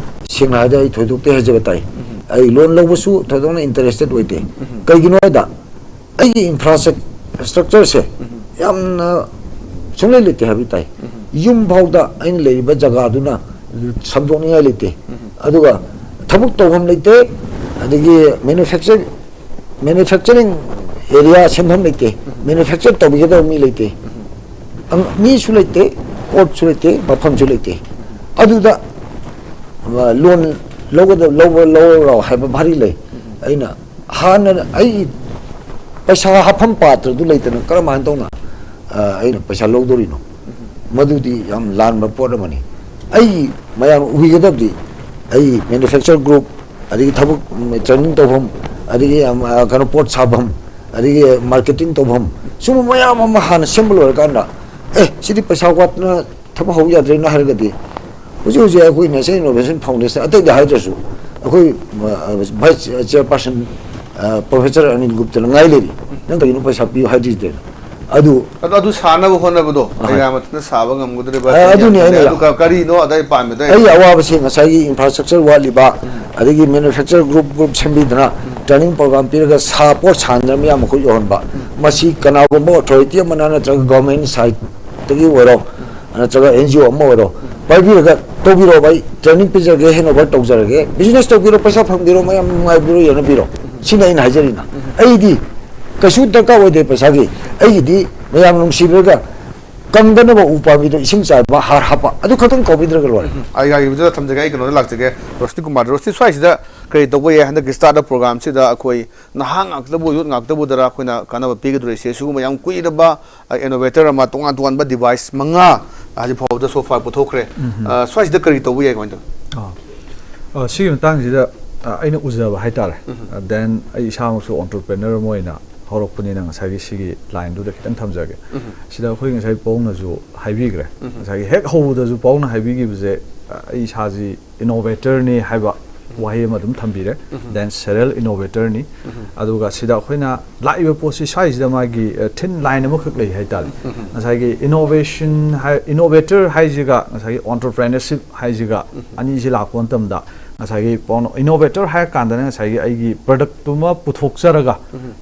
ꯁꯦꯡꯅ ꯍꯥꯏꯔꯗꯤ ꯑꯩ ꯊꯣꯏꯗꯣꯛꯇꯦ ꯍꯥꯏꯖꯕ ꯇꯥꯏ꯫ ꯎꯝ꯫ ꯑꯩ loan ꯂꯧꯕꯁꯨ ꯊꯣꯏꯗꯣꯛꯅ interested ꯑꯣꯏꯗꯦ꯫ ꯎꯝ꯫ ꯀꯩꯒꯤꯅꯣ ꯍꯥꯏꯗ ꯑꯩꯒꯤ infrastructureꯁꯦ ꯎꯝ꯫ ꯌꯥꯝꯅ ꯁꯨꯡꯂꯩ ꯂꯩꯇꯦ ꯍꯥꯏꯕ ꯇꯥꯏ꯫ ꯎꯝ꯫ ꯌꯨꯝ ꯐꯥꯎꯗ ꯑꯩꯅ ꯂꯩꯔꯤꯕ ꯖꯒꯥꯗꯨꯅ ꯁꯟꯗꯣꯛꯅꯤꯡꯉꯥꯏ ꯂꯩꯇꯦ꯫ ꯎꯝ꯫ ꯑꯗꯨꯒ ꯊꯕꯛ ꯇꯧꯐꯝ ꯂꯩꯇꯦ, ꯑꯗꯒꯤ manufacture-, manufacturing area ꯁꯦꯝꯐꯝ ꯂꯩꯇꯦ, ꯎꯝ꯫ Manufacture ꯇꯧꯕꯤꯒꯗꯕ ꯃꯤ ꯂꯩꯇꯦ꯫ ꯎꯝ꯫ ꯑꯪ-, ꯃꯤꯁꯨ ꯂꯩꯇꯦ, ꯄꯣꯠꯁꯨ ꯂꯩꯇꯦ, ꯃꯐꯝꯁꯨ ꯂꯩꯇꯦ꯫ ꯑꯗꯨꯗ, ꯑ, loan ꯂꯧꯒꯗꯕ, ꯂꯧꯕ, ꯂꯧꯔꯣ ꯍꯥꯏꯕ ꯚꯥꯔꯤ ꯂꯩ꯫ ꯎꯝ꯫ ꯑꯩꯅ ꯍꯥꯟꯅ ꯑꯩ ꯄꯩꯁꯥ ꯍꯥꯞꯐꯝ ꯄꯥꯇ꯭ꯔꯗꯨ ꯂꯩꯇꯅ ꯀꯔꯝꯍꯥꯏꯅ ꯇꯧꯅ, ꯑ, ꯑꯩꯅ ꯄꯩꯁꯥ ꯂꯧꯗꯣꯔꯤꯅꯣ? ꯎꯝ꯫ ꯃꯗꯨꯗꯤ ꯌꯥꯝ ꯂꯥꯟꯕ ꯄꯣꯠ ꯑꯃꯅꯤ꯫ ꯑꯩ ꯃꯌꯥꯝ ꯎꯕꯤꯒꯗꯕꯗꯤ ꯑꯩ manufacture group, ꯑꯗꯒꯤ ꯊꯕꯛ, ꯎꯝ, training ꯇꯧꯐꯝ, ꯑꯗꯒꯤ, ꯑꯝ, ꯑ, ꯀꯩꯅꯣ, ꯄꯣꯠ ꯁꯥꯐꯝ, ꯑꯗꯒꯤ marketing ꯇꯧꯐꯝ, ꯁꯨꯝꯕ ꯃꯌꯥꯝ ꯑꯃ ꯍꯥꯟꯅ ꯁꯦꯝꯕ ꯂꯣꯏꯔꯀꯥꯟꯗ, "ꯑꯦ, ꯁꯤꯗꯤ ꯄꯩꯁꯥ ꯋꯥꯠꯇꯅ ꯊꯕꯛ ꯍꯧ ꯌꯥꯗ꯭ꯔꯦꯅ" ꯍꯥꯏꯔꯒꯗꯤ, ꯍꯧꯖꯤꯛ ꯍꯧꯖꯤꯛ ꯑꯩꯈꯣꯏ National Innovation Foundation ꯑꯇꯩꯗ ꯍꯥꯏꯗ꯭ꯔꯁꯨ, ꯑꯩꯈꯣꯏ, ꯑ, vice chairperson, ꯑ, professor ꯑꯅꯤꯜ ꯒꯨꯞꯇꯅ ꯉꯥꯏ ꯂꯩꯔꯤ, "ꯅꯪ ꯀꯩꯒꯤꯅꯣ ꯄꯩꯁꯥ ꯄꯤꯌꯨ ꯍꯥꯏꯗ꯭ꯔꯤꯁꯦ?" ꯑꯗꯨ ꯑꯗꯣ ꯑꯗꯨ ꯁꯥꯅꯕ ꯍꯣꯠꯅꯕꯗꯣ ꯑꯍꯣꯏ꯫ ꯑꯩꯒ ꯃꯊꯟꯇ ꯁꯥꯕ ꯉꯝꯒꯗ꯭ꯔꯤꯕ? ꯑ, ꯑꯗꯨꯅꯤ ꯑꯩꯅ ꯑꯗꯨꯒ ꯀꯔꯤꯅꯣ ꯑꯗ ꯑꯩ ꯄꯥꯝꯃꯤꯗꯣ? ꯑꯩꯒꯤ ꯑꯋꯥꯕꯁꯤ ꯉꯁꯥꯏꯒꯤ infrastructure ꯋꯥꯠꯂꯤꯕ, ꯎꯝ꯫ ꯑꯗꯒꯤ manufacture group, group ꯁꯦꯝꯕꯤꯗꯅ, ꯎꯝ꯫ Training program ꯄꯤꯔꯒ ꯁꯥ-, ꯄꯣꯠ ꯁꯥꯍꯟꯗꯅ ꯃꯤꯌꯥꯝ ꯃꯈꯨꯠ ꯌꯧꯍꯟꯕ꯫ ꯎꯝ꯫ ꯃꯁꯤ ꯀꯅꯥꯒꯨꯝꯕ authority ꯑꯃꯅ ꯅꯠꯇ꯭ꯔꯒ government side ꯇꯒꯤ ꯑꯣꯏꯔꯣ, ꯎꯝ꯫ ꯅꯠꯇ꯭ꯔꯒ N G O ꯑꯃ ꯑꯣꯏꯔꯣ, ꯎꯝ꯫ ꯄꯥꯏꯕꯤꯔꯒ, "ꯇꯧꯕꯤꯔꯣ ꯚꯥꯏ, training ꯄꯤꯖꯔꯒꯦ, handover ꯇꯧꯖꯔꯒꯦ, business ꯇꯧꯕꯤꯔꯣ, ꯄꯩꯁꯥ ꯐꯪꯕꯤꯔꯣ, ꯃꯌꯥꯝ ꯅꯨꯡꯉꯥꯏꯕꯤꯔꯣ, ꯌꯦꯡꯅꯕꯤꯔꯣ"꯫ ꯎꯝ꯫ ꯁꯤꯅꯤ ꯑꯩꯅ ꯍꯥꯏꯖꯔꯤꯅ꯫ ꯎꯝ꯫ ꯑꯩꯗꯤ ꯀꯩꯁꯨ ꯗꯔꯀꯥꯔ ꯑꯣꯏꯗꯦ ꯄꯩꯁꯥꯒꯤ꯫ ꯑꯩꯒꯤꯗꯤ ꯃꯌꯥꯝ ꯅꯨꯡꯁꯤꯕꯤꯔꯒ ꯀꯪꯗꯅꯕ ꯎ ꯄꯥꯝꯕꯤꯗꯣ ꯏꯁꯤꯡ ꯆꯥꯏꯕ, ꯍꯥꯔ ꯍꯥꯞꯄ, ꯑꯗꯨ ꯈꯛꯇꯪ ꯇꯧꯕꯤꯗ꯭ꯔꯒ ꯂꯣꯏꯔꯦ꯫ ꯑꯩ ꯌꯥꯏꯕꯗꯨꯗ ꯊꯝꯖꯒꯦ꯫ ꯑꯩ ꯀꯩꯅꯣꯗ ꯂꯥꯛꯆꯒꯦ, ꯔꯣꯁꯅꯤ ꯀꯨꯃꯥꯔꯗ꯫ ꯔꯣꯁꯅꯤ, ꯁ꯭ꯋꯥꯏꯁꯤꯗ ꯀꯔꯤ ꯇꯧꯕ ꯌꯥꯏ? ꯍꯟꯗꯛꯀꯤ ꯁ꯭ꯇꯥꯔꯠ ꯑꯞ ꯄ꯭ꯔꯣꯒ꯭ꯔꯥꯝꯁꯤꯗ ꯑꯩꯈꯣꯏ ꯅꯍꯥ ꯉꯥꯛꯇꯕꯨ, ꯌꯨꯠ ꯉꯥꯛꯇꯕꯨꯗꯔ ꯑꯩꯈꯣꯏꯅ ꯀꯥꯟꯅꯕ ꯄꯤꯒꯗꯧꯔꯤꯁꯦ? ꯁꯤꯒꯨꯝꯕ ꯌꯥꯝ ꯀꯨꯏꯔꯕ ꯏꯅꯣꯚꯦꯇꯔ ꯑꯃ, ꯇꯣꯉꯥꯟ ꯇꯣꯉꯥꯟꯕ ꯗꯤꯚꯥꯏꯁ ꯃꯉꯥ ꯍꯧꯖꯤꯛ ꯐꯥꯎꯕꯗ ꯁꯣ ꯐꯥꯔ ꯄꯨꯊꯣꯛꯈ꯭ꯔꯦ꯫ ꯑ, ꯁ꯭ꯋꯥꯏꯁꯤꯗ ꯀꯔꯤ ꯇꯧꯕ ꯌꯥꯏ, ꯀꯃꯥꯏꯅ ꯇꯧꯏ? ꯑꯥ꯫ ꯑ, ꯁꯤꯒꯤ ꯃꯇꯥꯡꯁꯤꯗ, ꯑ, ꯑꯩꯅ ꯎꯖꯕ ꯍꯥꯏꯇꯥꯔꯦ꯫ ꯗꯦꯟ ꯑꯩ ꯏꯁꯥꯃꯛꯁꯨ ꯑꯣꯟꯇꯔꯄ꯭ꯔꯦꯅꯔ ꯑꯃ ꯑꯣꯏꯅ ꯍꯧꯔꯛꯄꯅꯤꯅ ꯉꯁꯥꯏꯒꯤ ꯁꯤꯒꯤ ꯂꯥꯏꯟꯗꯨꯗ ꯈꯤꯇꯪ ꯊꯝꯖꯒꯦ꯫ ꯁꯤꯗ ꯑꯩꯈꯣꯏ ꯉꯁꯥꯏ ꯄꯥꯎꯅꯁꯨ ꯍꯥꯏꯕꯤꯈ꯭ꯔꯦ꯫ ꯉꯁꯥꯏꯒꯤ ꯍꯦꯛ ꯍꯧꯕꯗꯁꯨ ꯄꯥꯎꯅ ꯍꯥꯏꯕꯤꯈꯤꯕꯁꯦ, ꯑ, ꯑꯩ ꯏꯁꯥꯁꯤ ꯏꯅꯣꯚꯦꯇꯔꯅꯤ ꯍꯥꯏꯕ ꯋꯥꯍꯩ ꯑꯃ ꯑꯗꯨꯝ ꯊꯝꯕꯤꯔꯦ꯫ Then serial ꯏꯅꯣꯚꯦꯇꯔꯅꯤ꯫ ꯑꯗꯨꯒ ꯁꯤꯗ ꯑꯩꯈꯣꯏꯅ ꯂꯥꯛꯏꯕ ꯄꯣꯠꯁꯤ ꯁ꯭ꯋꯥꯏꯁꯤꯗ ꯃꯥꯒꯤ, ꯑ, ꯊꯤꯟ ꯂꯥꯏꯟ ꯑꯃꯈꯛ ꯂꯩ ꯍꯥꯏꯇꯥꯔꯦ꯫ ꯉꯁꯥꯏꯒꯤ ꯏꯅꯣꯚꯦꯁꯟ ꯍꯥꯏ, ꯏꯅꯣꯚꯦꯇꯔ ꯍꯥꯏꯁꯤꯒ ꯉꯁꯥꯏꯒꯤ ꯑꯣꯟꯇꯔꯄ꯭ꯔꯦꯅꯔꯁꯤꯞ ꯍꯥꯏꯁꯤꯒ ꯑꯅꯤꯁꯤ ꯂꯥꯛꯄ ꯃꯇꯝꯗ, ꯉꯁꯥꯏꯒꯤ ꯏꯅꯣꯚꯦꯇꯔ ꯍꯥꯏꯔ ꯀꯥꯟꯗꯅ ꯉꯁꯥꯏꯒꯤ ꯑꯩꯒꯤ ꯄ꯭ꯔꯗꯛꯇꯨꯃ ꯄꯨꯊꯣꯛꯆꯔꯒ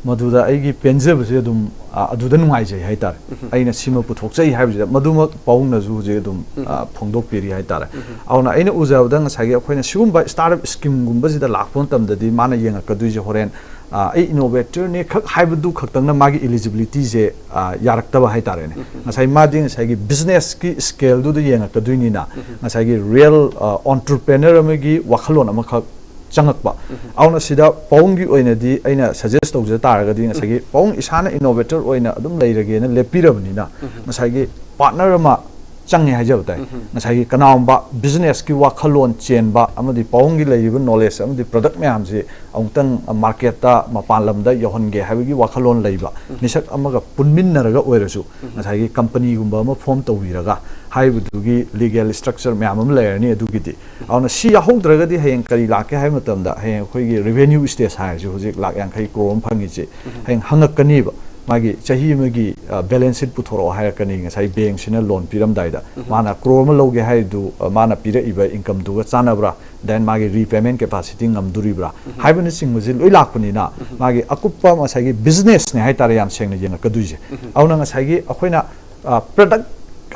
ꯃꯗꯨꯗ ꯑꯩꯒꯤ ꯄꯦꯟꯖꯕꯁꯦ ꯑꯗꯨꯝ, ꯑ, ꯑꯗꯨꯗ ꯅꯨꯡꯉꯥꯏꯖꯩ ꯍꯥꯏꯇꯥꯔꯦ꯫ ꯑꯩꯅ ꯁꯤꯃ ꯄꯨꯊꯣꯛꯆꯩ ꯍꯥꯏꯕꯁꯤꯗ ꯃꯗꯨꯃꯛ ꯄꯥꯎꯅꯁꯨ ꯍꯧꯖꯤꯛ ꯑꯗꯨꯝ, ꯑ, ꯐꯣꯡꯗꯣꯛꯄꯤꯔꯤ ꯍꯥꯏꯇꯥꯔꯦ꯫ ꯑꯗꯨꯅ ꯑꯩꯅ ꯎꯖꯕꯗ ꯉꯁꯥꯏꯒꯤ ꯑꯩꯈꯣꯏꯅ ꯁꯤꯒꯨꯝꯕ ꯁ꯭ꯇꯥꯔꯠ ꯑꯞ ꯁ꯭ꯀꯤꯝꯒꯨꯝꯕꯁꯤꯗ ꯂꯥꯛꯄ ꯃꯇꯝꯗꯗꯤ ꯃꯥꯅ ꯌꯦꯡꯉꯛꯀꯗꯣꯏꯁꯦ ꯍꯣꯔꯦꯟ, ꯑ, ꯑꯩ ꯏꯅꯣꯚꯦꯇꯔꯅꯤ ꯈꯛ ꯍꯥꯏꯕꯗꯨ ꯈꯛꯇꯪꯅ ꯃꯥꯒꯤ ꯏꯂꯤꯖꯤꯕꯤꯂꯤꯇꯤꯁꯦ, ꯑ, ꯌꯥꯔꯛꯇꯕ ꯍꯥꯏꯇꯥꯔꯦꯅꯦ꯫ ꯉꯁꯥꯏ ꯃꯥꯗꯤ ꯉꯁꯥꯏꯒꯤ ꯕꯤꯖꯤꯅꯦꯁꯀꯤ ꯁ꯭ꯀꯦꯜꯗꯨꯗ ꯌꯦꯡꯉꯛꯀꯗꯣꯏꯅꯤꯅ ꯉꯁꯥꯏꯒꯤ ꯔꯤꯌꯦꯜ, ꯑ, ꯑꯣꯟꯇꯔꯄ꯭ꯔꯦꯅꯔ ꯑꯃꯒꯤ ꯋꯥꯈꯜꯂꯣꯟ ꯑꯃꯈꯛ ꯆꯪꯉꯛꯄ꯫ ꯑꯗꯨꯅ ꯁꯤꯗ ꯄꯥꯎꯡꯒꯤ ꯑꯣꯏꯅꯗꯤ ꯑꯩꯅ ꯁꯖꯦꯁ ꯇꯧꯖ ꯇꯥꯔꯒꯗꯤ ꯉꯁꯥꯏꯒꯤ ꯄꯥꯎꯡ ꯏꯁꯥꯅ ꯏꯅꯣꯚꯦꯇꯔ ꯑꯣꯏꯅ ꯑꯗꯨꯝ ꯂꯩꯔꯒꯦꯅ ꯂꯦꯞꯄꯤꯔꯕꯅꯤꯅ ꯉꯁꯥꯏꯒꯤ ꯄꯥꯔꯠꯅꯔ ꯑꯃ ꯆꯪꯉꯦ ꯍꯥꯏꯖꯕ ꯇꯥꯏ꯫ ꯉꯁꯥꯏꯒꯤ ꯀꯅꯥꯒꯨꯝꯕ ꯕꯤꯖꯤꯅꯦꯁꯀꯤ ꯋꯥꯈꯜꯂꯣꯟ ꯆꯦꯟꯕ ꯑꯃꯗꯤ ꯄꯥꯎꯡꯒꯤ ꯂꯩꯔꯤꯕ ꯅꯣꯂꯦꯖ ꯑꯃꯗꯤ ꯄ꯭ꯔꯗꯛ ꯃꯌꯥꯝꯁꯤ ꯑꯃꯨꯛꯇꯪ ꯃꯥꯔꯀꯦꯠꯇ ꯃꯄꯥꯟ ꯂꯝꯗ ꯌꯧꯍꯟꯒꯦ ꯍꯥꯏꯕꯒꯤ ꯋꯥꯈꯜꯂꯣꯟ ꯂꯩꯕ ꯃꯤꯁꯛ ꯑꯃꯒ ꯄꯨꯟꯃꯤꯟꯅꯔꯒ ꯑꯣꯏꯔꯁꯨ ꯉꯁꯥꯏꯒꯤ ꯀꯝꯄꯅꯤꯒꯨꯝꯕ ꯑꯃ ꯐꯣꯝ ꯇꯧꯕꯤꯔꯒ ꯍꯥꯏꯕꯗꯨꯒꯤ ꯂꯤꯒꯦꯜ ꯁ꯭ꯇ꯭ꯔꯛꯆꯔ ꯃꯌꯥꯝ ꯑꯃ ꯂꯩꯔꯅꯤ꯫ ꯑꯗꯨꯒꯤꯗꯤ ꯑꯗꯨꯅ ꯁꯤ ꯌꯥꯎꯍꯧꯗ꯭ꯔꯒꯗꯤ ꯍꯌꯦꯡ ꯀꯔꯤ ꯂꯥꯛꯀꯦ ꯍꯥꯏꯕ ꯃꯇꯝꯗ ꯍꯌꯦꯡ ꯑꯩꯈꯣꯏꯒꯤ ꯔꯦꯚꯦꯅ꯭ꯌꯨ ꯁ꯭ꯇꯦꯖ ꯍꯥꯏꯔꯁꯨ ꯍꯧꯖꯤꯛ ꯂꯥꯛ ꯌꯥꯡꯈꯩ ꯀ꯭ꯔꯣꯔ ꯑꯃ ꯐꯪꯉꯤꯁꯦ ꯍꯌꯦꯡ ꯍꯪꯉꯛꯀꯅꯤꯕ꯫ ꯃꯥꯒꯤ ꯆꯍꯤ ꯑꯃꯒꯤ, ꯑ, ꯕꯦꯂꯦꯟꯁ ꯁꯤꯠ ꯄꯨꯊꯣꯔꯛꯑꯣ ꯍꯥꯏꯔꯛꯀꯅꯤ꯫ ꯉꯁꯥꯏ ꯕꯦꯡꯁꯤꯅ ꯂꯣꯟ ꯄꯤꯔꯝꯗꯥꯏꯗ ꯃꯥꯅ ꯀ꯭ꯔꯣꯔ ꯑꯃ ꯂꯧꯒꯦ ꯍꯥꯏꯗꯨ, ꯑ, ꯃꯥꯅ ꯄꯤꯔꯛꯏꯕ ꯏꯟꯀꯝꯗꯨꯒ ꯆꯥꯟꯅꯕ꯭ꯔꯥ, ꯗꯦꯟ ꯃꯥꯒꯤ ꯔꯤꯄꯦꯃꯦꯟ ꯀꯦꯄꯥꯁꯤꯇꯤ ꯉꯝꯗꯣꯔꯤꯕ꯭ꯔꯥ ꯍꯥꯏꯕꯅꯆꯤꯡꯕꯁꯤ ꯂꯣꯏ ꯂꯥꯛꯄꯅꯤꯅ ꯃꯥꯒꯤ ꯑꯀꯨꯞꯄ ꯉꯁꯥꯏꯒꯤ ꯕꯤꯖꯤꯅꯦꯁꯅꯦ ꯍꯥꯏꯇꯥꯔꯦ ꯌꯥꯝ ꯁꯦꯡꯅ ꯌꯦꯡꯉꯛꯀꯗꯣꯏꯁꯦ꯫ ꯑꯗꯨꯅ ꯉꯁꯥꯏꯒꯤ ꯑꯩꯈꯣꯏꯅ, ꯑ, ꯄ꯭ꯔꯗꯛ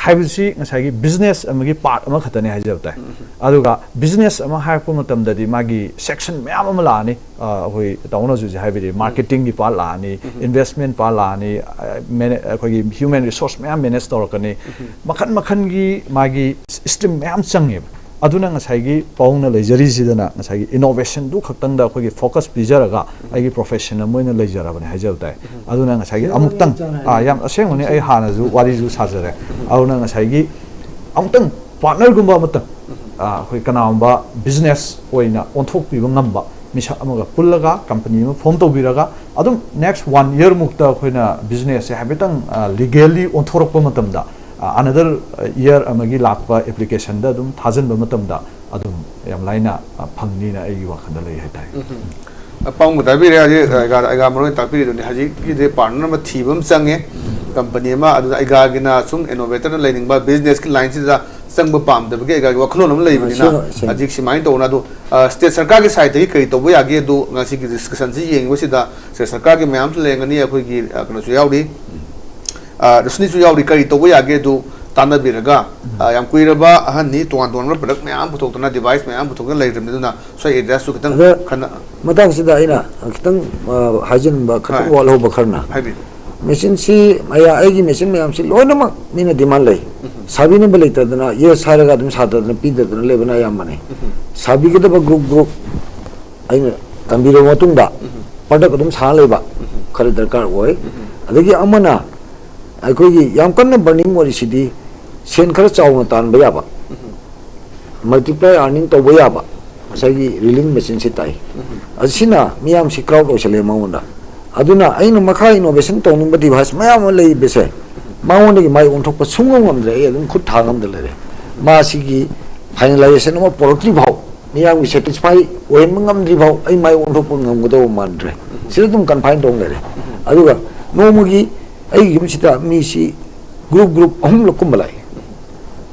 ꯍꯥꯏꯕꯁꯤ ꯉꯁꯥꯏꯒꯤ ꯕꯤꯖꯤꯅꯦꯁ ꯑꯃꯒꯤ ꯄꯥꯔꯠ ꯑꯃꯈꯛꯇꯅꯦ ꯍꯥꯏꯖꯕ ꯇꯥꯏ꯫ ꯑꯗꯨꯒ ꯕꯤꯖꯤꯅꯦꯁ ꯑꯃ ꯍꯥꯏꯔꯛꯄ ꯃꯇꯝꯗꯗꯤ ꯃꯥꯒꯤ ꯁꯦꯛꯁꯟ ꯃꯌꯥꯝ ꯑꯃ ꯂꯥꯛꯑꯅꯤ꯫ ꯑ, ꯑꯩꯈꯣꯏ ꯇꯥꯃꯣꯅꯁꯨ ꯍꯧꯖꯤꯛ ꯍꯥꯏꯕꯤꯔꯦ, ꯃꯥꯔꯀꯦꯇꯤꯡꯒꯤ ꯄꯥꯔꯠ ꯂꯥꯛꯑꯅꯤ, ꯏꯟꯚꯦꯁꯃꯦꯟ ꯄꯥꯔꯠ ꯂꯥꯛꯑꯅꯤ, ꯑ, ꯃꯦꯅꯦ-, ꯑꯩꯈꯣꯏꯒꯤ ꯍ꯭ꯌꯨꯃꯦꯟ ꯔꯤꯁꯣꯔꯁ ꯃꯌꯥꯝ ꯃꯦꯅꯦꯖ ꯇꯧꯔꯛꯀꯅꯤ, ꯃꯈꯟ ꯃꯈꯟꯒꯤ ꯃꯥꯒꯤ ꯁ꯭ꯇꯔꯤꯝ ꯃꯌꯥꯝ ꯆꯪꯉꯦꯕ꯫ ꯑꯗꯨꯅ ꯉꯁꯥꯏꯒꯤ ꯄꯥꯎꯅ ꯂꯩꯖꯔꯤꯁꯤꯗꯅ ꯉꯁꯥꯏꯒꯤ ꯏꯅꯣꯚꯦꯁꯟꯗꯨ ꯈꯛꯇꯪꯗ ꯑꯩꯈꯣꯏꯒꯤ ꯐꯣꯀꯁ ꯄꯤꯖꯔꯒ ꯑꯩꯒꯤ ꯄ꯭ꯔꯣꯐꯦꯁꯟ ꯑꯃ ꯑꯣꯏꯅ ꯂꯩꯖꯔꯕꯅꯦ ꯍꯥꯏꯖꯕ ꯇꯥꯏ꯫ ꯑꯗꯨꯅ ꯉꯁꯥꯏꯒꯤ ꯑꯃꯨꯛꯇꯪ, ꯑꯥ, ꯌꯥꯝ ꯑꯁꯦꯡꯕꯅꯤ, ꯑꯩ ꯍꯥꯟꯅꯁꯨ ꯋꯥꯔꯤꯁꯨ ꯁꯥꯖꯔꯦ꯫ ꯑꯗꯨꯅ ꯉꯁꯥꯏꯒꯤ ꯑꯃꯨꯛꯇꯪ ꯄꯥꯔꯠꯅꯔꯒꯨꯝꯕ ꯑꯃꯇꯪ, ꯑ, ꯑꯩꯈꯣꯏ ꯀꯅꯥꯒꯨꯝꯕ ꯕꯤꯖꯤꯅꯦꯁ ꯑꯣꯏꯅ ꯑꯣꯟꯊꯣꯛꯄꯤꯕ ꯉꯝꯕ ꯃꯤꯁꯛ ꯑꯃꯒ ꯄꯨꯜꯂꯒ ꯀꯝꯄꯅꯤ ꯑꯃ ꯐꯣꯝ ꯇꯧꯕꯤꯔꯒ ꯑꯗꯨꯝ ꯅꯦꯛꯁ ꯋꯥꯟ ꯏꯌꯔ ꯃꯨꯛꯇ ꯑꯩꯈꯣꯏꯅ ꯕꯤꯖꯤꯅꯦꯁꯁꯦ ꯍꯥꯏꯐꯦꯠꯇꯪ, ꯑ, ꯂꯤꯒꯦꯜꯂꯤ ꯑꯣꯟꯊꯣꯔꯛꯄ ꯃꯇꯝꯗ, ꯑ, ꯑꯅꯗꯔ ꯏꯌꯔ ꯑꯃꯒꯤ ꯂꯥꯛꯄ ꯑꯦꯄ꯭ꯂꯤꯀꯦꯁꯟꯗ ꯑꯗꯨꯝ ꯊꯥꯖꯤꯟꯕ ꯃꯇꯝꯗ ꯑꯗꯨꯝ ꯌꯥꯝ ꯂꯥꯏꯅ, ꯑ, ꯐꯪꯅꯤꯅ ꯑꯩꯒꯤ ꯋꯥꯈꯜꯗ ꯂꯩ ꯍꯥꯏꯇꯥꯔꯦ꯫ ꯎꯝ꯫ ꯑꯄꯥꯝꯕ ꯇꯥꯛꯄꯤꯔꯦ꯫ ꯍꯧꯖꯤꯛ ꯑꯩꯒꯥ, ꯑꯩꯒꯥ ꯃꯔꯨ ꯑꯣꯏꯅ ꯇꯥꯛꯄꯤꯔꯤꯗꯨꯅꯤ꯫ ꯍꯧꯖꯤꯛꯀꯤꯗꯤ ꯄꯥꯔꯠꯅꯔ ꯑꯃ ꯊꯤꯕ ꯑꯃ ꯆꯪꯉꯦ꯫ ꯀꯝꯄꯅꯤ ꯑꯃ, ꯑꯗꯨꯅ ꯑꯩꯒꯥꯒꯤꯅ ꯁꯨꯝ ꯏꯅꯣꯚꯦꯇꯔꯅ ꯂꯩꯅꯤꯡꯕ ꯕꯤꯖꯤꯅꯦꯁꯀꯤ ꯂꯥꯏꯟꯁꯤꯗ ꯆꯪꯕ ꯄꯥꯝꯗꯕꯒꯤ ꯑꯩꯒꯥꯒꯤ ꯋꯥꯈꯜꯂꯣꯟ ꯑꯃ ꯂꯩꯕꯅꯤꯅ, ꯑꯁꯦꯡꯕ, ꯑꯁꯦꯡꯕ꯫ ꯍꯧꯖꯤꯛ ꯁꯨꯃꯥꯏꯅ ꯇꯧꯅ ꯑꯗꯣ, ꯑ, ꯁ꯭ꯇꯦꯠ ꯁꯔꯀꯥꯔꯒꯤ ꯁꯥꯏꯠꯇꯒꯤ ꯀꯔꯤ ꯇꯧꯕ ꯌꯥꯒꯦ? ꯑꯗꯨ ꯉꯁꯤꯒꯤ ꯗꯤꯁꯀꯁꯟꯁꯤ ꯌꯦꯡꯉꯤꯕꯁꯤꯗ ꯁ꯭ꯇꯦꯠ ꯁꯔꯀꯥꯔꯒꯤ ꯃꯌꯥꯝꯁꯨ ꯂꯩꯔꯝꯒꯅꯤ, ꯑꯩꯈꯣꯏꯒꯤ, ꯑ, ꯀꯩꯅꯣꯁꯨ ꯌꯥꯎꯔꯤ, ꯑ, ꯔꯣꯁꯅꯤꯁꯨ ꯌꯥꯎꯔꯤ꯫ ꯀꯔꯤ ꯇꯧꯕ ꯌꯥꯒꯦ? ꯑꯗꯨ ꯇꯥꯟꯅꯕꯤꯔꯒ, ꯑ, ꯌꯥꯝ ꯀꯨꯏꯔꯕ ꯑꯍꯟꯅꯤ, ꯇꯣꯉꯥꯟ ꯇꯣꯉꯥꯟꯕ ꯄ꯭ꯔꯗꯛ ꯃꯌꯥꯝ ꯄꯨꯊꯣꯛꯇꯅ, ꯗꯤꯚꯥꯏꯁ ꯃꯌꯥꯝ ꯄꯨꯊꯣꯛꯇꯅ ꯂꯩꯔꯕꯅꯤ꯫ ꯑꯗꯨꯅ ꯁ꯭ꯋꯥꯏ ꯑꯦꯔꯤꯌꯥꯁꯨ ꯈꯤꯇꯪ ꯑꯗ ꯈꯟꯅ ꯃꯇꯥꯡꯁꯤꯗ ꯑꯩꯅ ꯈꯤꯇꯪ, ꯑ, ꯍꯥꯏꯖꯅꯤꯡꯕ, ꯈꯤꯇꯪ ꯍꯣꯏ꯫ ꯋꯥꯠꯍꯧꯕ ꯈꯔꯅ, ꯍꯥꯏꯕꯤꯌꯨ꯫ ꯃꯦꯆꯤꯟꯁꯤ, ꯑꯩ-, ꯑꯩꯒꯤ ꯃꯦꯆꯤꯟ ꯃꯌꯥꯝꯁꯤ ꯂꯣꯏꯅꯃꯛ ꯃꯤꯅ ꯗꯤꯃꯥꯟ ꯂꯩ꯫ ꯁꯥꯕꯤꯅꯕ ꯂꯩꯇꯗꯅ, ꯌꯦꯁ ꯍꯥꯏꯔꯒ ꯑꯗꯨꯝ ꯁꯥꯗꯗꯅ, ꯄꯤꯗꯗꯅ ꯂꯩꯕꯅ ꯑꯌꯥꯝꯕꯅꯤ꯫ ꯁꯥꯕꯤꯒꯗꯕ ꯒ꯭ꯔꯨꯞ ꯒ꯭ꯔꯨꯞ ꯑꯩꯅ ꯇꯝꯕꯤꯔꯕ ꯃꯇꯨꯡꯗ ꯄ꯭ꯔꯗꯛ ꯑꯗꯨꯝ ꯁꯥ ꯂꯩꯕ, ꯈꯔ ꯗꯔꯀꯥꯔ ꯑꯣꯏ꯫ ꯑꯗꯒꯤ ꯑꯃꯅ, ꯑꯩꯈꯣꯏꯒꯤ ꯌꯥꯝ ꯀꯟꯅ ꯕꯔꯅꯤꯡ ꯑꯣꯏꯔꯤꯁꯤꯗꯤ ꯁꯦꯟ ꯈꯔ ꯆꯥꯎꯅ ꯇꯥꯟꯕ ꯌꯥꯕ, ꯃꯜꯇꯤꯄ꯭ꯂꯥꯏ ꯑꯥꯔꯅꯤꯡ ꯇꯧꯕ ꯌꯥꯕ ꯉꯁꯥꯏꯒꯤ ꯔꯤꯂꯤꯡ ꯃꯦꯆꯤꯟꯁꯤ ꯇꯥꯛꯏ꯫ ꯑꯁꯤꯅ ꯃꯤꯌꯥꯝꯁꯤ ꯀ꯭ꯔꯥꯎꯗ ꯑꯣꯏꯁꯜꯂꯦ ꯃꯉꯣꯟꯗ꯫ ꯑꯗꯨꯅ ꯑꯩꯅ ꯃꯈꯥ ꯏꯅꯣꯚꯦꯁꯟ ꯇꯧꯅꯤꯡꯕ ꯗꯤꯚꯥꯏꯁ ꯃꯌꯥꯝ ꯑꯃ ꯂꯩꯕꯁꯦ, ꯃꯉꯣꯟꯗꯒꯤ ꯃꯥꯏ ꯑꯣꯟꯊꯣꯛꯄ ꯁꯨꯡꯉꯝ ꯉꯝꯗ꯭ꯔꯦ꯫ ꯑꯩ ꯑꯗꯨꯝ ꯈꯨꯠ ꯊꯥ ꯉꯝꯗ ꯂꯩꯔꯦ꯫ ꯃꯥꯁꯤꯒꯤ ꯐꯥꯏꯅꯦꯂꯥꯏꯖꯦꯁꯟ ꯑꯃ ꯄꯨꯔꯛꯇ꯭ꯔꯤ ꯐꯥꯎ, ꯃꯤꯌꯥꯝꯒꯤ ꯁꯦꯇꯤꯁꯐꯥꯏ ꯑꯣꯏꯍꯟꯕ ꯉꯝꯗ꯭ꯔꯤ ꯐꯥꯎ ꯑꯩ ꯃꯥꯏ ꯑꯣꯟꯊꯣꯛꯄ ꯉꯝꯒꯗꯧꯕ ꯃꯥꯟꯗ꯭ꯔꯦ꯫ ꯁꯤꯗ ꯑꯗꯨꯝ ꯀꯟꯐꯥꯏꯟ ꯇꯧ ꯂꯩꯔꯦ꯫ ꯑꯗꯨꯒ ꯅꯣꯡꯃꯒꯤ ꯑꯩꯒꯤ ꯌꯨꯝꯁꯤꯗ ꯃꯤꯁꯤ ꯒ꯭ꯔꯨꯞ ꯒ꯭ꯔꯨꯞ ꯑꯍꯨꯝꯂꯛ ꯀꯨꯝꯕ ꯂꯥꯛꯏ꯫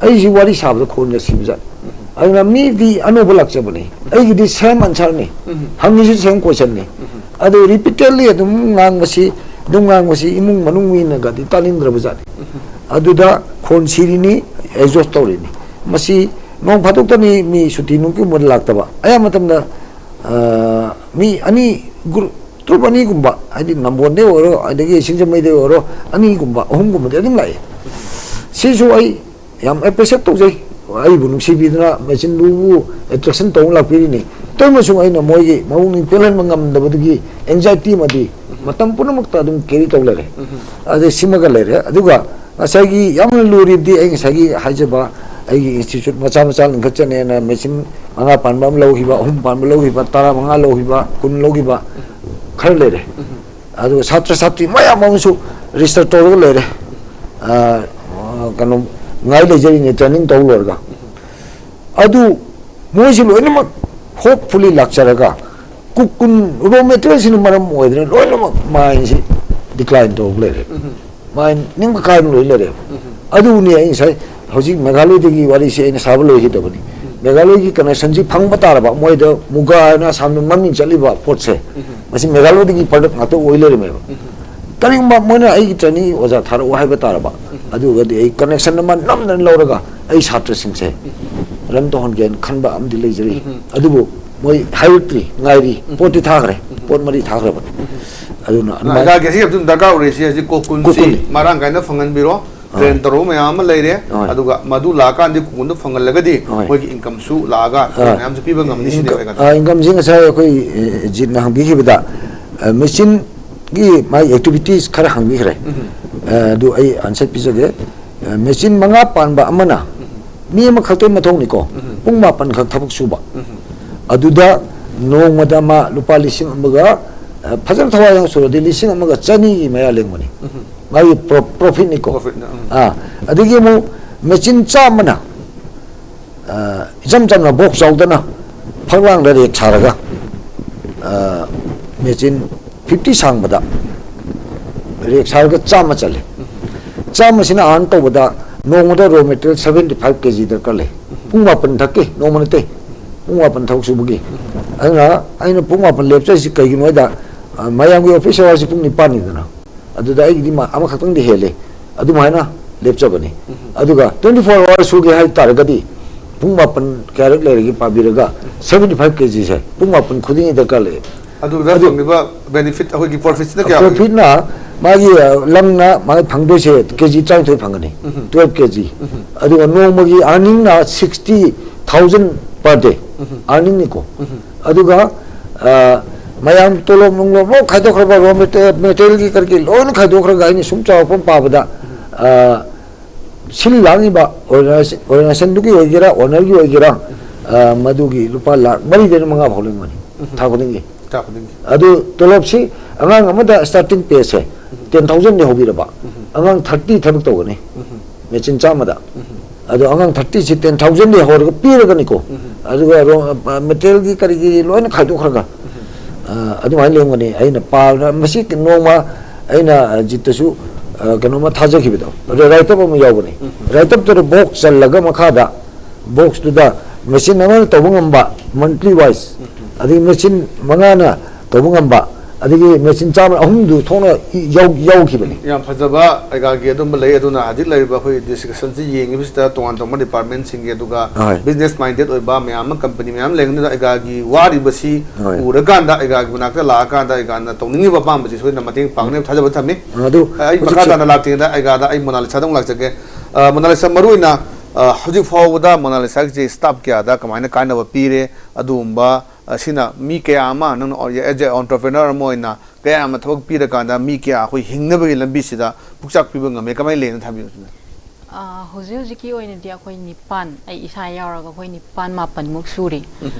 ꯑꯩꯁꯤ ꯋꯥꯔꯤ ꯁꯥꯕꯗ ꯈꯣꯟꯒ ꯁꯤꯕꯖꯥꯠ꯫ ꯑꯗꯨꯅ ꯃꯤꯗꯤ ꯑꯅꯧꯕ ꯂꯥꯛꯆꯕꯅꯤ, ꯑꯩꯒꯤꯗꯤ ꯁꯦꯝ ꯑꯟꯁꯔꯅꯤ, ꯍꯪꯉꯤꯁꯨ ꯁꯦꯝ ꯀꯣꯏꯁꯟꯅꯤ꯫ ꯑꯗꯨ ꯔꯤꯄꯤꯇꯦꯗꯂꯤ ꯑꯗꯨꯝ ꯉꯥꯡꯕꯁꯤ ꯑꯗꯨꯝ ꯉꯥꯡꯕꯁꯤ ꯏꯃꯨꯡ ꯃꯅꯨꯡ ꯃꯤꯅꯒꯗꯤ ꯇꯥꯅꯤꯡꯗ꯭ꯔꯕ ꯖꯥꯠꯅꯤ꯫ ꯑꯗꯨꯗ ꯈꯣꯟ ꯁꯤꯔꯤꯅꯤ, ꯑꯦꯛꯖꯣꯁ ꯇꯧꯔꯤꯅꯤ꯫ ꯃꯁꯤ ꯅꯣꯡ ꯐꯥꯗꯣꯛꯇꯅꯤ ꯃꯤ ꯁꯨꯇꯤ ꯅꯨꯡꯇꯤꯒꯨꯝꯕꯗ ꯂꯥꯛꯇꯕ꯫ ꯑꯌꯥꯝꯕ ꯃꯇꯝꯗ, ꯑ, ꯃꯤ ꯑꯅꯤ, ꯒ꯭ꯔꯨꯞ, ꯇ꯭ꯔꯨꯞ ꯑꯅꯤꯒꯨꯝꯕ, ꯍꯥꯏꯗꯤ ꯅꯝꯕꯣꯟꯗꯩ ꯑꯣꯏꯔꯣ, ꯑꯗꯒꯤ ꯁꯤꯡꯖꯃꯩꯗꯩ ꯑꯣꯏꯔꯣ, ꯑꯅꯤꯒꯨꯝꯕ, ꯑꯍꯨꯝꯒꯨꯝꯕꯗꯤ ꯑꯗꯨꯝ ꯂꯥꯛꯑꯦ꯫ ꯁꯤꯁꯨ ꯑꯩ ꯌꯥꯝ ꯑꯦꯄ꯭ꯔꯤꯁꯤꯌꯦꯠ ꯇꯧꯖꯩ꯫ ꯑꯩꯕꯨ ꯅꯨꯡꯁꯤꯕꯤꯗꯨꯅ ꯃꯦꯆꯤꯟꯕꯨ ꯑꯦꯇ꯭ꯔꯦꯛꯁꯟ ꯇꯧꯅ ꯂꯥꯛꯄꯤꯔꯤꯅꯤ꯫ ꯇꯧꯔꯃꯁꯨ ꯑꯩꯅ ꯃꯣꯏꯒꯤ ꯃꯄꯨꯛꯅꯤꯡ ꯄꯦꯜꯍꯟꯕ ꯉꯝꯗꯕꯗꯨꯒꯤ ꯑꯦꯡꯖꯥꯏꯇꯤ ꯑꯃꯗꯤ ꯃꯇꯝ ꯄꯨꯝꯅꯃꯛꯇ ꯑꯗꯨꯝ ꯀꯦꯔꯤ ꯇꯧ ꯂꯩꯔꯦ꯫ ꯑꯗꯩ ꯁꯤꯃꯒ ꯂꯩꯔꯦ꯫ ꯑꯗꯨꯒ ꯉꯁꯥꯏꯒꯤ ꯌꯥꯝꯅ ꯂꯨꯔꯤꯕꯗꯤ ꯑꯩ ꯉꯁꯥꯏꯒꯤ ꯍꯥꯏꯖꯕ ꯑꯩꯒꯤ ꯏꯟꯁꯇꯤꯇ꯭ꯌꯨꯠ ꯃꯆꯥ ꯃꯆꯥ ꯂꯤꯡꯈꯠꯆꯅꯦꯅ ꯃꯦꯆꯤꯟ ꯃꯉꯥ ꯄꯥꯟꯕ ꯑꯃ ꯂꯧꯈꯤꯕ, ꯑꯍꯨꯝ ꯄꯥꯟꯕ ꯂꯧꯈꯤꯕ, ꯇꯔꯥ ꯃꯉꯥ ꯂꯧꯈꯤꯕ, ꯀꯨꯟ ꯂꯧꯈꯤꯕ ꯈꯔ ꯂꯩꯔꯦ꯫ ꯑꯗꯨꯒ ꯁꯥꯇ꯭ꯔ ꯁꯥꯇ꯭ꯔꯤ ꯃꯌꯥꯝ ꯑꯃꯁꯨ ꯔꯦꯖꯤꯁꯇꯔ ꯇꯧꯔꯒ ꯂꯩꯔꯦ꯫ ꯑ, ꯀꯩꯅꯣ, ꯉꯥꯏ ꯂꯩꯖꯔꯤꯅꯦ ꯇ꯭ꯔꯦꯅꯤꯡ ꯇꯧ ꯂꯣꯏꯔꯒ꯫ ꯑꯗꯨ ꯃꯣꯏꯁꯤ ꯂꯣꯏꯅꯃꯛ ꯍꯣꯞꯐꯨꯜꯂꯤ ꯂꯥꯛꯆꯔꯒ ꯀꯨꯛ ꯀꯨꯟ ꯔꯣ ꯃꯦꯇꯔꯤꯌꯦꯜꯁꯤꯅ ꯃꯔꯝ ꯑꯣꯏꯗꯅ ꯂꯣꯏꯅꯃꯛ ꯃꯥꯏꯟꯁꯤ ꯗꯤꯀ꯭ꯂꯥꯏꯟ ꯇꯧꯔꯒ ꯂꯩꯔꯦ꯫ ꯃꯥꯏꯟ ꯅꯤꯡꯕ ꯀꯥꯏꯕ ꯂꯣꯏ ꯂꯩꯔꯦ꯫ ꯑꯗꯨꯅꯤ ꯑꯩ ꯉꯁꯥꯏ ꯍꯧꯖꯤꯛ ꯃꯦꯘꯥꯂꯣꯏꯗꯒꯤ ꯋꯥꯔꯤꯁꯤ ꯑꯩꯅ ꯁꯥꯕ ꯂꯣꯏꯈꯤꯗꯕꯅꯤ꯫ ꯃꯦꯘꯥꯂꯣꯏꯒꯤ ꯀꯅꯦꯛꯁꯟꯁꯤ ꯐꯪꯕ ꯇꯥꯔꯕ, ꯃꯣꯏꯗ ꯃꯨꯒꯥ ꯍꯥꯏꯅ ꯑꯁꯥꯝꯗ ꯃꯃꯤꯡ ꯆꯠꯂꯤꯕ ꯄꯣꯠꯁꯦ, ꯃꯁꯤ ꯃꯦꯘꯥꯂꯣꯏꯗꯒꯤ ꯄ꯭ꯔꯗꯛ ꯉꯥꯛꯇ ꯑꯣꯏ ꯂꯩꯔꯝꯃꯦꯕ꯫ ꯀꯔꯤꯒꯨꯝꯕ ꯃꯣꯏꯅ ꯑꯩꯒꯤ ꯇ꯭ꯔꯦꯅꯤꯡꯒꯤ ꯑꯣꯖꯥ ꯊꯥꯔꯛꯑꯣ ꯍꯥꯏꯕ ꯇꯥꯔꯕ, ꯑꯗꯨꯒꯗꯤ ꯑꯩ ꯀꯅꯦꯛꯁꯟ ꯑꯃ ꯅꯝꯗꯅ ꯂꯧꯔꯒ ꯑꯩ ꯁꯥꯇ꯭ꯔꯁꯤꯡꯁꯦ ꯔꯟ ꯇꯧꯍꯟꯒꯦꯅ ꯈꯟꯕ ꯑꯃꯗꯤ ꯂꯩꯖꯔꯤ꯫ ꯑꯗꯨꯕꯨ ꯃꯣꯏ ꯍꯥꯏꯔꯛꯇ꯭ꯔꯤ, ꯉꯥꯏꯔꯤ꯫ ꯄꯣꯠꯇꯤ ꯊꯥꯈ꯭ꯔꯦ, ꯄꯣꯠ ꯃꯔꯤ ꯊꯥꯈ꯭ꯔꯕꯅꯤ꯫ ꯑꯗꯨꯅ ꯑꯗꯨꯃꯥꯏꯅ ꯑꯣꯖꯥꯒꯤ ꯑꯁꯤꯒꯤ ꯑꯗꯨꯝ ꯗꯔꯀꯥꯔ ꯑꯣꯏꯔꯤꯁꯤ ꯍꯧꯖꯤꯛ ꯀꯣꯀꯨꯟꯁꯤ ꯀꯣꯀꯨꯟ꯫ ꯃꯔꯥꯡ ꯀꯥꯏꯅ ꯐꯪꯍꯟꯕꯤꯔꯣ꯫ ꯍꯣꯏ꯫ ꯇ꯭ꯔꯦꯟ ꯇꯧꯔꯕ ꯃꯌꯥꯝ ꯑꯃ ꯂꯩꯔꯦ꯫ ꯍꯣꯏ꯫ ꯑꯗꯨꯒ ꯃꯗꯨ ꯂꯥꯛꯑꯀꯥꯟꯗꯤ ꯀꯣꯀꯨꯟꯗꯣ ꯐꯪꯍꯜꯂꯒꯗꯤ ꯍꯣꯏ꯫ ꯃꯣꯏꯒꯤ ꯏꯟꯀꯝꯁꯨ ꯂꯥꯛꯑꯒ ꯊꯕꯛ ꯑ, ꯃꯌꯥꯝꯁꯨ ꯄꯤꯕ ꯉꯝꯅꯤ ꯁꯤꯅꯦ ꯏꯟꯀꯝ, ꯑꯣꯏꯒꯅꯤ꯫ ꯑ, ꯏꯟꯀꯝꯁꯤ ꯉꯁꯥꯏ ꯑꯩꯈꯣꯏ, ꯑ, ꯖꯤꯠꯅ ꯍꯪꯕꯤꯈꯤꯕꯗ, ꯑ, ꯃꯦꯆꯤꯟꯒꯤ ꯃꯥꯒꯤ ꯑꯦꯛꯇꯤꯚꯤꯇꯤꯁ ꯈꯔ ꯍꯪꯕꯤꯈ꯭ꯔꯦ꯫ ꯑ, ꯑꯗꯨ ꯑꯩ ꯑꯟꯁꯔ ꯄꯤꯖꯒꯦ꯫ ꯑ, ꯃꯦꯆꯤꯟ ꯃꯉꯥ ꯄꯥꯟꯕ ꯑꯃꯅ ꯃꯤ ꯑꯃꯈꯛꯇꯒꯤ ꯃꯊꯧꯅꯤꯀꯣ꯫ ꯄꯨꯡ ꯃꯥꯄꯟ ꯈꯛ ꯊꯕꯛ ꯁꯨꯕ꯫ ꯑꯗꯨꯗ ꯅꯣꯡꯃꯗ ꯃꯥ ꯂꯨꯄꯥ ꯂꯤꯁꯤꯡ ꯑꯃꯒ, ꯑ, ꯐꯖꯅ ꯊꯋꯥꯏ ꯌꯥꯎꯅ ꯁꯨꯔꯗꯤ ꯂꯤꯁꯤꯡ ꯑꯃꯒ ꯆꯅꯤꯒꯤ ꯃꯌꯥ ꯂꯦꯡꯕꯅꯤ꯫ ꯃꯥꯒꯤ ꯄ꯭ꯔꯣ-, ꯄ꯭ꯔꯣꯐꯤꯠꯅꯤꯀꯣ꯫ ꯄ꯭ꯔꯣꯐꯤꯠꯅ, ꯎꯝ꯫ ꯑꯥ, ꯑꯗꯒꯤ ꯑꯃꯨꯛ ꯃꯦꯆꯤꯟ ꯆꯥꯝꯃꯅ, ꯑ, ꯏꯆꯝ ꯆꯝꯅ ꯕꯣꯛꯁ ꯌꯥꯎꯗꯅ ꯐꯛꯂꯥꯡꯗ ꯔꯦꯛ ꯁꯥꯔꯒ, ꯑ, ꯃꯦꯆꯤꯟ ꯐꯤꯐꯇꯤ ꯁꯥꯡꯕꯗ ꯔꯦꯛ ꯁꯥꯔꯒ ꯆꯥꯝꯃ ꯆꯜꯂꯤ꯫ ꯆꯥꯝꯃꯁꯤꯅ ꯑꯥꯔꯟ ꯇꯧꯕꯗ ꯅꯣꯡꯃꯗ ꯔꯣ ꯃꯦꯇꯔꯤꯌꯦꯜ ꯁꯚꯦꯟꯇꯤ ꯐꯥꯏꯚ ꯀꯦ ꯖꯤ ꯗꯔꯀꯥꯔ ꯂꯩ꯫ ꯄꯨꯡ ꯃꯥꯄꯟ ꯊꯛꯀꯤ, ꯅꯣꯡꯃ ꯅꯠꯇꯦ, ꯄꯨꯡ ꯃꯥꯄꯟ ꯊꯕꯛ ꯁꯨꯕꯒꯤ꯫ ꯑꯗꯨꯅ ꯑꯩꯅ ꯄꯨꯡ ꯃꯥꯄꯟ ꯂꯦꯞꯆꯔꯤꯁꯤ ꯀꯩꯒꯤꯅꯣ ꯍꯥꯏꯗ, ꯑ, ꯃꯌꯥꯝꯒꯤ office hourꯁꯤ ꯄꯨꯡ ꯅꯤꯄꯥꯟꯅꯤꯗꯅ, ꯑꯗꯨꯗ ꯑꯩꯒꯤꯗꯤ ꯃꯥ-, ꯑꯃꯈꯛꯇꯪꯗꯤ ꯍꯦꯜꯂꯦ, ꯑꯗꯨꯃꯥꯏꯅ ꯂꯦꯞꯆꯕꯅꯤ꯫ ꯑꯗꯨꯒ twenty four hour ꯁꯨꯒꯦ ꯍꯥꯏ ꯇꯥꯔꯒꯗꯤ ꯄꯨꯡ ꯃꯥꯄꯟ ꯀꯌꯥꯔꯛ ꯂꯩꯔꯒꯦ ꯄꯥꯕꯤꯔꯒ seventy five kgꯁꯦ ꯄꯨꯡ ꯃꯥꯄꯟ ꯈꯨꯗꯤꯡꯒꯤ ꯗꯔꯀꯥꯔ ꯂꯩ꯫ ꯑꯗꯨꯗ ꯑꯗꯨ ꯐꯪꯉꯤꯕ benefit, ꯑꯩꯈꯣꯏꯒꯤ profitꯁꯤꯅ ꯀꯌꯥ ꯑꯣꯏꯒꯦ? Profitꯅ ꯃꯥꯒꯤ, ꯑ, ꯂꯪꯅ ꯃꯥꯒꯤ ꯐꯪꯗꯣꯏꯁꯦ ꯀꯦꯖꯤ ꯇꯔꯥꯅꯤꯊꯣꯏ ꯐꯪꯒꯅꯤ, twelve kg꯫ ꯑꯗꯨꯒ ꯅꯣꯡꯃꯒꯤ earningꯅ sixty thousand per day earningꯅꯤꯀꯣ꯫ ꯑꯗꯨꯒ, ꯑ, ꯃꯌꯥꯝ ꯇꯣꯂꯣꯞ ꯅꯨꯡꯂꯣꯞ ꯂꯣꯏ ꯈꯥꯏꯗꯣꯛꯈ꯭ꯔꯒ, raw material, materialꯒꯤ ꯀꯔꯤꯒꯤ ꯂꯣꯏꯅ ꯈꯥꯏꯗꯣꯛꯈ꯭ꯔꯒ ꯑꯩꯅ ꯁꯨꯝ ꯆꯥꯎꯔꯥꯛꯄ ꯑꯃ ꯄꯥꯕꯗ, ꯑ, ꯁꯤꯜ ꯂꯥꯡꯉꯤꯕ organization-, organizationꯗꯨꯒꯤ ꯑꯣꯏꯒꯦꯔꯥ, ownerꯒꯤ ꯑꯣꯏꯒꯦꯔꯥ, ꯑ, ꯃꯗꯨꯒꯤ ꯂꯨꯄꯥ ꯂꯥꯈ ꯃꯔꯤꯗꯩꯅ ꯃꯉꯥ ꯐꯥꯎ ꯂꯦꯝꯒꯅꯤ ꯊꯥ ꯈꯨꯗꯤꯡꯒꯤ꯫ ꯊꯥ ꯈꯨꯗꯤꯡꯒꯤ꯫ ꯑꯗꯨ ꯇꯣꯂꯣꯞꯁꯤ ꯑꯉꯥꯡ ꯑꯃꯗ starting payꯁꯦ ten thousandꯗꯤ ꯍꯧꯕꯤꯔꯕ, ꯑꯉꯥꯡ thirty ꯊꯕꯛ ꯇꯧꯒꯅꯤ꯫ ꯃꯦꯆꯤꯟ ꯆꯥꯝꯃꯗ꯫ ꯑꯗꯣ ꯑꯉꯥꯡ thirtyꯁꯤ ten thousandꯗꯤ ꯍꯧꯔꯒ ꯄꯤꯔꯒꯅꯤꯀꯣ꯫ ꯑꯗꯨꯒ ꯔꯣ-, ꯑ, materialꯒꯤ ꯀꯔꯤꯒꯤ ꯂꯣꯏꯅ ꯈꯥꯏꯗꯣꯛꯈ꯭ꯔꯒ, ꯑ, ꯑꯗꯨꯃꯥꯏꯅ ꯂꯦꯝꯒꯅꯤ꯫ ꯑꯩꯅ ꯄꯥꯕꯗ ꯃꯁꯤ ꯅꯣꯡꯃ ꯑꯩꯅ ꯖꯤꯠꯇꯁꯨ, ꯑ, ꯀꯩꯅꯣꯝꯃ ꯊꯥꯖꯈꯤꯕꯗꯣ, ꯑꯗꯣ write-up ꯑꯃ ꯌꯥꯎꯕꯅꯤ꯫ Write-upꯇꯨꯗ box ꯆꯜꯂꯒ ꯃꯈꯥꯗ boxꯇꯨꯗ ꯃꯦꯆꯤꯟ ꯑꯃꯅ ꯇꯧꯕ ꯉꯝꯕ monthly wise, ꯑꯗꯒꯤ ꯃꯦꯆꯤꯟ ꯃꯉꯥꯅ ꯇꯧꯕ ꯉꯝꯕ, ꯑꯗꯒꯤ ꯃꯦꯆꯤꯟ ꯆꯥꯝꯃ ꯑꯍꯨꯝꯗꯨ ꯊꯣꯛꯅ ꯌꯥꯎ-, ꯌꯥꯎꯈꯤꯕꯅꯤ꯫ ꯌꯥꯝ ꯐꯖꯕ ꯑꯩꯒꯥꯒꯤ ꯑꯗꯨꯝꯕ ꯂꯩ꯫ ꯑꯗꯨꯅ ꯍꯧꯖꯤꯛ ꯂꯩꯔꯤꯕ ꯑꯩꯈꯣꯏ discussionꯁꯤ ꯌꯦꯡꯉꯤꯕꯁꯤꯗ ꯇꯣꯉꯥꯟ ꯇꯣꯉꯥꯟꯕ departmentꯁꯤꯡꯒꯤ, ꯑꯗꯨꯒ ꯍꯣꯏ꯫ Business minded ꯑꯣꯏꯕ ꯃꯌꯥꯝ ꯑꯃ, company ꯃꯌꯥꯝ ꯂꯩꯕꯅꯤꯅ ꯑꯩꯒꯥꯒꯤ ꯋꯥꯔꯤꯕꯁꯤ ꯍꯣꯏ꯫ ꯎꯔꯀꯥꯟꯗ, ꯑꯩꯒꯥꯒꯤ ꯃꯅꯥꯛꯇ ꯂꯥꯛꯑꯀꯥꯟꯗ ꯑꯩꯒꯥꯅ ꯇꯧꯅꯤꯡꯉꯤꯕ ꯑꯄꯥꯝꯕꯁꯤ ꯁꯣꯏꯗꯅ ꯃꯇꯦꯡ ꯄꯥꯡꯒꯅꯤ ꯊꯥꯖꯕ ꯊꯝꯃꯤ꯫ ꯑꯗꯨ ꯑꯩ ꯃꯈꯥ ꯍꯧꯖꯤꯛꯁꯦ ꯇꯥꯅ ꯂꯥꯛꯇ꯭ꯔꯤꯉꯩꯗ ꯑꯩꯒꯥꯗ ꯑꯩ ꯃꯣꯅꯥꯂꯤꯁꯥꯗ ꯑꯃꯨꯛ ꯂꯥꯛꯆꯒꯦ꯫ ꯑ, ꯃꯣꯅꯥꯂꯤꯁꯥ, ꯃꯔꯨꯑꯣꯏꯅ, ꯑ, ꯍꯧꯖꯤꯛ ꯐꯥꯎꯕꯗ ꯃꯣꯅꯥꯂꯤꯁꯥꯒꯤꯁꯦ staff ꯀꯌꯥꯗ ꯀꯃꯥꯏꯅ ꯀꯥꯟꯅꯕ ꯄꯤꯔꯦ? ꯑꯗꯨꯒꯨꯝꯕ, ꯑ, ꯁꯤꯅ ꯃꯤ ꯀꯌꯥ ꯑꯃ ꯅꯪꯅ as a entrepreneur ꯑꯃ ꯑꯣꯏꯅ ꯀꯌꯥ ꯑꯃ ꯊꯕꯛ ꯄꯤꯔꯀꯥꯟꯗ ꯃꯤ ꯀꯌꯥ ꯑꯩꯈꯣꯏ ꯍꯤꯡꯅꯕꯒꯤ ꯂꯝꯕꯤꯁꯤꯗ ꯄꯨꯛꯆꯥꯛ ꯄꯤꯕ ꯉꯝꯃꯦ? ꯀꯃꯥꯏꯅ ꯂꯩꯅ ꯊꯝꯕꯤꯌꯨ ꯁꯤꯅ? ꯑ, ꯍꯧꯖꯤꯛ ꯍꯧꯖꯤꯛꯀꯤ ꯑꯣꯏꯅꯗꯤ ꯑꯩꯈꯣꯏ ꯅꯤꯄꯥꯟ, ꯑꯩ ꯏꯁꯥ ꯌꯥꯎꯔꯒ ꯑꯩꯈꯣꯏ ꯅꯤꯄꯥꯟ ꯃꯥꯄꯟꯃꯨꯛ ꯁꯨꯔꯤ꯫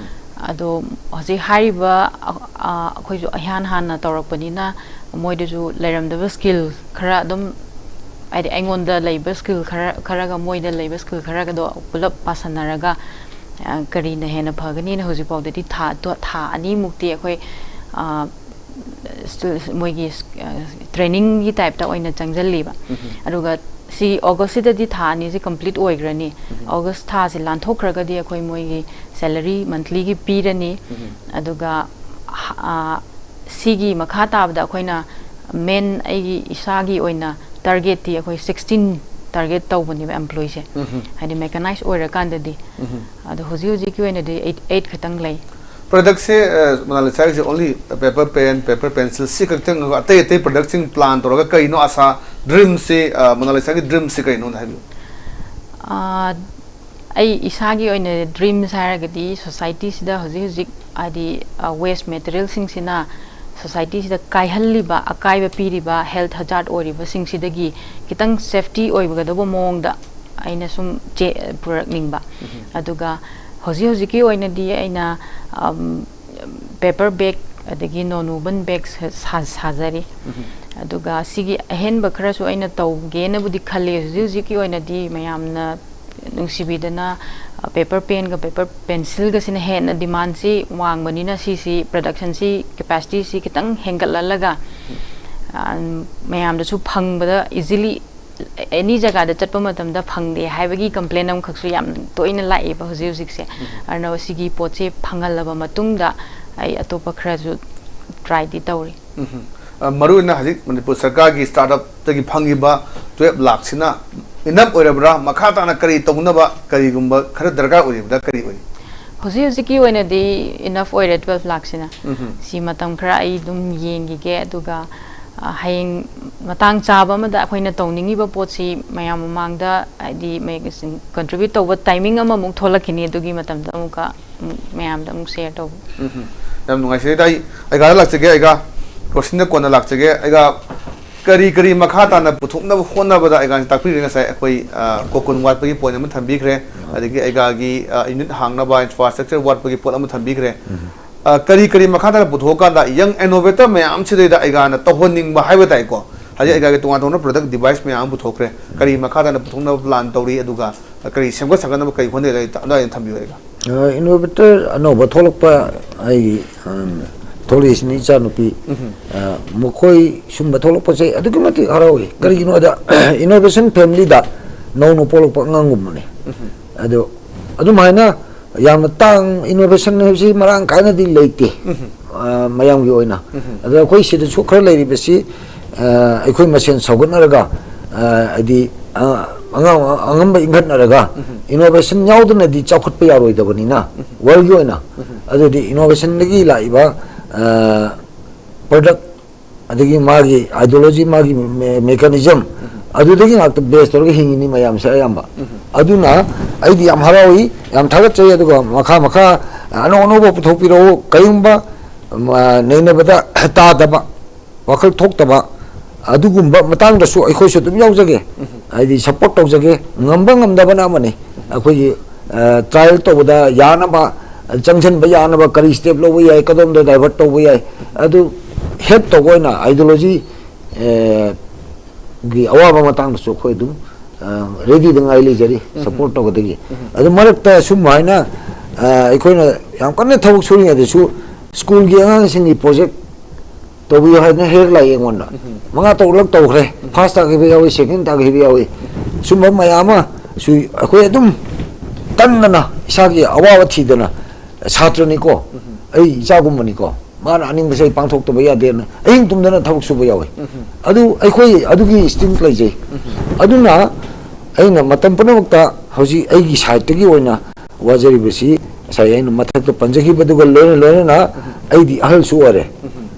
ꯑꯗꯣ ꯍꯧꯖꯤꯛ ꯍꯥꯏꯔꯤꯕ, ꯑ, ꯑ, ꯑꯩꯈꯣꯏꯁꯨ ꯏꯍꯥꯟ ꯍꯥꯟꯅ ꯇꯧꯔꯛꯄꯅꯤꯅ ꯃꯣꯏꯗꯁꯨ ꯂꯩꯔꯝꯗꯕ skill ꯈꯔ ꯑꯗꯨꯝ, ꯍꯥꯏꯗꯤ ꯑꯩꯉꯣꯟꯗ ꯂꯩꯕ skill ꯈꯔ, ꯈꯔꯒ ꯃꯣꯏꯗ ꯂꯩꯕ skill ꯈꯔꯒꯗꯣ ꯄꯨꯂꯞ ꯄꯥꯁꯟꯅꯔꯒ, ꯑ, ꯀꯔꯤꯅ ꯍꯦꯟꯅ ꯐꯒꯅꯤꯅ ꯍꯧꯖꯤꯛꯐꯥꯎꯗꯗꯤ ꯊꯥ, ꯊꯥ ꯑꯅꯤꯃꯨꯛꯇꯤ ꯑꯩꯈꯣꯏ, ꯑ, ꯁ꯭ꯇꯨ-, ꯃꯣꯏꯒꯤ, ꯑ, trainingꯒꯤ typeꯇ ꯑꯣꯏꯅ ꯆꯪꯁꯤꯜꯂꯤꯕ꯫ ꯑꯗꯨꯒ ꯁꯤ Augustꯁꯤꯗꯗꯤ ꯊꯥ ꯑꯅꯤꯁꯤ complete ꯑꯣꯏꯈ꯭ꯔꯅꯤ꯫ August ꯊꯥꯁꯤ ꯂꯥꯟꯊꯣꯛꯈ꯭ꯔꯒꯗꯤ ꯑꯩꯈꯣꯏ ꯃꯣꯏꯒꯤ salary monthlyꯒꯤ ꯄꯤꯔꯅꯤ꯫ ꯑꯗꯨꯒ ꯍ-, ꯑ, ꯁꯤꯒꯤ ꯃꯈꯥ ꯇꯥꯕꯗ ꯑꯩꯈꯣꯏꯅ ꯃꯦꯟ ꯑꯩꯒꯤ ꯏꯁꯥꯒꯤ ꯑꯣꯏꯅ ꯇꯥꯔꯒꯦꯠꯇꯤ ꯑꯩꯈꯣꯏ ꯁꯤꯛꯁꯇꯤꯟ ꯇꯥꯔꯒꯦꯠ ꯇꯧꯕꯅꯦꯕ ꯑꯦꯝꯄ꯭ꯂꯣꯏꯁꯦ꯫ ꯎꯝ꯫ ꯍꯥꯏꯗꯤ ꯃꯦꯀꯅꯥꯏꯁ ꯑꯣꯏꯔꯀꯥꯟꯗꯗꯤ꯫ ꯎꯝ꯫ ꯑꯗꯣ ꯍꯧꯖꯤꯛ ꯍꯧꯖꯤꯛꯀꯤ ꯑꯣꯏꯅꯗꯤ ꯑꯩꯠ ꯑꯩꯠ ꯈꯛꯇꯪ ꯂꯩ꯫ ꯄ꯭ꯔꯗꯛꯁꯦ ꯃꯣꯅꯥꯂꯤꯁꯥꯒꯤꯁꯦ only paper pen, paper pencil ꯁꯤ ꯈꯛꯇꯪ, ꯑꯇꯩ ꯑꯇꯩ ꯄ꯭ꯔꯗꯛꯁꯤꯡ ꯄ꯭ꯂꯥꯟ ꯇꯧꯔꯒ ꯀꯩꯅꯣ ꯑꯁꯥ, ꯗ꯭ꯔꯤꯝꯁꯤ ꯃꯣꯅꯥꯂꯤꯁꯥꯒꯤ ꯗ꯭ꯔꯤꯝꯁꯤ ꯀꯩꯅꯣꯅ ꯍꯥꯏꯕꯤꯌꯨ꯫ ꯑꯥ, ꯑꯩ ꯏꯁꯥꯒꯤ ꯑꯣꯏꯅ ꯗ꯭ꯔꯤꯝꯁ ꯍꯥꯏꯔꯒꯗꯤ ꯁꯣꯁꯥꯏꯇꯤꯁꯤꯗ ꯍꯧꯖꯤꯛ ꯍꯧꯖꯤꯛ ꯍꯥꯏꯗꯤ ꯋꯦꯁ ꯃꯦꯇꯔꯤꯌꯦꯜꯁꯤꯡꯁꯤꯅ ꯁꯣꯁꯥꯏꯇꯤꯁꯤꯗ ꯀꯥꯏꯍꯜꯂꯤꯕ, ꯑꯀꯥꯏꯕ ꯄꯤꯔꯤꯕ, ꯍꯦꯜꯊ ꯍꯖꯥꯔꯗ ꯑꯣꯏꯔꯤꯕꯁꯤꯡꯁꯤꯗꯒꯤ ꯈꯤꯇꯪ ꯁꯦꯐꯇꯤ ꯑꯣꯏꯒꯗꯧꯕ ꯃꯑꯣꯡꯗ ꯑꯩꯅ ꯁꯨꯝ ꯆꯦ ꯄꯨꯔꯛꯅꯤꯡꯕ꯫ ꯑꯗꯨꯒ ꯍꯧꯖꯤꯛ ꯍꯧꯖꯤꯛꯀꯤ ꯑꯣꯏꯅꯗꯤ ꯑꯩꯅ ꯄꯦꯄꯔ ꯕꯦꯒ ꯑꯗꯒꯤ ꯅꯣꯟ ꯋꯨꯕꯟ ꯕꯦꯒ ꯁꯥꯖꯔꯤ꯫ ꯑꯗꯨꯒ ꯁꯤꯒꯤ ꯑꯍꯦꯟꯕ ꯈꯔꯁꯨ ꯑꯩꯅ ꯇꯧꯒꯦꯅꯕꯨꯗꯤ ꯈꯜꯂꯤ꯫ ꯍꯧꯖꯤꯛ ꯍꯧꯖꯤꯛꯀꯤ ꯑꯣꯏꯅꯗꯤ ꯃꯌꯥꯝꯅ ꯅꯨꯡꯁꯤꯕꯤꯗꯅ ꯄꯦꯄꯔ ꯄꯦꯟꯒ ꯄꯦꯄꯔ ꯄꯦꯟꯁꯤꯜꯒꯁꯤꯅ ꯍꯦꯟꯅ ꯗꯤꯃꯥꯟꯁꯤ ꯋꯥꯡꯕꯅꯤꯅ ꯁꯤꯁꯤ ꯄ꯭ꯔꯗꯛꯁꯟꯁꯤ ꯀꯦꯄꯥꯁꯤꯇꯤꯁꯤ ꯈꯤꯇꯪ ꯍꯦꯟꯒꯠꯍꯜꯂꯒ ꯃꯌꯥꯝꯗꯁꯨ ꯐꯪꯕꯗ ꯏꯖꯤꯂꯤ ꯑꯦꯅꯤ ꯖꯒꯥꯗ ꯆꯠꯄ ꯃꯇꯝꯗ ꯐꯪꯗꯦ ꯍꯥꯏꯕꯒꯤ ꯀꯝꯄ꯭ꯂꯦꯟ ꯑꯃꯈꯛꯁꯨ ꯌꯥꯝ ꯇꯣꯏꯅ ꯂꯥꯛꯑꯦꯕ ꯍꯧꯖꯤꯛ ꯍꯧꯖꯤꯛꯁꯦ꯫ ꯑꯗꯨꯅ ꯁꯤꯒꯤ ꯄꯣꯠꯁꯦ ꯐꯪꯍꯜꯂꯕ ꯃꯇꯨꯡꯗ ꯑꯩ ꯑꯇꯣꯞꯄ ꯈꯔꯁꯨ ꯇ꯭ꯔꯥꯏꯗꯤ ꯇꯧꯔꯤ꯫ ꯃꯔꯨꯑꯣꯏꯅ ꯍꯧꯖꯤꯛ ꯃꯅꯤꯄꯨꯔ ꯁꯔꯀꯥꯔꯒꯤ ꯁ꯭ꯇꯥꯔꯠ ꯑꯞꯇꯒꯤ ꯐꯪꯉꯤꯕ ꯇꯨꯌꯦꯜꯞ ꯂꯥꯛꯁꯤꯅ ꯏꯅꯞ ꯑꯣꯏꯔꯕ꯭ꯔꯥ? ꯃꯈꯥ ꯇꯥꯅ ꯀꯔꯤ ꯇꯧꯅꯕ ꯀꯔꯤꯒꯨꯝꯕ ꯈꯔ ꯗꯔꯀꯥꯔ ꯑꯣꯏꯔꯤꯕ꯭ꯔꯥ? ꯀꯔꯤ ꯑꯣꯏ? ꯍꯧꯖꯤꯛ ꯍꯧꯖꯤꯛꯀꯤ ꯑꯣꯏꯅꯗꯤ ꯏꯅꯐ ꯑꯣꯏꯔꯦ ꯇꯨꯌꯦꯜꯞ ꯂꯥꯛꯁꯤꯅ꯫ ꯁꯤ ꯃꯇꯝ ꯈꯔ ꯑꯩ ꯑꯗꯨꯝ ꯌꯦꯡꯈꯤꯒꯦ, ꯑꯗꯨꯒ ꯍꯌꯦꯡ ꯃꯇꯥꯡ ꯆꯥꯕ ꯑꯃꯗ ꯑꯩꯈꯣꯏꯅ ꯇꯧꯅꯤꯡꯉꯤꯕ ꯄꯣꯠꯁꯤ ꯃꯌꯥꯝ ꯃꯃꯥꯡꯗ ꯍꯥꯏꯗꯤ ꯀꯟꯇ꯭ꯔꯤꯕ꯭ꯌꯨꯠ ꯇꯧꯕ ꯇꯥꯏꯃꯤꯡ ꯑꯃꯃꯨꯛ ꯊꯣꯛꯂꯛꯈꯤꯅꯤ꯫ ꯑꯗꯨꯒꯤ ꯃꯇꯝꯗ ꯑꯃꯨꯛꯀ ꯃꯌꯥꯝꯗ ꯑꯃꯨꯛ ꯁꯦꯌꯔ ꯇꯧꯕ꯫ ꯎꯝ, ꯌꯥꯝ ꯅꯨꯡꯉꯥꯏꯖꯔꯦ꯫ ꯑꯩ ꯑꯩꯒꯥꯗ ꯂꯥꯛꯆꯒꯦ꯫ ꯑꯩꯒꯥ, ꯔꯣꯁꯤꯟꯗ ꯀꯣꯟꯅ ꯂꯥꯛꯆꯒꯦ꯫ ꯑꯩꯒꯥ, ꯀꯔꯤ ꯀꯔꯤ ꯃꯈꯥ ꯇꯥꯅ ꯄꯨꯊꯣꯛꯅꯕ ꯍꯣꯠꯅꯕꯗ ꯑꯩꯒꯥꯅ ꯇꯥꯛꯄꯤꯈ꯭ꯔꯦ꯫ ꯉꯁꯥꯏ ꯑꯩꯈꯣꯏ ꯀꯣꯀꯨꯟ ꯋꯥꯠꯄꯒꯤ ꯄꯣꯏꯟ ꯑꯃ ꯊꯝꯕꯤꯈ꯭ꯔꯦ, ꯑꯗꯒꯤ ꯑꯩꯒꯥꯒꯤ ꯌꯨꯅꯤꯠ ꯍꯥꯡꯅꯕ ꯏꯟꯐ꯭ꯔꯥꯁ꯭ꯇ꯭ꯔꯛꯆꯔ ꯋꯥꯠꯄꯒꯤ ꯄꯣꯠ ꯑꯃ ꯊꯝꯕꯤꯈ꯭ꯔꯦ꯫ ꯀꯔꯤ ꯀꯔꯤ ꯃꯈꯥ ꯇꯥꯅ ꯄꯨꯊꯣꯛꯑꯀꯥꯟꯗ ꯌꯪ ꯏꯅꯣꯚꯦꯇꯔ ꯃꯌꯥꯝꯁꯤꯗꯩꯗ ꯑꯩꯒꯥꯅ ꯇꯧꯍꯟꯅꯤꯡꯕ ꯍꯥꯏꯕ ꯇꯥꯏꯀꯣ, ꯍꯧꯖꯤꯛ ꯑꯩꯒꯥꯒꯤ ꯇꯣꯉꯥꯟ ꯇꯣꯉꯥꯟꯕ ꯄ꯭ꯔꯗꯛ ꯗꯤꯚꯥꯏꯁ ꯃꯌꯥꯝ ꯑꯃ ꯄꯨꯊꯣꯛꯈ꯭ꯔꯦ꯫ ꯀꯔꯤ ꯃꯈꯥ ꯇꯥꯅ ꯄꯨꯊꯣꯛꯅꯕ ꯄ꯭ꯂꯥꯟ ꯇꯧꯔꯤ, ꯑꯗꯨꯒ ꯀꯔꯤ ꯁꯦꯝꯒꯠ ꯁꯥꯒꯠꯅꯕ ꯀꯔꯤ ꯍꯣꯠꯅꯔꯤ, ꯑꯗꯨ ꯑꯗꯨ ꯊꯝꯕꯤꯌꯨ ꯑꯩꯒꯥ꯫ ꯏꯅꯣꯚꯦꯇꯔ ꯑꯅꯧꯕ ꯊꯣꯛꯂꯛꯄ ꯑꯩꯒꯤ ꯊꯣꯛꯂꯛꯏꯁꯤꯅ ꯏꯆꯥꯅꯨꯄꯤ꯫ ꯃꯈꯣꯏ ꯁꯨꯝꯕ ꯊꯣꯛꯂꯛꯄꯁꯦ ꯑꯗꯨꯛꯀꯤ ꯃꯇꯤꯛ ꯍꯔꯥꯎꯏ꯫ ꯀꯔꯤꯒꯤꯅꯣꯗ ꯏꯅꯣꯚꯦꯁꯟ ꯐꯦꯃꯤꯂꯤꯗ ꯅꯧꯅ ꯄꯣꯛꯂꯛꯄ ꯑꯉꯥꯡꯒꯨꯝꯕꯅꯤ꯫ ꯑꯗꯣ ꯑꯗꯨꯝꯍꯥꯏꯅ ꯌꯥꯝꯅ ꯇꯥꯡ innovation ꯍꯥꯏꯕꯁꯤ ꯃꯔꯥꯡ ꯀꯥꯏꯅꯗꯤ ꯂꯩꯇꯦ꯫ ꯑ, ꯃꯌꯥꯝꯒꯤ ꯑꯣꯏꯅ꯫ ꯑꯗꯣ ꯑꯩꯈꯣꯏ ꯁꯤꯗꯁꯨ ꯈꯔ ꯂꯩꯔꯤꯕꯁꯤ, ꯑ, ꯑꯩꯈꯣꯏ ꯃꯁꯦꯟ ꯁꯧꯒꯠꯅꯔꯒ, ꯑ, ꯍꯥꯏꯗꯤ, ꯑ, ꯑꯉꯥꯡ ꯑꯉꯝꯕ ꯏꯟꯈꯠꯅꯔꯒ innovation ꯌꯥꯎꯗꯅꯗꯤ ꯆꯥꯎꯈꯠꯄ ꯌꯥꯔꯣꯏꯗꯕꯅꯤꯅ, worldꯒꯤ ꯑꯣꯏꯅ꯫ ꯑꯗꯨꯗꯤ innovationꯗꯒꯤ ꯂꯥꯛꯏꯕ, ꯑ, product, ꯑꯗꯒꯤ ꯃꯥꯒꯤ ideology, ꯃꯥꯒꯤ me-, mechanism, ꯑꯗꯨꯗꯒꯤ ꯉꯥꯛꯇ base ꯇꯧꯔꯒ ꯍꯤꯡꯉꯤꯅꯤ ꯃꯌꯥꯝꯁꯦ ꯑꯌꯥꯝꯕ꯫ ꯑꯗꯨꯅ ꯑꯩꯗꯤ ꯌꯥꯝ ꯍꯔꯥꯎꯏ, ꯌꯥꯝ ꯊꯥꯒꯠꯆꯩ꯫ ꯑꯗꯨꯒ ꯃꯈꯥ ꯃꯈꯥ ꯑꯅꯧ ꯑꯅꯧꯕ ꯄꯨꯊꯣꯛꯄꯤꯔꯛꯎ꯫ ꯀꯔꯤꯒꯨꯝꯕ, ꯃ-, ꯅꯩꯅꯕꯗ ꯇꯥꯗꯕ, ꯋꯥꯈꯜ ꯊꯣꯛꯇꯕ ꯑꯗꯨꯒꯨꯝꯕ ꯃꯇꯥꯡꯗꯁꯨ ꯑꯩꯈꯣꯏꯁꯨ ꯑꯗꯨꯝ ꯌꯥꯎꯖꯒꯦ꯫ ꯍꯥꯏꯗꯤ support ꯇꯧꯖꯒꯦ꯫ ꯉꯝꯕ ꯉꯝꯗꯕꯅ ꯑꯃꯅꯤ꯫ ꯑꯩꯈꯣꯏꯒꯤ, ꯑ, trial ꯇꯧꯕꯗ ꯌꯥꯅꯕ, ꯆꯪꯁꯤꯟꯕ ꯌꯥꯅꯕ ꯀꯔꯤ step ꯂꯧꯕ ꯌꯥꯏ, ꯀꯗꯣꯝꯗ divert ꯇꯧꯕ ꯌꯥꯏ, ꯑꯗꯨ help ꯇꯧꯕ ꯑꯣꯏꯅ ideology, ꯑ, ꯒꯤ ꯑꯋꯥꯕ ꯃꯇꯥꯡꯗꯁꯨ ꯑꯩꯈꯣꯏ ꯑꯗꯨꯝ, ꯑ, readyꯗ ꯉꯥꯏ ꯂꯩꯖꯔꯤ, support ꯇꯧꯒꯗꯒꯤ꯫ ꯑꯗꯨ ꯃꯔꯛꯇ ꯁꯨꯝ ꯍꯥꯏꯅ, ꯑ, ꯑꯩꯈꯣꯏꯅ ꯌꯥꯝ ꯀꯟꯅ ꯊꯕꯛ ꯁꯨꯔꯤꯉꯩꯗꯁꯨ schoolꯒꯤ ꯑꯉꯥꯡꯁꯤꯡꯒꯤ project ꯇꯧꯕꯤꯌꯨ ꯍꯥꯏꯗꯅ ꯍꯦꯛ ꯂꯥꯛꯏ ꯑꯩꯉꯣꯟꯗ꯫ ꯃꯉꯥ ꯇꯔꯨꯛꯂꯛ ꯇꯧꯈ꯭ꯔꯦ꯫ First ꯇꯥꯈꯤꯕ ꯌꯥꯎꯏ, second ꯇꯥꯈꯤꯕ ꯌꯥꯎꯏ꯫ ꯁꯨꯝꯕ ꯃꯌꯥꯝ ꯑꯃꯁꯨ ꯑꯩꯈꯣꯏ ꯑꯗꯨꯝ ꯇꯟꯗꯅ, ꯏꯁꯥꯒꯤ ꯑꯋꯥꯕ ꯊꯤꯗꯅ, ꯁꯥꯇ꯭ꯔꯅꯤꯀꯣ, ꯑꯩ ꯏꯆꯥꯒꯨꯝꯕꯅꯤꯀꯣ, ꯃꯥꯅ ꯑꯅꯤꯡꯕꯁꯦ ꯑꯩ ꯄꯥꯡꯊꯣꯛꯇꯕ ꯌꯥꯗꯦꯅ ꯑꯍꯤꯡ ꯇꯨꯝꯗꯅ ꯊꯕꯛ ꯁꯨꯕ ꯌꯥꯎꯏ꯫ ꯑꯗꯨ ꯑꯩꯈꯣꯏ ꯑꯗꯨꯒꯤ instinct ꯂꯩꯖꯩ꯫ ꯑꯗꯨꯅ ꯑꯩꯅ ꯃꯇꯝ ꯄꯨꯝꯅꯃꯛꯇ ꯍꯧꯖꯤꯛ ꯑꯩꯒꯤ sideꯇꯒꯤ ꯑꯣꯏꯅ ꯋꯥꯖꯔꯤꯕꯁꯤ ꯉꯁꯥꯏ ꯑꯩꯅ ꯃꯊꯛꯇ ꯄꯟꯖꯈꯤꯕꯗꯨꯒ ꯂꯣꯏꯅ ꯂꯣꯏꯅꯅ ꯑꯩꯗꯤ ꯑꯍꯜꯁꯨ ꯑꯣꯏꯔꯦ꯫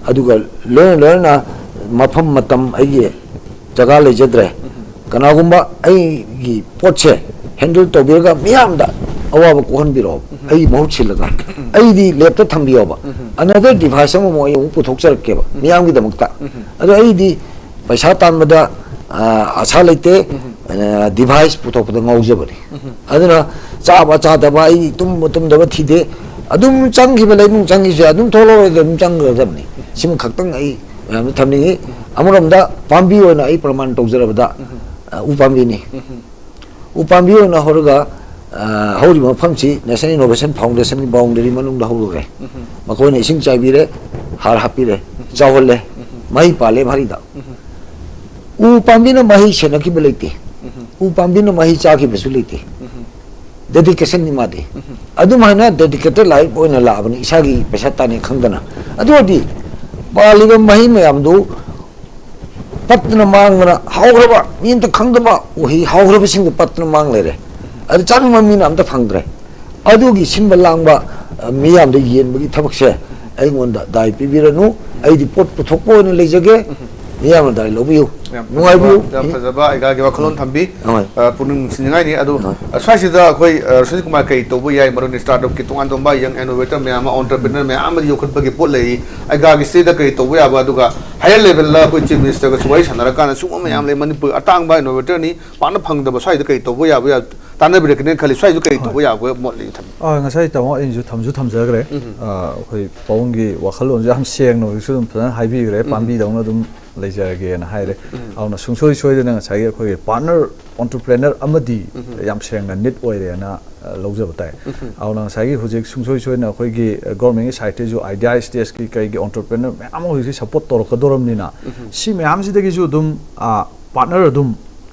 ꯑꯗꯨꯒ ꯂꯣꯏꯅ ꯂꯣꯏꯅꯅ ꯃꯐꯝ ꯃꯇꯝ ꯑꯩꯒꯤ ꯖꯒꯥ ꯂꯩꯖꯗ꯭ꯔꯦ꯫ ꯀꯅꯥꯒꯨꯝꯕ ꯑꯩꯒꯤ ꯄꯣꯠꯁꯦ handle ꯇꯧꯕꯤꯔꯒ ꯃꯤꯌꯥꯝꯗ ꯑꯋꯥꯕ ꯀꯣꯛꯍꯟꯕꯤꯔꯛꯑꯣ, ꯑꯩꯒꯤ ꯃꯍꯨꯠ ꯁꯤꯜꯂꯒ꯫ ꯑꯩꯗꯤ ꯂꯦꯞꯇ ꯊꯝꯕꯤꯌꯣꯕ꯫ Another device ꯑꯃꯃꯨꯛ ꯑꯩ ꯑꯃꯨꯛ ꯄꯨꯊꯣꯛꯆꯔꯛꯀꯦꯕ ꯃꯤꯌꯥꯝꯒꯤꯗꯃꯛꯇ꯫ ꯑꯗꯣ ꯑꯩꯗꯤ ꯄꯩꯁꯥ ꯇꯥꯟꯕꯗ, ꯑ, ꯑꯁꯥ ꯂꯩꯇꯦ, ꯑ, device ꯄꯨꯊꯣꯛꯄꯗ ꯉꯥꯎꯖꯕꯅꯤ꯫ ꯑꯗꯨꯅ ꯆꯥꯕ ꯆꯥꯗꯕ, ꯑꯩ ꯇꯨꯝꯕ ꯇꯨꯝꯗꯕ ꯊꯤꯗꯦ꯫ ꯑꯗꯨꯝ ꯆꯪꯈꯤꯕ ꯂꯩꯅꯨꯡ ꯆꯪꯈꯤꯁꯦ ꯑꯗꯨꯝ ꯊꯣꯛꯂꯛꯑꯣꯏꯗ ꯑꯗꯨꯝ ꯆꯪꯈ꯭ꯔꯗꯕꯅꯤ꯫ ꯁꯤꯃ ꯈꯛꯇꯪ ꯑꯩ ꯃꯌꯥꯝꯗ ꯊꯝꯅꯤꯡꯉꯤ꯫ ꯑꯃꯔꯣꯝꯗ ꯄꯥꯝꯕꯤ ꯑꯣꯏꯅ ꯑꯩ ꯄ꯭ꯔꯃꯥꯟ ꯇꯧꯖꯔꯕꯗ, ꯑ, ꯎ ꯄꯥꯝꯕꯤꯅꯤ꯫ ꯎ ꯄꯥꯝꯕꯤ ꯑꯣꯏꯅ ꯍꯧꯔꯒ, ꯑ, ꯍꯧꯔꯤꯕ ꯃꯐꯝꯁꯤ National Innovation Foundationꯒꯤ boundary ꯃꯅꯨꯡꯗ ꯍꯧꯔꯨꯔꯦ꯫ ꯃꯈꯣꯏꯅ ꯏꯁꯤꯡ ꯆꯥꯏꯕꯤꯔꯦ, ꯍꯥꯔ ꯍꯥꯞꯄꯤꯔꯦ, ꯆꯥꯎꯍꯜꯂꯦ, ꯃꯍꯩ ꯄꯥꯜꯂꯦ ꯃꯍꯩꯗ꯫ ꯎ ꯄꯥꯝꯕꯤꯅ ꯃꯍꯩ ꯁꯦꯟꯅꯈꯤꯕ ꯂꯩꯇꯦ꯫ ꯎ ꯄꯥꯝꯕꯤꯅ ꯃꯍꯩ ꯆꯥꯈꯤꯕꯁꯨ ꯂꯩꯇꯦ꯫ ꯗꯦꯗꯤꯀꯦꯁꯟꯅꯤ ꯃꯥꯗꯤ꯫ ꯑꯗꯨꯃꯥꯏꯅ ꯗꯦꯗꯤꯀꯦꯇꯦꯠ ꯂꯥꯏꯐ ꯑꯣꯏꯅ ꯂꯥꯛꯑꯕꯅꯤ, ꯏꯁꯥꯒꯤ ꯄꯩꯁꯥ ꯇꯥꯅꯤ ꯈꯪꯗꯅ꯫ ꯑꯗꯨ ꯑꯣꯏꯔꯗꯤ ꯄꯥꯜꯂꯤꯕ ꯃꯍꯩ ꯃꯌꯥꯝꯗꯨ ꯄꯠꯇꯅ ꯃꯥꯡꯗꯅ, ꯍꯧꯈ꯭ꯔꯕ, ꯃꯤ ꯑꯝꯇ ꯈꯪꯗꯕ ꯎꯍꯩ ꯍꯧꯈ꯭ꯔꯕꯁꯤꯡꯗꯨ ꯄꯠꯇꯅ ꯃꯥꯡ ꯂꯩꯔꯦ꯫ ꯑꯗꯨ ꯆꯥꯅꯤꯡꯕ ꯃꯤꯅ ꯑꯝꯇ ꯐꯪꯗ꯭ꯔꯦ꯫ ꯑꯗꯨꯒꯤ ꯁꯤꯟꯕ ꯂꯥꯡꯕ, ꯑ, ꯃꯤꯌꯥꯝꯗ ꯌꯦꯟꯕꯒꯤ ꯊꯕꯛꯁꯦ ꯑꯩꯉꯣꯟꯗ ꯗꯥꯏ ꯄꯤꯕꯤꯔꯅꯨ꯫ ꯑꯩꯗꯤ ꯄꯣꯠ ꯄꯨꯊꯣꯛꯄ ꯑꯣꯏꯅ ꯂꯩꯖꯒꯦ꯫ ꯃꯤꯌꯥꯝꯅ ꯗꯥꯏ ꯂꯧꯕꯤꯌꯨ꯫ ꯌꯥꯝ ꯅꯨꯡꯉꯥꯏꯕꯤꯌꯨ꯫ ꯐꯖꯕ, ꯌꯥꯝ ꯐꯖꯕ ꯑꯩꯒꯥꯒꯤ ꯋꯥꯈꯜꯂꯣꯟ ꯊꯝꯕꯤ꯫ ꯍꯣꯏ꯫ ꯑ, ꯄꯨꯛꯅꯤꯡ ꯅꯨꯡꯁꯤꯅꯤꯡꯉꯥꯏꯅꯤ꯫ ꯑꯗꯨ, ꯍꯣꯏ꯫ ꯑ, ꯁ꯭ꯋꯥꯏꯁꯤꯗ ꯑꯩꯈꯣꯏ, ꯑ, ꯁꯨꯅꯤꯜ ꯀꯨꯃꯥꯔ ꯀꯔꯤ ꯇꯧꯕ ꯌꯥꯏ? ꯃꯔꯨꯗꯤ ꯁ꯭ꯇꯥꯔꯠ ꯑꯞꯀꯤ ꯇꯣꯉꯥꯟ ꯇꯣꯉꯥꯟꯕ ꯌꯪ ꯏꯅꯣꯚꯦꯇꯔ ꯃꯌꯥꯝ ꯑꯃ, ꯑꯣꯟꯇꯔꯄ꯭ꯔꯤꯅꯔ ꯃꯌꯥꯝ ꯑꯃ ꯌꯣꯛꯈꯠꯄꯒꯤ ꯄꯣꯠ ꯂꯩꯔꯤ꯫ ꯑꯩꯒꯥꯒꯤ ꯁꯤꯗ ꯀꯔꯤ ꯇꯧꯕ ꯌꯥꯕ? ꯑꯗꯨꯒ ꯍꯥꯏꯌꯔ ꯂꯦꯚꯦꯜꯗ ꯑꯩꯈꯣꯏ ꯆꯤꯐ ꯃꯤꯅꯤꯁꯇꯔꯒꯁꯨ ꯋꯥꯔꯤ ꯁꯥꯟꯅꯔꯀꯥꯟꯗ ꯁꯤꯒꯨꯝꯕ ꯃꯌꯥꯝ ꯂꯩ꯫ ꯃꯅꯤꯄꯨꯔ ꯑꯇꯥꯡꯕ ꯏꯅꯣꯚꯦꯇꯔꯅꯤ, ꯄꯥꯛꯅ ꯐꯪꯗꯕ, ꯁ꯭ꯋꯥꯏꯗ ꯀꯔꯤ ꯇꯧꯕ ꯌꯥꯕ, ꯌꯥ-, ꯇꯥꯟꯅꯕꯤꯔꯛꯀꯅꯦꯅ ꯈꯜꯂꯤ꯫ ꯁ꯭ꯋꯥꯏꯁꯨ ꯀꯔꯤ ꯍꯣꯏ꯫ ꯇꯧꯕ ꯌꯥꯕ ꯃꯣꯠ ꯂꯩ ꯊꯝꯕꯤ? ꯑ, ꯉꯁꯥꯏ ꯇꯥꯃꯣ ꯑꯩꯅꯁꯨ ꯊꯝꯁꯨ ꯊꯝꯖꯈ꯭ꯔꯦ꯫ ꯎꯝ꯫ ꯑ, ꯑꯩꯈꯣꯏ ꯄꯥꯕꯨꯡꯒꯤ ꯋꯥꯈꯜꯂꯣꯟꯁꯨ ꯌꯥꯝ ꯁꯦꯡꯅ ꯍꯧꯖꯤꯛꯁꯨ ꯑꯗꯨꯝ ꯐꯖꯅ ꯍꯥꯏꯕꯤꯈ꯭ꯔꯦ, ꯎꯝ꯫ ꯄꯥꯝꯕꯤꯗꯧꯅ ꯑꯗꯨꯝ ꯂꯩꯖꯔꯒꯦꯅ ꯍꯥꯏꯔꯦ꯫ ꯎꯝ꯫ ꯑꯗꯨꯅ ꯁꯨꯡꯁꯣꯏ ꯁꯣꯏꯗꯅ ꯉꯁꯥꯏꯒꯤ ꯑꯩꯈꯣꯏꯒꯤ ꯄꯥꯔꯠꯅꯔ ꯑꯣꯟꯇꯔꯄ꯭ꯔꯦꯅꯔ ꯑꯃꯗꯤ ꯎꯝ꯫ ꯌꯥꯝ ꯁꯦꯡꯅ ꯅꯤꯠ ꯑꯣꯏꯔꯦꯅ, ꯑ, ꯂꯧꯖꯕ ꯇꯥꯏ꯫ ꯎꯝ꯫ ꯑꯗꯨꯅ ꯉꯁꯥꯏꯒꯤ ꯍꯧꯖꯤꯛ ꯁꯨꯡꯁꯣꯏ ꯁꯣꯏꯗꯅ ꯑꯩꯈꯣꯏꯒꯤ, ꯑ, ꯒꯣꯔꯃꯦꯟꯒꯤ ꯁꯥꯏꯠꯇꯒꯤꯁꯨ ꯑꯥꯏꯗꯤꯌꯥ ꯁ꯭ꯇꯦꯖꯀꯤ ꯀꯩꯒꯤ ꯑꯣꯟꯇꯔꯄ꯭ꯔꯦꯅꯔ ꯃꯌꯥꯝ ꯑꯃ ꯍꯧꯖꯤꯛꯁꯤ ꯁꯞꯄꯣꯔꯠ ꯇꯧꯔꯛꯀꯗꯧꯔꯕꯅꯤꯅ ꯎꯝ꯫ ꯁꯤ ꯃꯌꯥꯝꯁꯤꯗꯒꯤꯁꯨ ꯑꯗꯨꯝ, ꯑ, ꯄꯥꯔꯠꯅꯔ ꯑꯗꯨꯝ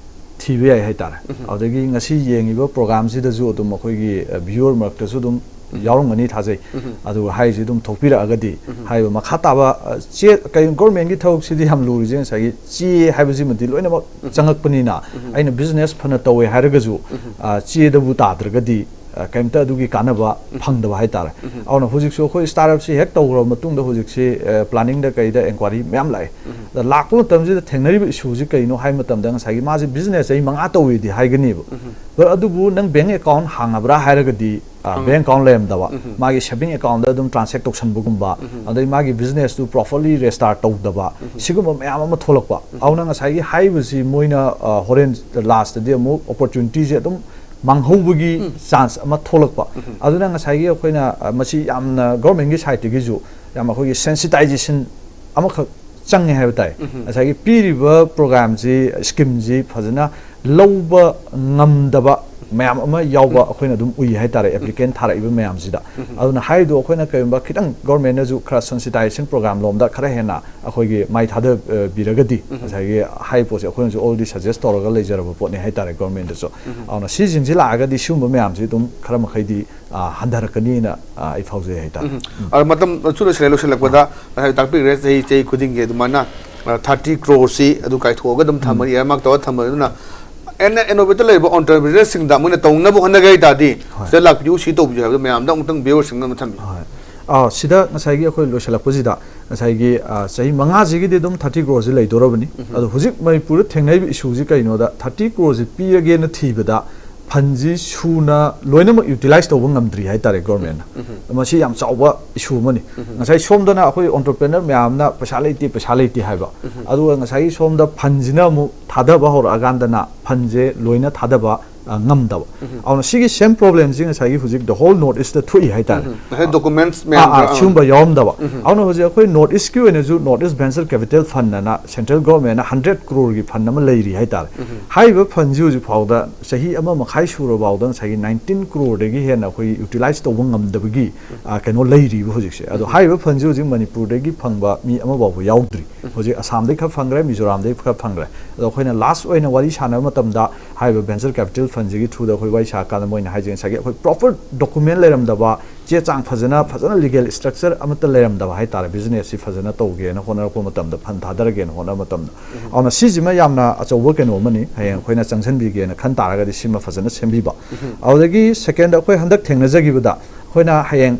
ꯊꯤꯕ ꯌꯥꯏ ꯍꯥꯏꯇꯥꯔꯦ꯫ ꯎꯝ꯫ ꯑꯗꯨꯗꯒꯤ ꯉꯁꯤ ꯌꯦꯡꯉꯤꯕ ꯄ꯭ꯔꯣꯒ꯭ꯔꯥꯝꯁꯤꯗꯁꯨ ꯑꯗꯨꯝ ꯑꯩꯈꯣꯏꯒꯤ, ꯑ, ꯚ꯭ꯌꯨꯋꯔ ꯃꯔꯛꯇꯁꯨ ꯑꯗꯨꯝ ꯎꯝ꯫ ꯌꯥꯎꯔꯝꯒꯅꯤ ꯊꯥꯖꯩ꯫ ꯎꯝ꯫ ꯑꯗꯨꯒ ꯍꯥꯏꯔꯤꯁꯤ ꯑꯗꯨꯝ ꯊꯣꯛꯄꯤꯔꯛꯑꯒꯗꯤ ꯎꯝ꯫ ꯍꯥꯏꯔꯤꯕ ꯃꯈꯥ ꯇꯥꯕ, ꯑ, ꯆꯦ, ꯀꯩ, ꯒꯣꯔꯃꯦꯟꯒꯤ ꯊꯕꯛꯁꯤꯗꯤ ꯌꯥꯝ ꯂꯨꯔꯤꯁꯦ ꯉꯁꯥꯏꯒꯤ ꯆꯦ ꯍꯥꯏꯕꯁꯤꯃꯗꯤ ꯂꯣꯏꯅꯃꯛ ꯎꯝ꯫ ꯆꯪꯉꯛꯄꯅꯤꯅ ꯎꯝ꯫ ꯑꯩꯅ ꯕꯤꯖꯤꯅꯦꯁ ꯐꯅ ꯇꯧꯋꯦ ꯍꯥꯏꯔꯒꯁꯨ, ꯎꯝ꯫ ꯑ, ꯆꯦꯗꯕꯨ ꯇꯥꯗ꯭ꯔꯒꯗꯤ, ꯑ, ꯀꯩꯝꯇ ꯑꯗꯨꯒꯤ ꯀꯥꯟꯅꯕ ꯎꯝ꯫ ꯐꯪꯗꯕ ꯍꯥꯏꯇꯥꯔꯦ꯫ ꯎꯝ꯫ ꯑꯗꯨꯅ ꯍꯧꯖꯤꯛꯁꯨ ꯑꯩꯈꯣꯏ ꯁ꯭ꯇꯥꯔꯠ ꯑꯞꯁꯤ ꯍꯦꯛ ꯇꯧꯈ꯭ꯔꯕ ꯃꯇꯨꯡꯗ ꯍꯧꯖꯤꯛꯁꯤ, ꯑ, ꯄ꯭ꯂꯥꯅꯤꯡꯗ ꯀꯩꯗ ꯑꯦꯟꯀ꯭ꯋꯥꯏꯔꯤ ꯃꯌꯥꯝ ꯂꯥꯛꯑꯦ꯫ ꯎꯝ꯫ ꯑꯗ ꯂꯥꯛꯄ ꯃꯇꯝꯁꯤꯗ ꯊꯦꯡꯅꯔꯤꯕ ꯏꯁꯨꯁꯤ ꯀꯩꯅꯣ ꯍꯥꯏꯕ ꯃꯇꯝꯗ ꯉꯁꯥꯏꯒꯤ ꯃꯥꯁꯦ ꯕꯤꯖꯤꯅꯦꯁ ꯆꯍꯤ ꯃꯉꯥ ꯇꯧꯋꯦꯗꯤ ꯍꯥꯏꯒꯅꯦꯕ꯫ ꯎꯝ꯫ But ꯑꯗꯨꯕꯨ ꯅꯪ ꯕꯦꯡ ꯑꯦꯀꯥꯎꯟ ꯍꯥꯡꯉꯕ꯭ꯔꯥ ꯍꯥꯏꯔꯒꯗꯤ, ꯑ, ꯍꯥꯡꯉꯦ꯫ ꯕꯦꯡ ꯑꯦꯀꯥꯎꯟ ꯂꯩꯔꯝꯗꯕ, ꯎꯝ꯫ ꯃꯥꯒꯤ ꯁꯦꯚꯤꯡ ꯑꯦꯀꯥꯎꯟꯗ ꯑꯗꯨꯝ ꯇ꯭ꯔꯥꯟꯁꯦꯛ ꯇꯧꯁꯟꯕꯒꯨꯝꯕ, ꯎꯝ꯫ ꯑꯗꯩ ꯃꯥꯒꯤ ꯕꯤꯖꯤꯅꯦꯁꯇꯨ ꯄ꯭ꯔꯣꯄꯔꯂꯤ ꯔꯦꯖꯤꯁꯇꯥꯔ ꯇꯧꯗꯕ, ꯎꯝ꯫ ꯁꯤꯒꯨꯝꯕ ꯃꯌꯥꯝ ꯑꯃ ꯊꯣꯛꯂꯛꯄ꯫ ꯎꯝ꯫ ꯑꯗꯨꯅ ꯉꯁꯥꯏꯒꯤ ꯍꯥꯏꯔꯤꯕꯁꯤ ꯃꯣꯏꯅ, ꯑ, ꯍꯣꯔꯦꯟ ꯂꯥꯁꯇꯗꯤ ꯑꯃꯨꯛ ꯑꯣꯄꯣꯔꯆꯨꯅꯤꯇꯤꯁꯦ ꯑꯗꯨꯝ ꯃꯥꯡꯍꯧꯕꯒꯤ ꯎꯝ꯫ ꯆꯥꯟꯁ ꯑꯃ ꯊꯣꯛꯂꯛꯄ꯫ ꯎꯝ꯫ ꯑꯗꯨꯅ ꯉꯁꯥꯏꯒꯤ ꯑꯩꯈꯣꯏꯅ, ꯑ, ꯃꯁꯤ ꯌꯥꯝꯅ ꯒꯣꯔꯃꯦꯟꯒꯤ ꯁꯥꯏꯠꯇꯒꯤꯁꯨ ꯌꯥꯝ ꯑꯩꯈꯣꯏꯒꯤ ꯁꯦꯟꯁꯤꯇꯥꯏꯖꯦꯁꯟ ꯑꯃꯈꯛ ꯆꯪꯉꯦ ꯍꯥꯏꯕ ꯇꯥꯏ꯫ ꯎꯝ꯫ ꯉꯁꯥꯏꯒꯤ ꯄꯤꯔꯤꯕ ꯄ꯭ꯔꯣꯒ꯭ꯔꯥꯝꯁꯤ, ꯁ꯭ꯀꯤꯝꯁꯤ ꯐꯖꯅ ꯂꯧꯕ ꯉꯝꯗꯕ ꯃꯌꯥꯝ ꯑꯃ ꯌꯥꯎꯕ ꯑꯩꯈꯣꯏꯅ ꯑꯗꯨꯝ ꯎꯏ ꯍꯥꯏꯇꯥꯔꯦ, ꯑꯦꯄ꯭ꯂꯤꯀꯦꯟ ꯊꯥꯔꯛꯏꯕ ꯃꯌꯥꯝꯁꯤꯗ꯫ ꯑꯗꯨꯅ ꯍꯥꯏꯗꯣ ꯑꯩꯈꯣꯏꯅ ꯀꯔꯤꯒꯨꯝꯕ ꯈꯤꯇꯪ ꯒꯣꯔꯃꯦꯟꯅꯁꯨ ꯈꯔ ꯁꯦꯟꯁꯤꯇꯥꯏꯖꯦꯁꯟ ꯄ꯭ꯔꯣꯒ꯭ꯔꯥꯝ ꯂꯣꯝꯗ ꯈꯔ ꯍꯦꯟꯅ ꯑꯩꯈꯣꯏꯒꯤ ꯃꯥꯏ ꯊꯥꯗꯕꯤꯔꯒꯗꯤ ꯉꯁꯥꯏꯒꯤ ꯍꯥꯏꯔꯤꯕ ꯄꯣꯠꯁꯦ ꯑꯩꯈꯣꯏꯅꯁꯨ ꯑꯣꯜꯔꯦꯗꯤ ꯁꯖꯦꯁ ꯇꯧꯔꯒ ꯂꯩꯖꯔꯕ ꯄꯣꯠꯅꯤ ꯍꯥꯏꯇꯥꯔꯦ ꯒꯣꯔꯃꯦꯟꯗꯁꯨ꯫ ꯑꯗꯨꯅ ꯁꯤꯁꯤꯡꯁꯤ ꯂꯥꯛꯑꯒꯗꯤ ꯁꯤꯒꯨꯝꯕ ꯃꯌꯥꯝꯁꯤ ꯑꯗꯨꯝ ꯈꯔ ꯃꯈꯩꯗꯤ ꯍꯟꯊꯔꯛꯀꯅꯤꯅ ꯑꯩ ꯐꯥꯎꯖꯩ ꯍꯥꯏꯇꯥꯔꯦ꯫ ꯎꯝ꯫ ꯑꯗꯣ ꯃꯇꯝ ꯁꯨ ꯂꯣꯏꯁꯤꯜꯂꯦ, ꯂꯣꯏꯁꯤꯜꯂꯛꯄꯗ ꯉꯁꯥꯏ ꯇꯥꯛꯄꯤꯈ꯭ꯔꯦ, ꯆꯍꯤ ꯆꯍꯤ ꯈꯨꯗꯤꯡꯒꯤ ꯑꯗꯨꯃꯥꯏꯅ ꯊꯥꯔꯇꯤ ꯀ꯭ꯔꯣꯔꯁꯤ ꯑꯗꯨ ꯀꯥꯏꯊꯣꯛꯑꯒ ꯑꯗꯨꯝ ꯊꯝꯃꯅꯤ, ꯏꯌꯥꯔꯃꯥꯔꯛ ꯇꯧꯔꯒ ꯊꯝꯃꯅꯤ꯫ ꯑꯗꯨꯅ ꯑꯦꯟ ꯑꯦꯅꯣꯕꯦꯇ ꯂꯩꯔꯤꯕ ꯑꯣꯟꯇꯔꯄ꯭ꯔꯤꯅꯔꯁꯤꯡꯗ ꯃꯣꯏꯅ ꯇꯧꯅꯕ ꯍꯣꯠꯅꯒꯦ ꯍꯥꯏ ꯇꯥꯔꯗꯤ ꯍꯣꯏ꯫ ꯁꯤꯗ ꯂꯥꯛꯄꯤꯌꯨ, ꯁꯤ ꯇꯧꯕꯤꯌꯨ ꯍꯥꯏꯕꯗꯣ ꯃꯌꯥꯝꯗ ꯑꯃꯨꯛꯇꯪ ꯚꯤꯌꯨꯋꯔꯁꯤꯡꯗ ꯑꯃ ꯊꯝꯕꯤꯌꯨ꯫ ꯍꯣꯏ꯫ ꯑꯥ, ꯁꯤꯗ ꯉꯁꯥꯏꯒꯤ ꯑꯩꯈꯣꯏ ꯂꯣꯏꯁꯤꯜꯂꯛꯄꯁꯤꯗ ꯉꯁꯥꯏꯒꯤ, ꯑꯥ, ꯆꯍꯤ ꯃꯉꯥꯁꯤꯒꯤꯗꯤ ꯑꯗꯨꯝ ꯊꯥꯔꯇꯤ ꯀ꯭ꯔꯣꯔꯁꯤ ꯂꯩꯗꯣꯔꯕꯅꯤ꯫ ꯑꯗꯣ ꯍꯧꯖꯤꯛ ꯃꯅꯤꯄꯨꯔꯗ ꯊꯦꯡꯅꯔꯤꯕ ꯏꯁꯨꯁꯤ ꯀꯩꯅꯣꯗ, ꯊꯥꯔꯇꯤ ꯀ꯭ꯔꯣꯔꯁꯤ ꯄꯤꯔꯒꯦꯅ ꯊꯤꯕꯗ ꯐꯟꯁꯤ ꯁꯨꯅ ꯂꯣꯏꯅꯃꯛ ꯌꯨꯇꯤꯂꯥꯏꯁ ꯇꯧꯕ ꯉꯝꯗ꯭ꯔꯤ ꯍꯥꯏꯇꯥꯔꯦ ꯒꯣꯔꯃꯦꯟꯅ꯫ ꯃꯁꯤ ꯌꯥꯝ ꯆꯥꯎꯕ ꯏꯁꯨ ꯑꯃꯅꯤ꯫ ꯉꯁꯥꯏ ꯁꯣꯝꯗꯅ ꯑꯩꯈꯣꯏ ꯑꯣꯟꯇꯔꯄ꯭ꯔꯤꯅꯔ ꯃꯌꯥꯝꯅ ꯄꯩꯁꯥ ꯂꯩꯇꯦ, ꯄꯩꯁꯥ ꯂꯩꯇꯦ ꯍꯥꯏꯕ, ꯑꯗꯨꯒ ꯉꯁꯥꯏꯒꯤ ꯁꯣꯝꯗ ꯐꯟꯁꯤꯅ ꯑꯃꯨꯛ ꯊꯥꯗꯕ ꯍꯧꯔꯛꯑꯀꯥꯟꯗꯅ ꯐꯟꯁꯦ ꯂꯣꯏꯅ ꯊꯥꯗꯕ ꯑ, ꯉꯝꯗꯕ꯫ ꯑꯗꯨꯅ ꯁꯤꯒꯤ ꯁꯦꯝ ꯄ꯭ꯔꯣꯕ꯭ꯂꯦꯝꯁꯤ ꯉꯁꯥꯏꯒꯤ ꯍꯧꯖꯤꯛ ꯗ ꯍꯣꯜ ꯅꯣꯔꯠ ꯏꯁꯇ ꯊꯣꯛꯏ ꯍꯥꯏꯇꯥꯔꯦ꯫ ꯉꯁꯥꯏ ꯗꯣꯀꯨꯃꯦꯟꯠꯁ ꯑꯥ, ꯃꯌꯥꯝ ꯑꯥ, ꯈꯔ, ꯁꯤꯒꯨꯝꯕ ꯌꯥꯎꯔꯝꯗꯕ꯫ ꯑꯗꯨꯅ ꯍꯧꯖꯤꯛ ꯑꯩꯈꯣꯏ ꯅꯣꯔꯠ ꯏꯁꯀꯤ ꯑꯣꯏꯅꯁꯨ ꯅꯣꯔꯠ ꯏꯁ ꯚꯦꯟꯆꯔ ꯀꯦꯄꯤꯇꯦꯜ ꯐꯟ ꯑꯅ ꯁꯦꯟꯇ꯭ꯔꯦꯜ ꯒꯣꯔꯃꯦꯟꯅ ꯍꯟꯗ꯭ꯔꯦꯠ ꯀ꯭ꯔꯣꯔꯒꯤ ꯐꯟ ꯑꯃ ꯂꯩꯔꯤ ꯍꯥꯏꯇꯥꯔꯦ꯫ ꯍꯥꯏꯔꯤꯕ ꯐꯟꯁꯤ ꯍꯧꯖꯤꯛ ꯐꯥꯎꯗ ꯆꯍꯤ ꯑꯃ ꯃꯈꯥꯏ ꯁꯨꯔ ꯐꯥꯎꯗ ꯉꯁꯥꯏꯒꯤ ꯅꯥꯏꯟꯇꯤꯟ ꯀ꯭ꯔꯣꯔꯗꯒꯤ ꯍꯦꯟꯅ ꯑꯩꯈꯣꯏ ꯌꯨꯇꯤꯂꯥꯏꯁ ꯇꯧꯕ ꯉꯝꯗꯕꯒꯤ, ꯑ, ꯀꯩꯅꯣ ꯂꯩꯔꯤꯕ ꯍꯧꯖꯤꯛꯁꯦ꯫ ꯑꯗꯣ ꯍꯥꯏꯔꯤꯕ ꯐꯟꯁꯤ ꯍꯧꯖꯤꯛ ꯃꯅꯤꯄꯨꯔꯗꯒꯤ ꯐꯪꯕ ꯃꯤ ꯑꯃ ꯐꯥꯎꯕ ꯌꯥꯎꯗ꯭ꯔꯤ꯫ ꯍꯧꯖꯤꯛ ꯑꯁꯥꯝꯗꯒꯤ ꯈꯔ ꯐꯪꯈ꯭ꯔꯦ, ꯃꯤꯖꯣꯔꯥꯝꯗꯒꯤ ꯈꯔ ꯐꯪꯈ꯭ꯔꯦ꯫ ꯑꯗꯣ ꯑꯩꯈꯣꯏꯅ ꯂꯥꯁ ꯑꯣꯏꯅ ꯋꯥꯔꯤ ꯁꯥꯟꯅꯕ ꯃꯇꯝꯗ ꯍꯥꯏꯔꯤꯕ ꯚꯦꯟꯆꯔ ꯀꯦꯄꯤꯇꯦꯜ ꯐꯟꯁꯤꯒꯤ ꯊ꯭ꯔꯨꯗ ꯑꯩꯈꯣꯏ ꯋꯥꯔꯤ ꯁꯥꯔꯀꯥꯟꯗ ꯃꯣꯏꯅ ꯍꯥꯏꯁꯦ ꯉꯁꯥꯏꯒꯤ ꯑꯩꯈꯣꯏ ꯄ꯭ꯔꯣꯄꯔ ꯗꯣꯀꯨꯃꯦꯟ ꯂꯩꯔꯝꯗꯕ, ꯆꯦ ꯆꯥꯡ ꯐꯖꯅ, ꯐꯖꯅ ꯂꯤꯒꯦꯜ ꯁ꯭ꯇ꯭ꯔꯛꯆꯔ ꯑꯃꯠꯇ ꯂꯩꯔꯝꯗꯕ ꯍꯥꯏꯇꯥꯔꯦ, ꯕꯤꯖꯤꯅꯦꯁꯁꯤ ꯐꯖꯅ ꯇꯧꯒꯦꯅ ꯍꯣꯠꯅꯔꯛꯄ ꯃꯇꯝꯗ, ꯐꯟ ꯊꯥꯗꯔꯒꯦꯅ ꯍꯣꯠꯅꯕ ꯃꯇꯝꯗ꯫ ꯑꯗꯨꯅ ꯁꯤꯁꯤꯃ ꯌꯥꯝꯅ ꯑꯆꯧꯕ ꯀꯩꯅꯣ ꯑꯃꯅꯤ, ꯍꯌꯦꯡ ꯑꯩꯈꯣꯏꯅ ꯆꯪꯁꯤꯟꯕꯤꯒꯦꯅ ꯈꯟ ꯇꯥꯔꯒꯗꯤ ꯁꯤꯃ ꯐꯖꯅ ꯁꯦꯝꯕꯤꯕ꯫ ꯑꯗꯨꯗꯒꯤ ꯁꯦꯀꯦꯟꯗ ꯑꯩꯈꯣꯏ ꯍꯟꯗꯛ ꯊꯦꯡꯅꯖꯈꯤꯕꯗ ꯑꯩꯈꯣꯏꯅ ꯍꯌꯦꯡ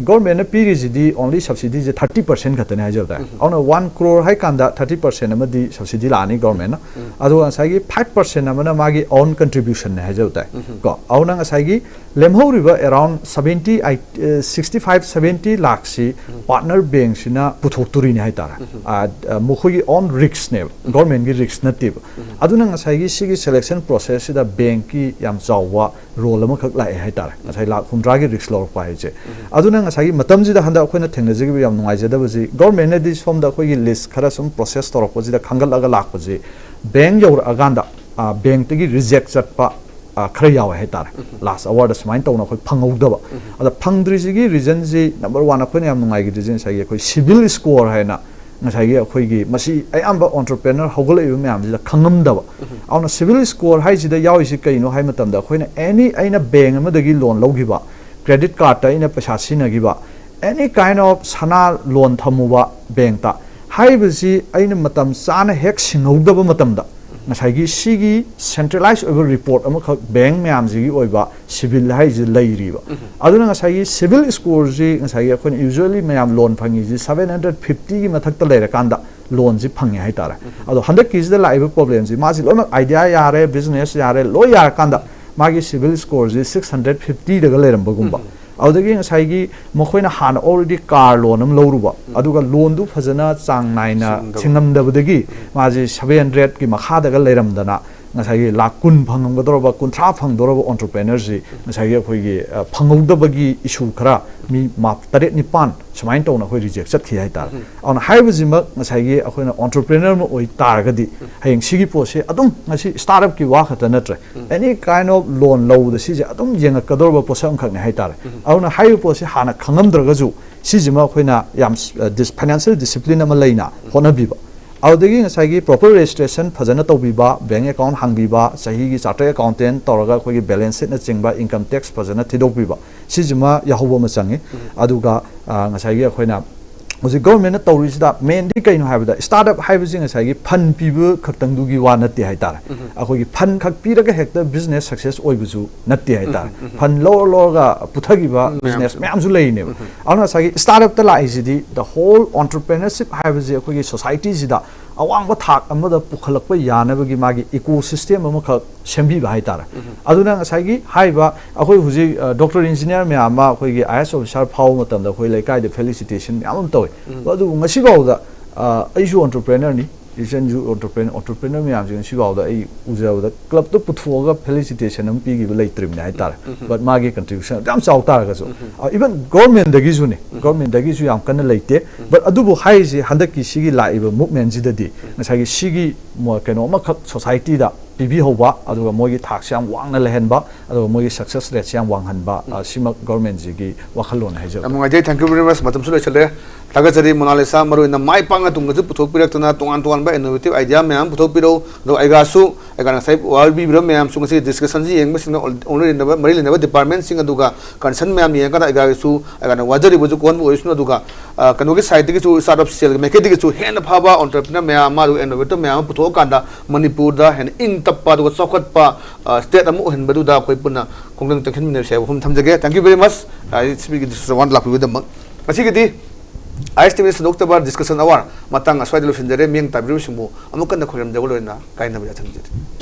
ꯒꯣꯔꯃꯦꯟꯅ ꯄꯤꯔꯤꯁꯤꯗꯤ ꯑꯣꯟꯂꯤ ꯁꯕꯁꯤꯗꯤꯁꯦ ꯊꯥꯔꯇꯤ ꯄꯔꯁꯦꯟ ꯈꯛꯇꯅꯦ ꯍꯥꯏꯖꯕ ꯇꯥꯏ꯫ ꯑꯗꯨꯅ ꯋꯥꯟ ꯀ꯭ꯔꯣꯔ ꯍꯥꯏ ꯀꯥꯟꯗ ꯊꯥꯔꯇꯤ ꯄꯔꯁꯦꯟ ꯑꯃꯗꯤ ꯁꯕꯁꯤꯗꯤ ꯂꯥꯛꯑꯅꯤ ꯒꯣꯔꯃꯦꯟꯅ꯫ ꯑꯗꯨꯒ ꯉꯁꯥꯏꯒꯤ ꯐꯥꯏꯚ ꯄꯔꯁꯦꯟ ꯑꯃꯅ ꯃꯥꯒꯤ ꯑꯣꯟ ꯀꯟꯇ꯭ꯔꯤꯕ꯭ꯌꯨꯁꯟꯅꯦ ꯍꯥꯏꯖꯕ ꯇꯥꯏ꯫ ꯀꯣ, ꯑꯗꯨꯅ ꯉꯁꯥꯏꯒꯤ ꯂꯦꯝꯍꯧꯔꯤꯕ around seventy, sixty five seventy ꯂꯥꯛꯁꯤ ꯄꯥꯔꯠꯅꯔ ꯕꯦꯡꯁꯤꯅ ꯄꯨꯊꯣꯛꯇꯣꯔꯤꯅꯦ ꯍꯥꯏꯇꯥꯔꯦ꯫ ꯑ, ꯑ, ꯃꯈꯣꯏꯒꯤ ꯑꯣꯟ ꯔꯤꯛꯁꯅꯦꯕ, ꯒꯣꯔꯃꯦꯟꯒꯤ ꯔꯤꯛꯁ ꯅꯠꯇꯦꯕ꯫ ꯑꯗꯨꯅ ꯉꯁꯥꯏꯒꯤ ꯁꯤꯒꯤ ꯁꯦꯂꯦꯛꯁꯟ ꯄ꯭ꯔꯣꯁꯦꯁꯁꯤꯗ ꯕꯦꯡꯀꯤ ꯌꯥꯝ ꯆꯥꯎꯕ ꯔꯣꯜ ꯑꯃꯈꯛ ꯂꯥꯛꯑꯦ ꯍꯥꯏꯇꯥꯔꯦ, ꯉꯁꯥꯏ ꯂꯥꯛ ꯍꯨꯝꯗ꯭ꯔꯥꯒꯤ ꯔꯤꯛꯁ ꯂꯧꯔꯛꯄ ꯍꯥꯏꯁꯦ꯫ ꯑꯗꯨꯅ ꯉꯁꯥꯏꯒꯤ ꯃꯇꯝꯁꯤꯗ ꯍꯟꯗꯛ ꯑꯩꯈꯣꯏꯅ ꯊꯦꯡꯅꯖꯈꯤꯕ ꯌꯥꯝ ꯅꯨꯡꯉꯥꯏꯖꯗꯕꯁꯤ, ꯒꯣꯔꯃꯦꯟꯅꯗꯤ ꯁꯣꯝꯗ ꯑꯩꯈꯣꯏꯒꯤ ꯂꯤꯁ ꯈꯔ ꯁꯨꯝ ꯄ꯭ꯔꯣꯁꯦꯁ ꯇꯧꯔꯛꯄꯁꯤꯗ ꯈꯟꯒꯠꯂꯒ ꯂꯥꯛꯄꯁꯤ, ꯕꯦꯡ ꯌꯧꯔꯛꯑꯀꯥꯟꯗ, ꯑ, ꯕꯦꯡꯇꯒꯤ ꯔꯤꯖꯦꯛ ꯆꯠꯄ, ꯑ, ꯈꯔ ꯌꯥꯎꯋꯦ ꯍꯥꯏꯇꯥꯔꯦ꯫ ꯂꯥꯁ ꯑꯋꯥꯔꯗ ꯁꯨꯃꯥꯏꯅ ꯇꯧꯅ ꯑꯩꯈꯣꯏ ꯐꯪꯍꯧꯗꯕ꯫ ꯑꯗ ꯐꯪꯗ꯭ꯔꯤꯁꯤꯒꯤ ꯔꯤꯖꯟꯁꯤ, ꯅꯝꯕꯔ ꯋꯥꯟ, ꯑꯩꯈꯣꯏꯅ ꯌꯥꯝ ꯅꯨꯡꯉꯥꯏꯈꯤꯗ꯭ꯔꯤꯁꯤ ꯉꯁꯥꯏꯒꯤ ꯑꯩꯈꯣꯏ ꯁꯤꯕꯤꯜ ꯁ꯭ꯀꯣꯔ ꯍꯥꯏꯅ ꯉꯁꯥꯏꯒꯤ ꯑꯩꯈꯣꯏꯒꯤ ꯃꯁꯤ ꯑꯌꯥꯝꯕ ꯑꯣꯟꯇꯔꯄ꯭ꯔꯦꯅꯔ ꯍꯧꯒꯠꯂꯛꯏꯕ ꯃꯌꯥꯝꯁꯤꯗ ꯈꯪꯉꯝꯗꯕ꯫ ꯑꯗꯨꯅ ꯁꯤꯕꯤꯜ ꯁ꯭ꯀꯣꯔ ꯍꯥꯏꯁꯤꯗ ꯌꯥꯎꯔꯤꯁꯤ ꯀꯩꯅꯣ ꯍꯥꯏ ꯃꯇꯝꯗ, ꯑꯩꯈꯣꯏꯅ ꯑꯦꯅꯤ, ꯑꯩꯅ ꯕꯦꯡ ꯑꯃꯗꯒꯤ ꯂꯣꯟ ꯂꯧꯈꯤꯕ, ꯀ꯭ꯔꯦꯗꯤꯠ ꯀꯥꯔꯠꯇ ꯑꯩꯅ ꯄꯩꯁꯥ ꯁꯤꯖꯤꯟꯅꯈꯤꯕ, ꯑꯦꯅꯤ ꯀꯥꯏꯟ ꯑꯣꯐ ꯁꯅꯥ ꯂꯣꯟ ꯊꯝꯃꯨꯕ ꯕꯦꯡꯇ, ꯍꯥꯏꯔꯤꯕꯁꯤ ꯑꯩꯅ ꯃꯇꯝ ꯆꯥꯅ ꯍꯦꯛ ꯁꯤꯡꯍꯧꯗꯕ ꯃꯇꯝꯗ, ꯉꯁꯥꯏꯒꯤ ꯁꯤꯒꯤ ꯁꯦꯟꯇ꯭ꯔꯦꯂꯥꯏꯁ ꯑꯣꯏꯕ ꯔꯤꯄꯣꯔꯠ ꯑꯃꯈꯛ ꯕꯦꯡ ꯃꯌꯥꯝꯁꯤꯒꯤ ꯑꯣꯏꯕ ꯁꯤꯕꯤꯜ ꯍꯥꯏꯁꯤ ꯂꯩꯔꯤꯕ꯫ ꯑꯗꯨꯅ ꯉꯁꯥꯏꯒꯤ ꯁꯤꯕꯤꯜ ꯁ꯭ꯀꯣꯔꯁꯤ ꯉꯁꯥꯏꯒꯤ ꯑꯩꯈꯣꯏꯅ ꯌꯨꯖ꯭ꯋꯦꯂꯤ ꯃꯌꯥꯝ ꯂꯣꯟ ꯐꯪꯉꯤꯁꯤ ꯁꯚꯦꯟ ꯍꯟꯗ꯭ꯔꯦꯠ ꯐꯤꯐꯇꯤꯒꯤ ꯃꯊꯛꯇ ꯂꯩꯔꯀꯥꯟꯗ ꯂꯣꯟꯁꯤ ꯐꯪꯉꯦ ꯍꯥꯏꯇꯥꯔꯦ꯫ ꯑꯗꯣ ꯍꯟꯗꯛꯀꯤꯁꯤꯗ ꯂꯥꯛꯏꯕ ꯄ꯭ꯔꯣꯕ꯭ꯂꯦꯝꯁꯤ, ꯃꯥꯁꯤ ꯂꯣꯏꯅꯃꯛ ꯑꯥꯏꯗꯤꯌꯥ ꯌꯥꯔꯦ, ꯕꯤꯖꯤꯅꯦꯁ ꯌꯥꯔꯦ, ꯂꯣꯏ ꯌꯥꯔꯀꯥꯟꯗ ꯃꯥꯒꯤ ꯁꯤꯕꯤꯜ ꯁ꯭ꯀꯣꯔꯁꯤ ꯁꯤꯛꯁ ꯍꯟꯗ꯭ꯔꯦꯠ ꯐꯤꯐꯇꯤꯗꯒ ꯂꯩꯔꯝꯕꯒꯨꯝꯕ, ꯑꯗꯨꯗꯒꯤ ꯉꯁꯥꯏꯒꯤ ꯃꯈꯣꯏꯅ ꯍꯥꯟꯅ ꯑꯣꯜꯔꯦꯗꯤ ꯀꯥꯔ ꯂꯣꯟ ꯑꯃ ꯂꯧꯔꯨꯕ, ꯑꯗꯨꯒ ꯂꯣꯟꯗꯨ ꯐꯖꯅ ꯆꯥꯡ ꯅꯥꯏꯅ ꯁꯤꯡꯗꯕ꯫ ꯊꯤꯡꯉꯝꯗꯕꯗꯒꯤ ꯃꯥꯁꯤ ꯁꯚꯦꯟ ꯍꯟꯗ꯭ꯔꯦꯠꯀꯤ ꯃꯈꯥꯗꯒ ꯂꯩꯔꯝꯗꯅ ꯉꯁꯥꯏꯒꯤ ꯂꯥꯛ ꯀꯨꯟ ꯐꯪꯉꯝꯒꯗꯧꯔꯕ, ꯀꯨꯟꯊ꯭ꯔꯥ ꯐꯪꯗꯧꯔꯕ ꯑꯣꯟꯇꯔꯄ꯭ꯔꯦꯅꯔꯁꯤ ꯉꯁꯥꯏꯒꯤ ꯑꯩꯈꯣꯏꯒꯤ, ꯑ, ꯐꯪꯍꯧꯗꯕꯒꯤ ꯏꯁꯨ ꯈꯔ ꯃꯤ ꯃꯥ-, ꯇꯔꯦꯠ ꯅꯤꯄꯥꯟ ꯁꯨꯃꯥꯏꯅ ꯇꯧꯅ ꯑꯩꯈꯣꯏ ꯔꯤꯖꯦꯛ ꯆꯠꯈꯤ ꯍꯥꯏꯇꯥꯔꯦ꯫ ꯑꯗꯨꯅ ꯍꯥꯏꯔꯤꯕꯁꯤꯃꯛ ꯉꯁꯥꯏꯒꯤ ꯑꯩꯈꯣꯏꯅ ꯑꯣꯟꯇꯔꯄ꯭ꯔꯦꯅꯔ ꯑꯃ ꯑꯣꯏ ꯇꯥꯔꯒꯗꯤ, ꯍꯌꯦꯡ ꯁꯤꯒꯤ ꯄꯣꯠꯁꯦ ꯑꯗꯨꯝ, ꯉꯁꯤ ꯁ꯭ꯇꯥꯔꯠ ꯑꯞꯀꯤ ꯋꯥ ꯈꯛꯇ ꯅꯠꯇ꯭ꯔꯦ, ꯑꯦꯅꯤ ꯀꯥꯏꯟ ꯑꯣꯐ ꯂꯣꯟ ꯂꯧꯕꯗ ꯁꯤꯁꯦ ꯑꯗꯨꯝ ꯌꯦꯡꯉꯛꯀꯗꯧꯔꯕ ꯄꯣꯠꯁꯛ ꯑꯃꯈꯛꯅꯦ ꯍꯥꯏꯇꯥꯔꯦ꯫ ꯑꯗꯨꯅ ꯍꯥꯏꯔꯤꯕ ꯄꯣꯠꯁꯦ ꯍꯥꯟꯅ ꯈꯪꯉꯝꯗ꯭ꯔꯒꯁꯨ, ꯁꯤꯁꯤꯃ ꯑꯩꯈꯣꯏꯅ ꯌꯥꯝ, ꯑ, ꯗꯤꯁ-, ꯐꯥꯏꯅꯥꯟꯁꯤꯌꯦꯜ ꯗꯤꯁꯤꯄ꯭ꯂꯤꯟ ꯑꯃ ꯂꯩꯅ ꯍꯣꯠꯅꯕꯤꯕ, ꯑꯗꯨꯗꯒꯤ ꯉꯁꯥꯏꯒꯤ ꯄ꯭ꯔꯣꯄꯔ ꯔꯦꯖꯤꯁꯇ꯭ꯔꯦꯁꯟ ꯐꯖꯅ ꯇꯧꯕꯤꯕ, ꯕꯦꯡ ꯑꯦꯀꯥꯎꯟ ꯍꯥꯡꯕꯤꯕ, ꯆꯍꯤꯒꯤ ꯆꯥꯔꯇꯔ ꯑꯦꯀꯥꯎꯟꯇꯦꯟ ꯇꯧꯔꯒ ꯑꯩꯈꯣꯏꯒꯤ ꯕꯦꯂꯦꯟꯁ ꯁꯤꯠꯅꯆꯤꯡꯕ, ꯏꯟꯀꯝ ꯇꯦꯛꯁ ꯐꯖꯅ ꯊꯤꯗꯣꯛꯄꯤꯕ, ꯁꯤꯁꯤꯃ ꯌꯥꯎꯍꯧꯕ ꯑꯃ ꯆꯪꯉꯤ꯫ ꯑꯗꯨꯒ, ꯑ, ꯉꯁꯥꯏꯒꯤ ꯑꯩꯈꯣꯏꯅ ꯍꯧꯖꯤꯛ ꯒꯣꯔꯃꯦꯟꯅ ꯇꯧꯔꯤꯁꯤꯗ ꯃꯦꯟꯗꯤ ꯀꯩꯅꯣ ꯍꯥꯏꯕꯗ, ꯁ꯭ꯇꯥꯔꯠ ꯑꯞ ꯍꯥꯏꯕꯁꯤ ꯉꯁꯥꯏꯒꯤ ꯐꯟ ꯄꯤꯕ ꯈꯛꯇꯪꯗꯨꯒꯤ ꯋꯥ ꯅꯠꯇꯦ ꯍꯥꯏꯇꯥꯔꯦ꯫ ꯑꯩꯈꯣꯏꯒꯤ ꯐꯟ ꯈꯛ ꯄꯤꯔꯒ ꯍꯦꯛꯇ ꯕꯤꯖꯤꯅꯦꯁ ꯁꯛꯁꯦꯁ ꯑꯣꯏꯕꯁꯨ ꯅꯠꯇꯦ ꯍꯥꯏꯇꯥꯔꯦ꯫ ꯐꯟ ꯂꯧꯔ ꯂꯧꯔꯒ ꯄꯨꯊꯈꯤꯕ ꯕꯤꯖꯤꯅꯦꯁ ꯃꯌꯥꯝꯁꯨ ꯂꯩꯔꯤꯅꯦꯕ꯫ ꯑꯗꯨꯅ ꯉꯁꯥꯏꯒꯤ ꯁ꯭ꯇꯥꯔꯠ ꯑꯞꯇ ꯂꯥꯛꯏꯁꯤꯗꯤ, ꯗ ꯍꯣꯜ ꯑꯣꯟꯇꯔꯄ꯭ꯔꯦꯅꯔꯁꯤꯞ ꯍꯥꯏꯕꯁꯤ ꯑꯩꯈꯣꯏꯒꯤ ꯁꯣꯁꯥꯏꯇꯤꯁꯤꯗ ꯑꯋꯥꯡꯕ ꯊꯥꯛ ꯑꯃꯗ ꯄꯨꯈꯠꯂꯛꯄ ꯌꯥꯅꯕꯒꯤ ꯃꯥꯒꯤ ꯏꯀꯣ ꯁꯤꯁꯇꯦꯝ ꯑꯃꯈꯛ ꯁꯦꯝꯕꯤꯕ ꯍꯥꯏꯇꯥꯔꯦ꯫ ꯑꯗꯨꯅ ꯉꯁꯥꯏꯒꯤ ꯍꯥꯏꯔꯤꯕ ꯑꯩꯈꯣꯏ ꯍꯧꯖꯤꯛ, ꯑ, ꯗꯣꯛꯇꯔ ꯏꯟꯖꯤꯅꯤꯌꯥꯔ ꯃꯌꯥꯝ ꯑꯃ ꯑꯩꯈꯣꯏꯒꯤ ꯑꯥꯏ ꯑꯦꯁ ꯑꯣꯐꯤꯁꯥꯔ ꯐꯥꯎꯕ ꯃꯇꯝꯗ ꯑꯩꯈꯣꯏ ꯂꯩꯀꯥꯏꯗ ꯐꯦꯂꯤꯁꯤꯇꯦꯁꯟ ꯃꯌꯥꯝ ꯑꯃ ꯇꯧꯋꯤ꯫ ꯑꯗꯨꯕꯨ ꯉꯁꯤ ꯐꯥꯎꯗ, ꯑ, ꯑꯩꯁꯨ ꯑꯣꯟꯇꯔꯄ꯭ꯔꯦꯅꯔꯅꯤ, ꯏꯆꯟꯁꯨ ꯑꯣꯟꯇꯔꯄ꯭ꯔꯦꯅꯔ, ꯑꯣꯟꯇꯔꯄ꯭ꯔꯦꯅꯔ ꯃꯌꯥꯝꯁꯦ ꯉꯁꯤ ꯐꯥꯎꯗ ꯑꯩ ꯎꯖꯕꯗ ꯀ꯭ꯂꯕꯇ ꯄꯨꯊꯣꯛꯑꯒ ꯐꯦꯂꯤꯁꯤꯇꯦꯁꯟ ꯑꯃ ꯄꯤꯈꯤꯕ ꯂꯩꯇ꯭ꯔꯤꯕꯅꯦ ꯍꯥꯏꯇꯥꯔꯦ꯫ But ꯃꯥꯒꯤ ꯀꯟꯇ꯭ꯔꯤꯕ꯭ꯌꯨꯁꯟ ꯌꯥꯝ ꯆꯥꯎ ꯇꯥꯔꯒꯁꯨ, even ꯒꯣꯔꯃꯦꯟꯗꯒꯤꯁꯨꯅꯦ, ꯒꯣꯔꯃꯦꯟꯗꯒꯤꯁꯨ ꯌꯥꯝ ꯀꯟꯅ ꯂꯩꯇꯦ꯫ But ꯑꯗꯨꯕꯨ ꯍꯥꯏꯔꯤꯁꯤ, ꯍꯟꯗꯛꯀꯤ ꯁꯤꯒꯤ ꯂꯥꯛꯏꯕ ꯃꯨꯞꯃꯦꯟꯁꯤꯗꯗꯤ ꯉꯁꯥꯏꯒꯤ ꯁꯤꯒꯤ ꯃ-, ꯀꯩꯅꯣ ꯑꯃꯈꯛ ꯁꯣꯁꯥꯏꯇꯤꯗ ꯄꯤꯕꯤꯍꯧꯕ, ꯑꯗꯨꯒ ꯃꯣꯏꯒꯤ ꯊꯥꯛꯁꯦ ꯌꯥꯝ ꯋꯥꯡꯅ ꯂꯩꯍꯟꯕ, ꯑꯗꯨꯒ ꯃꯣꯏꯒꯤ success rateꯁꯦ ꯌꯥꯝ ꯋꯥꯡꯍꯟꯕ, ꯑ, ꯁꯤꯃꯛ governmentꯁꯤꯒꯤ ꯋꯥꯈꯜꯂꯣꯟ ꯍꯥꯏꯖꯕ꯫ ꯌꯥꯝ ꯅꯨꯡꯉꯥꯏꯖꯩ, thank you very much꯫ ꯃꯇꯝꯁꯨ ꯂꯣꯏꯁꯤꯜꯂꯦ꯫ ꯊꯥꯒꯠꯆꯔꯤ ꯃꯣꯅꯥꯂꯤꯁꯥ, ꯃꯔꯨꯑꯣꯏꯅ ꯃꯥꯏ ꯄꯥꯛꯅ ꯇꯨꯡꯗꯁꯨ ꯄꯨꯊꯣꯛꯄꯤꯔꯛꯇꯅ ꯇꯣꯉꯥꯟ ꯇꯣꯉꯥꯟꯕ innovative idea ꯃꯌꯥꯝ ꯄꯨꯊꯣꯛꯄꯤꯔꯛꯎ꯫ ꯑꯗꯨꯒ ꯑꯩꯒꯥꯁꯨ, ꯑꯩꯒꯥꯅ ꯉꯁꯥꯏ ꯋꯥꯔꯤꯕꯤꯕ ꯃꯌꯥꯝꯁꯨ ꯉꯁꯤ discussionꯁꯤ ꯌꯦꯡꯕꯁꯤꯡꯅ already ꯂꯩꯅꯕ, ꯃꯔꯤ ꯂꯩꯅꯕ departmentꯁꯤꯡ ꯑꯗꯨꯒ concern ꯃꯌꯥꯝ ꯌꯦꯡꯉꯀꯥꯟꯗ ꯑꯩꯒꯥꯒꯤꯁꯨ, ꯑꯩꯒꯥꯅ ꯋꯥꯖꯔꯤꯕꯁꯨ ꯀꯣꯟꯕ ꯑꯣꯏꯁꯅꯨ, ꯑꯗꯨꯒ, ꯑ, ꯀꯩꯅꯣꯒꯤ sideꯇꯒꯤꯁꯨ, startup cellꯒꯤ ꯃꯥꯏꯀꯩꯗꯒꯤꯁꯨ ꯍꯦꯟꯅ ꯐꯕ entrepreneur ꯃꯌꯥꯝ ꯑꯃ ꯑꯗꯨꯒ innovator ꯃꯌꯥꯝ ꯑꯃ ꯄꯨꯊꯣꯛꯑꯀꯥꯟꯗ ꯃꯅꯤꯄꯨꯔꯗ ꯍꯦꯟꯅ ꯏꯪ ꯇꯞꯄ ꯑꯗꯨꯒ ꯆꯥꯎꯈꯠꯄ, ꯑ, state ꯑꯃ ꯑꯣꯏꯍꯟꯕꯗꯨꯗ ꯑꯩꯈꯣꯏ ꯄꯨꯟꯅ ꯈꯣꯡꯖꯪ ꯆꯪꯁꯤꯟꯃꯤꯟꯅꯔꯁꯦ ꯍꯥꯏꯕ ꯋꯥꯐꯝ ꯊꯝꯖꯒꯦ꯫ Thank you very much꯫ ꯑ, ꯁꯤꯒꯤ discussion ꯋꯥꯟ ꯂꯥꯛꯄꯤꯕꯒꯤꯗꯃꯛ꯫ ꯉꯁꯤꯒꯤꯗꯤ ꯑꯥꯏ ꯑꯦꯁ ꯇꯤ ꯚꯤꯅ ꯁꯟꯗꯣꯛꯆꯕ discussion hour ꯃꯇꯥꯡ ꯑꯁ꯭ꯋꯥꯏꯗ ꯂꯣꯏꯁꯤꯟꯖꯔꯦ꯫ ꯃꯤꯠꯌꯦꯡ ꯇꯥꯕꯤꯔꯤꯕꯁꯤꯡꯕꯨ ꯑꯃꯨꯛ ꯍꯟꯅ ꯈꯣꯏꯔꯝꯖꯕ ꯂꯣꯏꯅ ꯀꯥꯏꯅꯕ ꯌꯥꯊꯪ ꯅꯤꯖꯔꯤ꯫